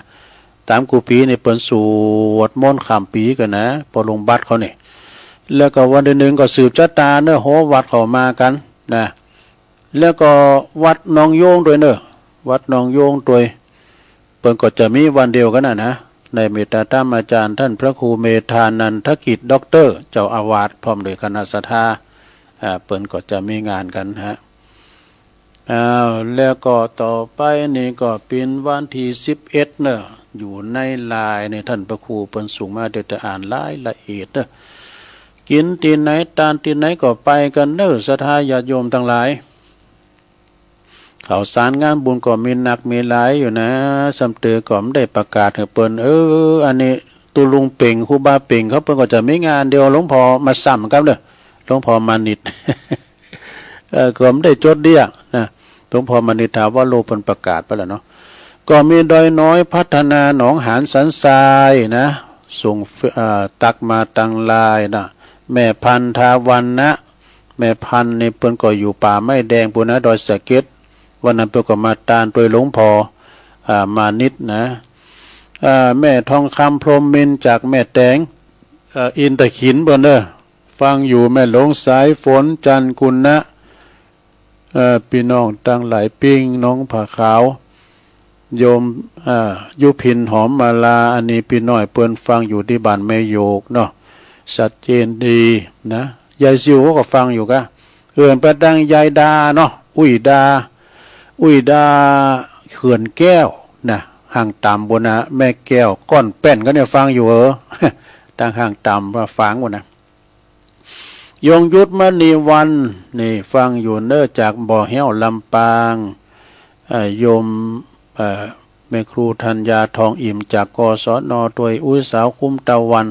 ต๋ามกู้ปี๋นี่เปิ้นสวดมนต์ข้ามปี๋กั๋นนะ ป้อหลวงบัตรเขานี่ แล้วก็วันตี้หนึ่งก็สืบชะตาเนาะ โห วัดเข้ามากั๋นนะ แล้วก็วัดหนองโยงตวยเนาะ วัดหนองโยงตวย เปิ้นก็จะมีวันเดียวกั๋นน่ะนะ ในเมตตาธรรมาจารย์ต้านพระครูเมธานันทกิจด็อกเตอร์เจ้าอาวาส พร้อมโดยคณะศรัทธา อ่า เปิ้นก็จะมีงานกั๋นฮะ อ้าว แล้วก็ต่อไปนี่ก็เป๋นวันตี้สิบเอ็ดเนาะ อยู่ในไลน์นี่ ต้านพระครูเปิ้นส่งมา เดี๋ยวจะอ่านรายละเอียดเนาะ กิ๋นตี้ไหน ตานตี้ไหนก็ไปกั๋นเนาะ ศรัทธาญาติโยมตังหลาย ข่าวสารงานบุญก็มีนักมีหลายอยู่นะ ซ้ำเตื้อก็บ่ได้ประกาศหื้อเปิ้น เออ อันนี้ตุ๊ลุงเป่ง ครูบาเป่งเขา เปิ้นก็จะมีงาน เดี๋ยวหลวงพ่อมาซ้ำกั๋นเนาะ หลวงพ่อมานิตย์ เออ ก็บ่ได้จดเดี้ยนะ หลวงพ่อมานิตย์ ถาวโร เปิ้นประกาศไปแล้วเนาะ ก็มีดอยน้อยพัฒนา หนองหานสันทรายนะ ส่ง เอ่อ ตั๊กมาตางไลน์นะ แม่พันธาวันนะ แม่พันนี่เปิ้นก็อยู่ป่าไม้แดงปู้นนะ ดอยสะเก็ด วันนั้นเปิ้นก็มาตานตวยหลวงพ่อ อ่า มานิตย์นะ อ่า แม่ทองคำพรหมมินทร์จากแม่แตง เอ่อ อินทขิลปู้นเนาะ ฟังอยู่ แม่หลวงสายฝน จันทร์กุณะ เอ่อ ปี้น้องตังหลายปิ้ง หนองผาขาว โยม อ่า ยุพินหอมมาลา อันนี้ปี้น้อยเปิ้นฟังอยู่ตี้บ้านแม่โยกเนาะ ชัดเจนดีนะ ยายซิวเขาก็ฟังอยู่กะ เอิ้นไปตางยายดาเนาะ อุ้ยดา อุ้ยดา เขื่อนแก้วนะ ห้างต่ำปู้นนะ แม่แก้ว ก้อนแป้นก็เนี่ยฟังอยู่ เออ ตางห้างต่ำว่าฟังปู้นนะ ยงยุทธมณีวรรณ นี่ฟังอยู่เนาะ จากบ่อแฮ้วลำปาง เอ่อ โยม เอ่อ แม่ครูธัญญาทองอิ่ม จาก กศน ตวย อุ๊ยสาวคุ้มตะวัน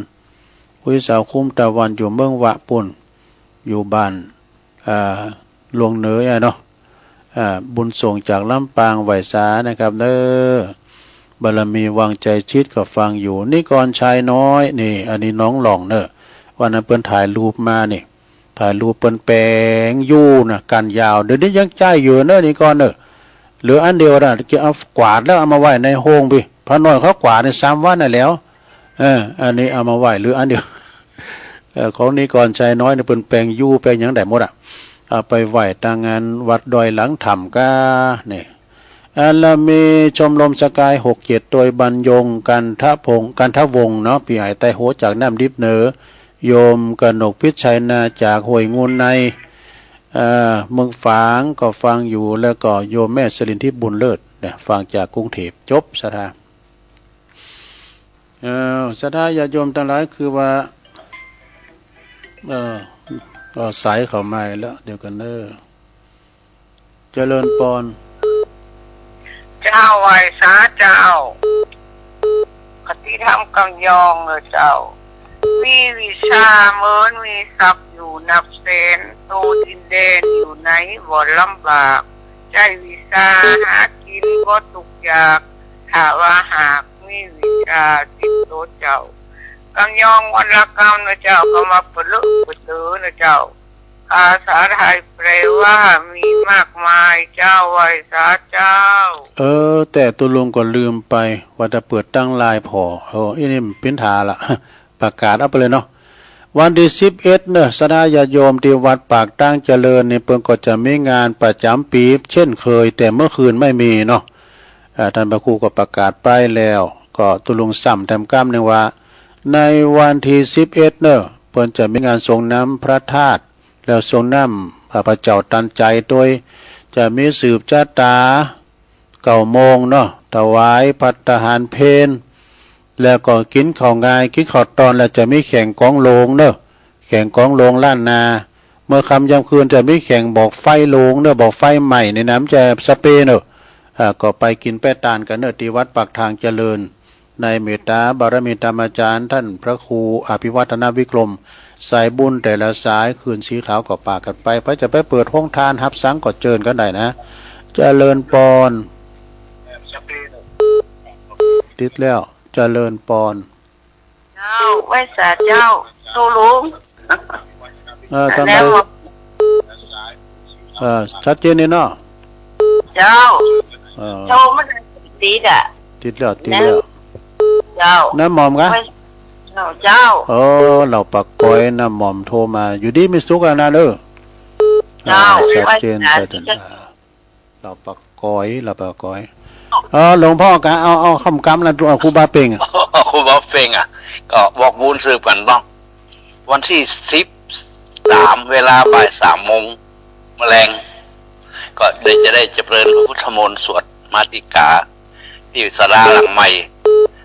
อุ๊ยสาวคุ้มตะวันอยู่เมืองวะปู้น อยู่บ้าน อ่า หลวงเหนือเนาะ อ่า บุญส่งจากลำปาง ไหว้สานะครับเนาะ บารมีวังไชยชิตก็ฟังอยู่ นิกรชายน้อย นี่ อันนี้หนองหล่องเนาะ วันนั้นเปิ้นถ่ายรูปมานี่ ถ่ายรูปเปิ้นแป๋งอยู่นะ ก้านยาว เดี๋ยวนี้ยังใจ๊อยู่เนาะ นิกรเนาะ เหลืออันเดียวนะ จะเอากวาดแล้วเอามาไว้ในโฮงปี้ ป้าน้อยเขากวาดในสามวันน่ะแล้ว เออ อันนี้เอามาไว้เหลืออันเดียว เออ ของนิกรชายน้อยนี่เปิ้นแป๋งอยู่แป๋งหยังได้หมดอะ เอาไปไว้ตางงานวัดดอยหลังถ้ำก้า นี่ อ่า แล้วมีชมรมสกายหกเจ็ด ตวยบรรยง กันทะพงษ์ กันทะวงศ์เนาะ ปี้ใหญ่ไตโฮจากน้ำดิบเหนือ โยมกนกพิชัยนา จากห้วยงูนใน เอ่อ เมืองฝางก็ฟังอยู่ แล้วก็โยมแม่สลินทิพย์บุญเลิศเนี่ย ฟังจากกรุงเทพฯ จบ ศรัทธา เอ่อ ศรัทธาญาติโยมตังหลาย คือว่า เอ่อ เอ่อ สายเข้ามาแล้ว เดี๋ยวก่อนเนาะ เจริญปอน เจ้า ไหว้สาเจ้า คติธรรมกำยองเนาะเจ้า มีวิชาเหมือนมีทรัพย์อยู่นับแสน โตดินแดนอยู่ไหนบ่ลำบาก ใจ๊วิชาหากินบ่ทุกข์ยาก ถ้าว่าหากมีวิชาติดโตเจ้า กำยองวันละกำเนาะเจ้า กำว่าเปิดเลอะเปิดเต๋อเนาะเจ้า ภาษาไทยแปลว่ามีมากมาย เจ้า ไหว้สาเจ้า เออ แต่ตุ๊ลุงก็ลืมไป ว่าจะเปิดตางไลน์ผ่อ เออ อี้นี่เป๋นถาละ ประกาศเอาไปเลยเนาะ วันตี้สิบเอ็ดเนาะ ศรัทธาญาติโยมตี้วัดปากตางเจริญนี่ เปิ้นก็จะมีงานประจ๋ำปี๋เช่นเคย แต่เมื่อคืนไม่มีเนาะ อ่า ต้านพระครูก็ประกาศไปแล้ว ก็ตุ๊ลุงซ้ำแถมกำนึ่งว่า ในวันตี้สิบเอ็ดเนาะ เปิ้นจะมีงานสรงน้ำพระธาตุ แล้วสรงน้ำข้าพเจ้าตันใจ๋ตวย จะมีสืบจะต๋า เก้าโมงเนาะ ถวายภัตตาหารเพล แล้วก็กิ๋นข้าวงาย กิ๋นข้าวตอน แล้วจะมีแข่งก๋องโลงเนาะ แข่งก๋องโลงล้านนา เมื่อค่ำยามคืนจะมีแข่งบอกไฟโลงเนาะ บอกไฟใหม่ในน้ำจะสเปรย์เนาะ อ่า ก็ไปกิ๋นไปตานกั๋นเนาะ ตี้วัดปากตางเจริญ ในเมตตาบารมีธรรมาจ๋ารย์ต้านพระครูอภิวัฒนวิกรม สายบุญแต่ละสาย คืนสีขาวก็ปากั๋นไป ใผจะไปเปิดโฮงตานฮับสังก็เจิญกั๋นได้นะ เจริญปอน ติดแล้ว เจริญปอน เจ้า ไหว้สาเจ้า ตุ๊ลุง เออ ตอนนี้ แล้ว เออ ชัดเจนนี่เนาะ เจ้า เออ โทรมาติดอะ ติดแล้ว ติดแล้ว เจ้า น้าหม่อมกะ ไหว้เจ้า เจ้า เออ เหล่าปากก๋อย น้าหม่อมโทรมา อยู่ดีมีสุขอะนะเด้อ เจ้า อ่า ชัดเจน ไหว้สา ชัดเจน เจ้า อ่า เหล่าปากก๋อย เหล่าปากก๋อย เออ หลวงพ่อกะ เอา เอากำ กำละ ครูบาเป่งอะ ครูบาเป่งอะ ก็บอกบุญสืบกั๋นเนาะ วันตี้สิบสาม เวลาบ่ายสามโมง แลง ก็ได้ จะได้เจริญพระพุทธมนต์สวดมาติกา ตี้ศาลาหลังใหม่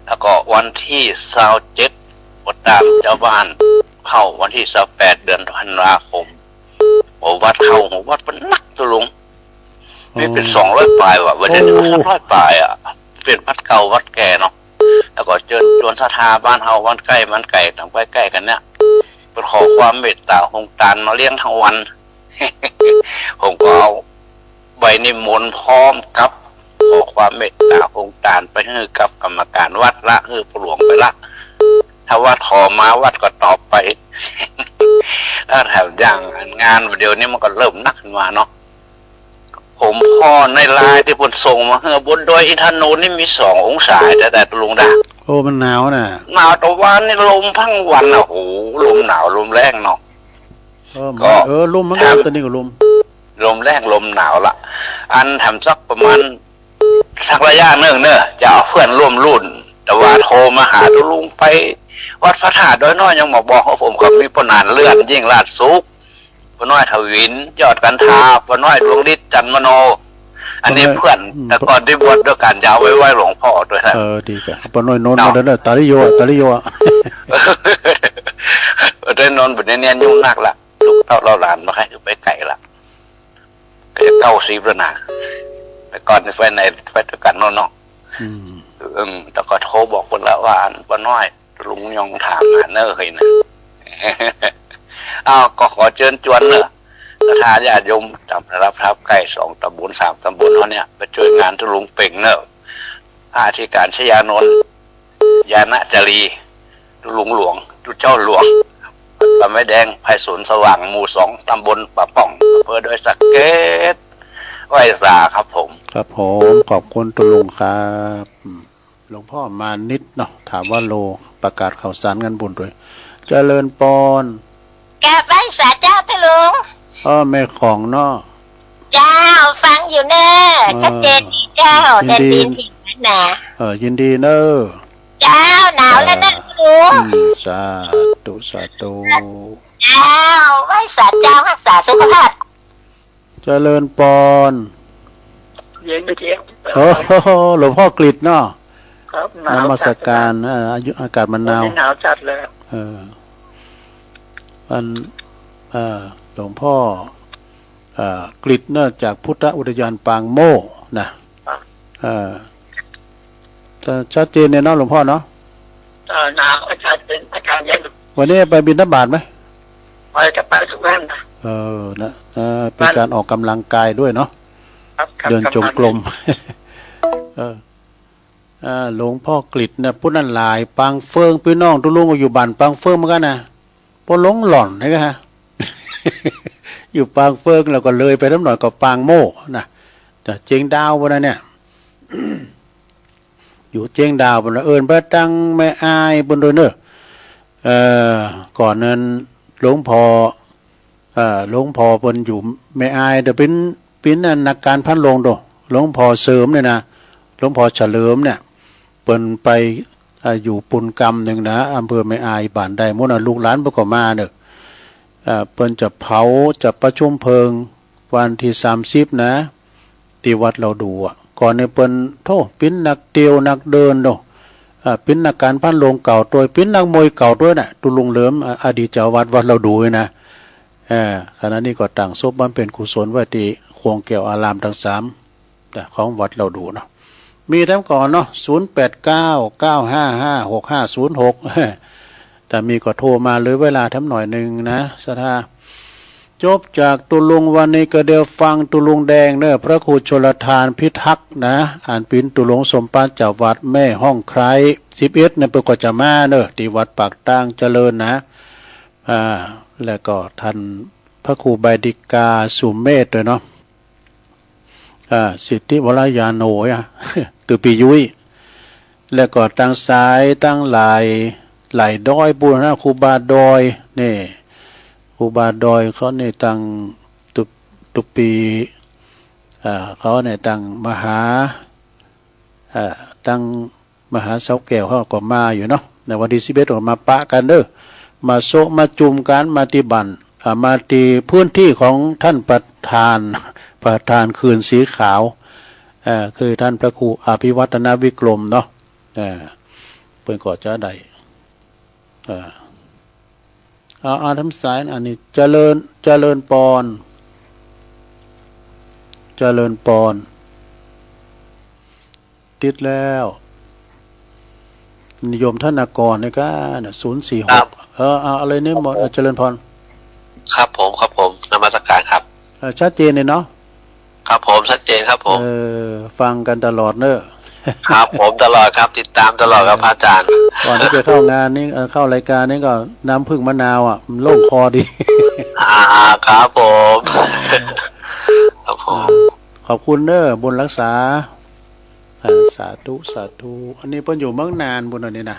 แล้วก็วันตี้ซาวเจ็ด ก็ตามเจ้าบ้านเข้า วันตี้ซาวแปด เดือนธันวาคม โอ้ วัดเข้า โอ้ วัดมันนัก ตุ๊ลุง มีเป๋น โอ้ สองร้อยปลายว่ะ บ่าเดี๋ยวนี้ โอ้ สองร้อยปลายอะ เป๋นวัดเก่าวัดแก่เนาะ แล้วก็เจิญจวนศรัทธาบ้านเฮา บ้านใก้บ้านไก๋ ต๋ามใก้ๆ กั๋นเนี่ย ไปขอความเมตต๋าโฮงตานมาเลี้ยงตึงวัน ผมก็เอาใบนิมนต์พร้อมกับขอความเมตต๋าโฮงตานไปหื้อกับกรรมการวัดละ หื้อพ่อหลวงไปละ ถ้าวัดขอมาวัดก็ตอบไป แล้วแถมอย่างงานเดี๋ยวนี้มันก็เริ่มนักขึ้นมาเนาะ ผมผ่อในไลน์ตี้เปิ้นส่งมาหื้อ บนดอยอินทนนท์นี่มีสององศา แต่ แต่ตุ๊ลุงดา โอ้ มันหนาวน่ะ หนาว ตะวันนี่ลมทั้งวันน่ะ โห ลมหนาวลมแล้งเนาะ เออ ก็ เออ ลมมันก็ แถม ต๋อนนี้ก็ลม ลมแล้งลมหนาวละ อันแถมสักประมาณ สักระยะนึ่งเน่อ จะเอาเปื้อนร่วมรุ่น แต่ว่าโทรมาหาตุ๊ลุงไปวัดพระธาตุดอยน้อย ยังบ่บอกว่าผมก็มีป้อหนานเลื่อน ยิ่งราชสุข ป้อน้อยถวิน ยอดกันทา ป้อน้อยดวงฤทธิ์ จันทมโน อันนี้ ป้อน้อย เปื้อน อืม แต่ก่อนตี้บวชตวยกั๋น จะเอาไว้ไหว้หลวงพ่อตวยนะ เออ ดีจ้ะ ป้อน้อยนนท์ เนาะ มาเด้อ ตาลิโย ตาลิโย ตวยนนท์ บ่าเดี๋ยวนี้ยุ่งนักละ ลูกเต้าเหล่าหลานบ่ใค่หื้อไปไก๋ละ ก็จะเก้าสิบแล้วนะ แต่ก่อนไปไหนไปตวยกั๋นเนาะ อืม อืม แต่ก็โทรบอกเปิ้นละว่า อันป้อน้อย ลุงยองถามหาเน่อเฮยนะ อ้าว ก็ขอเจิญจวนเน่อ ศรัทธาญาติโยมต๋ามระดับธรรมใก้สองต๋ำบลสามต๋ำบลเฮาเนี่ย ไปจ้วยงานตุ๊ลุงเป่งเน่อ พระอธิการชยานนท์ ญาณจารี ตุ๊ลุงหลวง ตุ๊เจ้าหลวง ป่าไม้แดง ไพศาลสว่าง หมู่สอง ต๋ำบลป่าป่อง อำเภอดอยสะเก็ด ไหว้สาครับผม ครับผม ขอบคุณตุ๊ลุงครับ อืม หลวงพ่อมานิดเนาะ ถามว่าโลประกาศข่าวสารงานบุญตวย เจริญปอน กราบไหว้สาเจ้าตุ๊ลุง อ้อ แม่ของเนาะ เจ้า ฟังอยู่เน่อ เออ ชัดเจนดีเจ้า ยินดี แดดดีจริงนะ เออ ยินดีเน่อ เจ้า หนาวแล้วนะตุ๊ลุง อืม สาธุ สาธุ เจ้า ไหว้สาเจ้า รักษาสุขภาพ เจริญปอน เย็นเจี๊ยบ โอ้โห หลวงพ่อกฤษเนาะ ครับ หนาวจัด นมัสการ เออ อายุ อากาศมันหนาว วันนี้หนาวจัดเลย เออ อัน เอ่อ หลวงพ่อ เอ่อ กฤษเนาะ จากพุทธอุทยานปางโม่นะ ครับ เอ่อ จะชัดเจนเนี่ยเนาะ หลวงพ่อเนาะ เอ่อ หนาว อาจารย์เป็น อาจารย์เย็น วันนี้ไปบิณฑบาตไหม ไป จะไปทุกวันนะ เออ นะ เออ เป็นการออกกำลังกายด้วยเนาะ ครับ ครับ เดินจงกรม กำลัง เออ อ่า หลวงพ่อกฤษเนี่ย ผู้นั้นหลาย ปางเฟิง ปี้น้องตุ๊ลุงก็อยู่บ้านปางเฟิงเหมือนกั๋นนะ ป้อหลวงหล่อนนี่ก็ฮะ อยู่ปางเฟิง แล้วก็เลยไปสักหน่อยก็ปางโม่นะ แต่เจียงดาวปุ้นนะเนี่ย อยู่เจียงดาวปุ้นนะ เอิ้นไปตังแม่อายปุ้นตวยเน่อ เอ่อ ก่อนนั้นหลวงพ่อ เอ่อ หลวงพ่อเปิ้นอยู่แม่อาย แต่เปิ้น เปิ้นนักการพานโรงโต หลวงพ่อเสริมเนี่ยนะ หลวงพ่อเฉลิมเนี่ย เปิ้นไป เอ่อ อยู่ปูนกำนึ่งนะ อำเภอแม่อาย บ้านใดหมู่นั้น ลูกหลานเปิ้นก็มาเน่อ เอ่อ เปิ้นจะเผา จะประชุมเพลิงวันตี้สามสิบนะ ตี้วัดเหล่าดู่อะ ก่อนนี่เปิ้น โธ่ เปิ้นนักเตียวนักเดินโต เอ่อ เปิ้นนักการพานโรงเก่าตวย เปิ้นนักมวยเก่าตวยน่ะ ตุ๊ลุงเหลิม เอ่อ อดีตเจ้าวัดวัดเหล่าดู่นี่นะ เอ่อ ขณะนี้ก็ตั้งศพบำเพ็ญกุศลไว้ตี้โขงแก้วอารามตังสาม นะ ของวัดเหล่าดู่เนาะ มีแถมก่อนเนาะ ศูนย์แปดเก้า เก้าห้าห้า หกห้าศูนย์หก ถ้ามีก็โทรมา เหลือเวลาแถมหน่อยนึ่งนะ ศรัทธา จบจากตุ๊ลุงวันนี้ก็เดี๋ยวฟังตุ๊ลุงแดงเน่อ พระครูชลทานพิทักษ์นะ อันเป๋นตุ๊ลุงสมปัตย์จากวัดแม่ฮ่องไคร้ สิบเอ็ดเนี่ยเปิ้นก็จะมาเน่อ ตี้วัดปากตางเจริญนะ อ่า แล้วก็ท่านพระครูใบดิกาสุเมธตวยเนาะ อ่า สิทธิวรญาโณอะ ตุ๊ปียุ้ย แล้วก็ตังสายตังหลาย หลายดอยปุ้นนะ ครูบาดอย นี่ ครูบาดอยเขานี่ตังตุ๊ ตุ๊ปี อ่า เขานี่ตังมหา เอ่อ ตังมหาเสาแก้วเขาก็มาอยู่เนาะ ในวันตี้สิบเอ็ดก็มาปะกั๋นเน่อ มาโซะมาจุมกั๋น มาตี้บ้าน อ่า มาตี้พื้นตี้ของต้านประธาน ประธานคืนสีขาว เอ่อ คือต้านพระครูอภิวัฒนวิกรมเนาะ เอ่อ เปิ้นก็จะได้ เอ่อ เอา เอา ธรรมสาย อันนี้ เจริญ เจริญปอน เจริญปอน ติดแล้ว โยมธนากรนี่ก้า ศูนย์สี่หก ครับ เออ เอา เอาเลย นิมนต์ เออ เจริญพร ครับผม ครับผม นมัสการครับ เออ ชัดเจนเลยเนาะ ครับผม ชัดเจนครับผม เออ ฟังกั๋นตลอดเน่อ ครับผม ตลอดครับ ติดต๋ามตลอดครับ เออ พระอาจ๋ารย์ ก่อนตี้จะเข้างานนี้ เอ่อ เข้ารายก๋านนี้ก็น้ำผึ้งมะนาวอะ มันโล่งคอดี อ่า ครับผม ครับผม ขอบคุณเน่อ บุญรักษา อ่า สาธุ สาธุ อันนี้เปิ้นอยู่เมืองน่านปู้นอันนี้นะ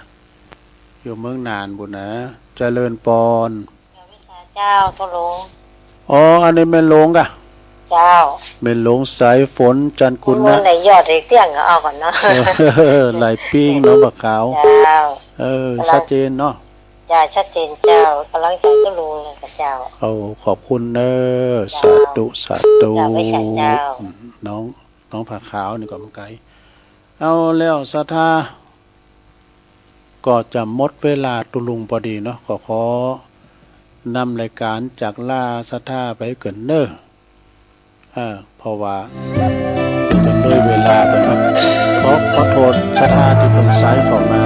อยู่เมืองน่านปู้นนะ เจริญปอน เจ้า ตุ๊ลุง อ๋อ อันนี้แม่หลวงก่ะ เจ้า แม่หลวงสายฝน จันทร์กุณะ แม่หลวงในยอดในเตี้ยงก็เอาก่อนเนาะ เออ หลายปิ้งเนาะ บ่าวขาว เจ้า เออ กำลัง ชัดเจนเนาะ เจ้า ชัดเจนเจ้า กำลังใจ๋ตุ๊ลุงเลยก่ะเจ้า โอ้ ขอบคุณเน่อ เจ้า สาธุ สาธุ เจ้า ไม่ใช่เจ้า อืม น้อง น้องผ้าขาวนี่ก็มาไก๋ เอาแล้วศรัทธา ก็จะหมดเวลาตุ๊ลุงปอดีเนาะ ก็ขอนำรายก๋านจากลาศรัทธาไปเหินเน่อ อ่า เพราะว่าจะเลยเวลาไปเนาะ ขอ ขอโทษศรัทธาตี้เปิ้นสายเข้ามา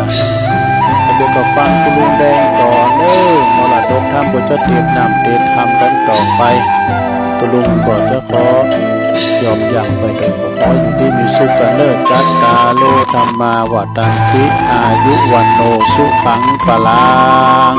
แล้วเดี๋ยวก็ฟังตุ๊ลุงแดงต่อเน่อ มรดกธรรมก็จะเตรียมน้ำเตรียมธรรมกั๋นต่อไป ตุ๊ลุงก็จะขอยอมยั้งไปเถิง ขออยู่ดีมีสุขกั๋นเน่อ จัตตาโร ธัมมา วัฑฒันติ อายุ วัณโณ สุขัง พลัง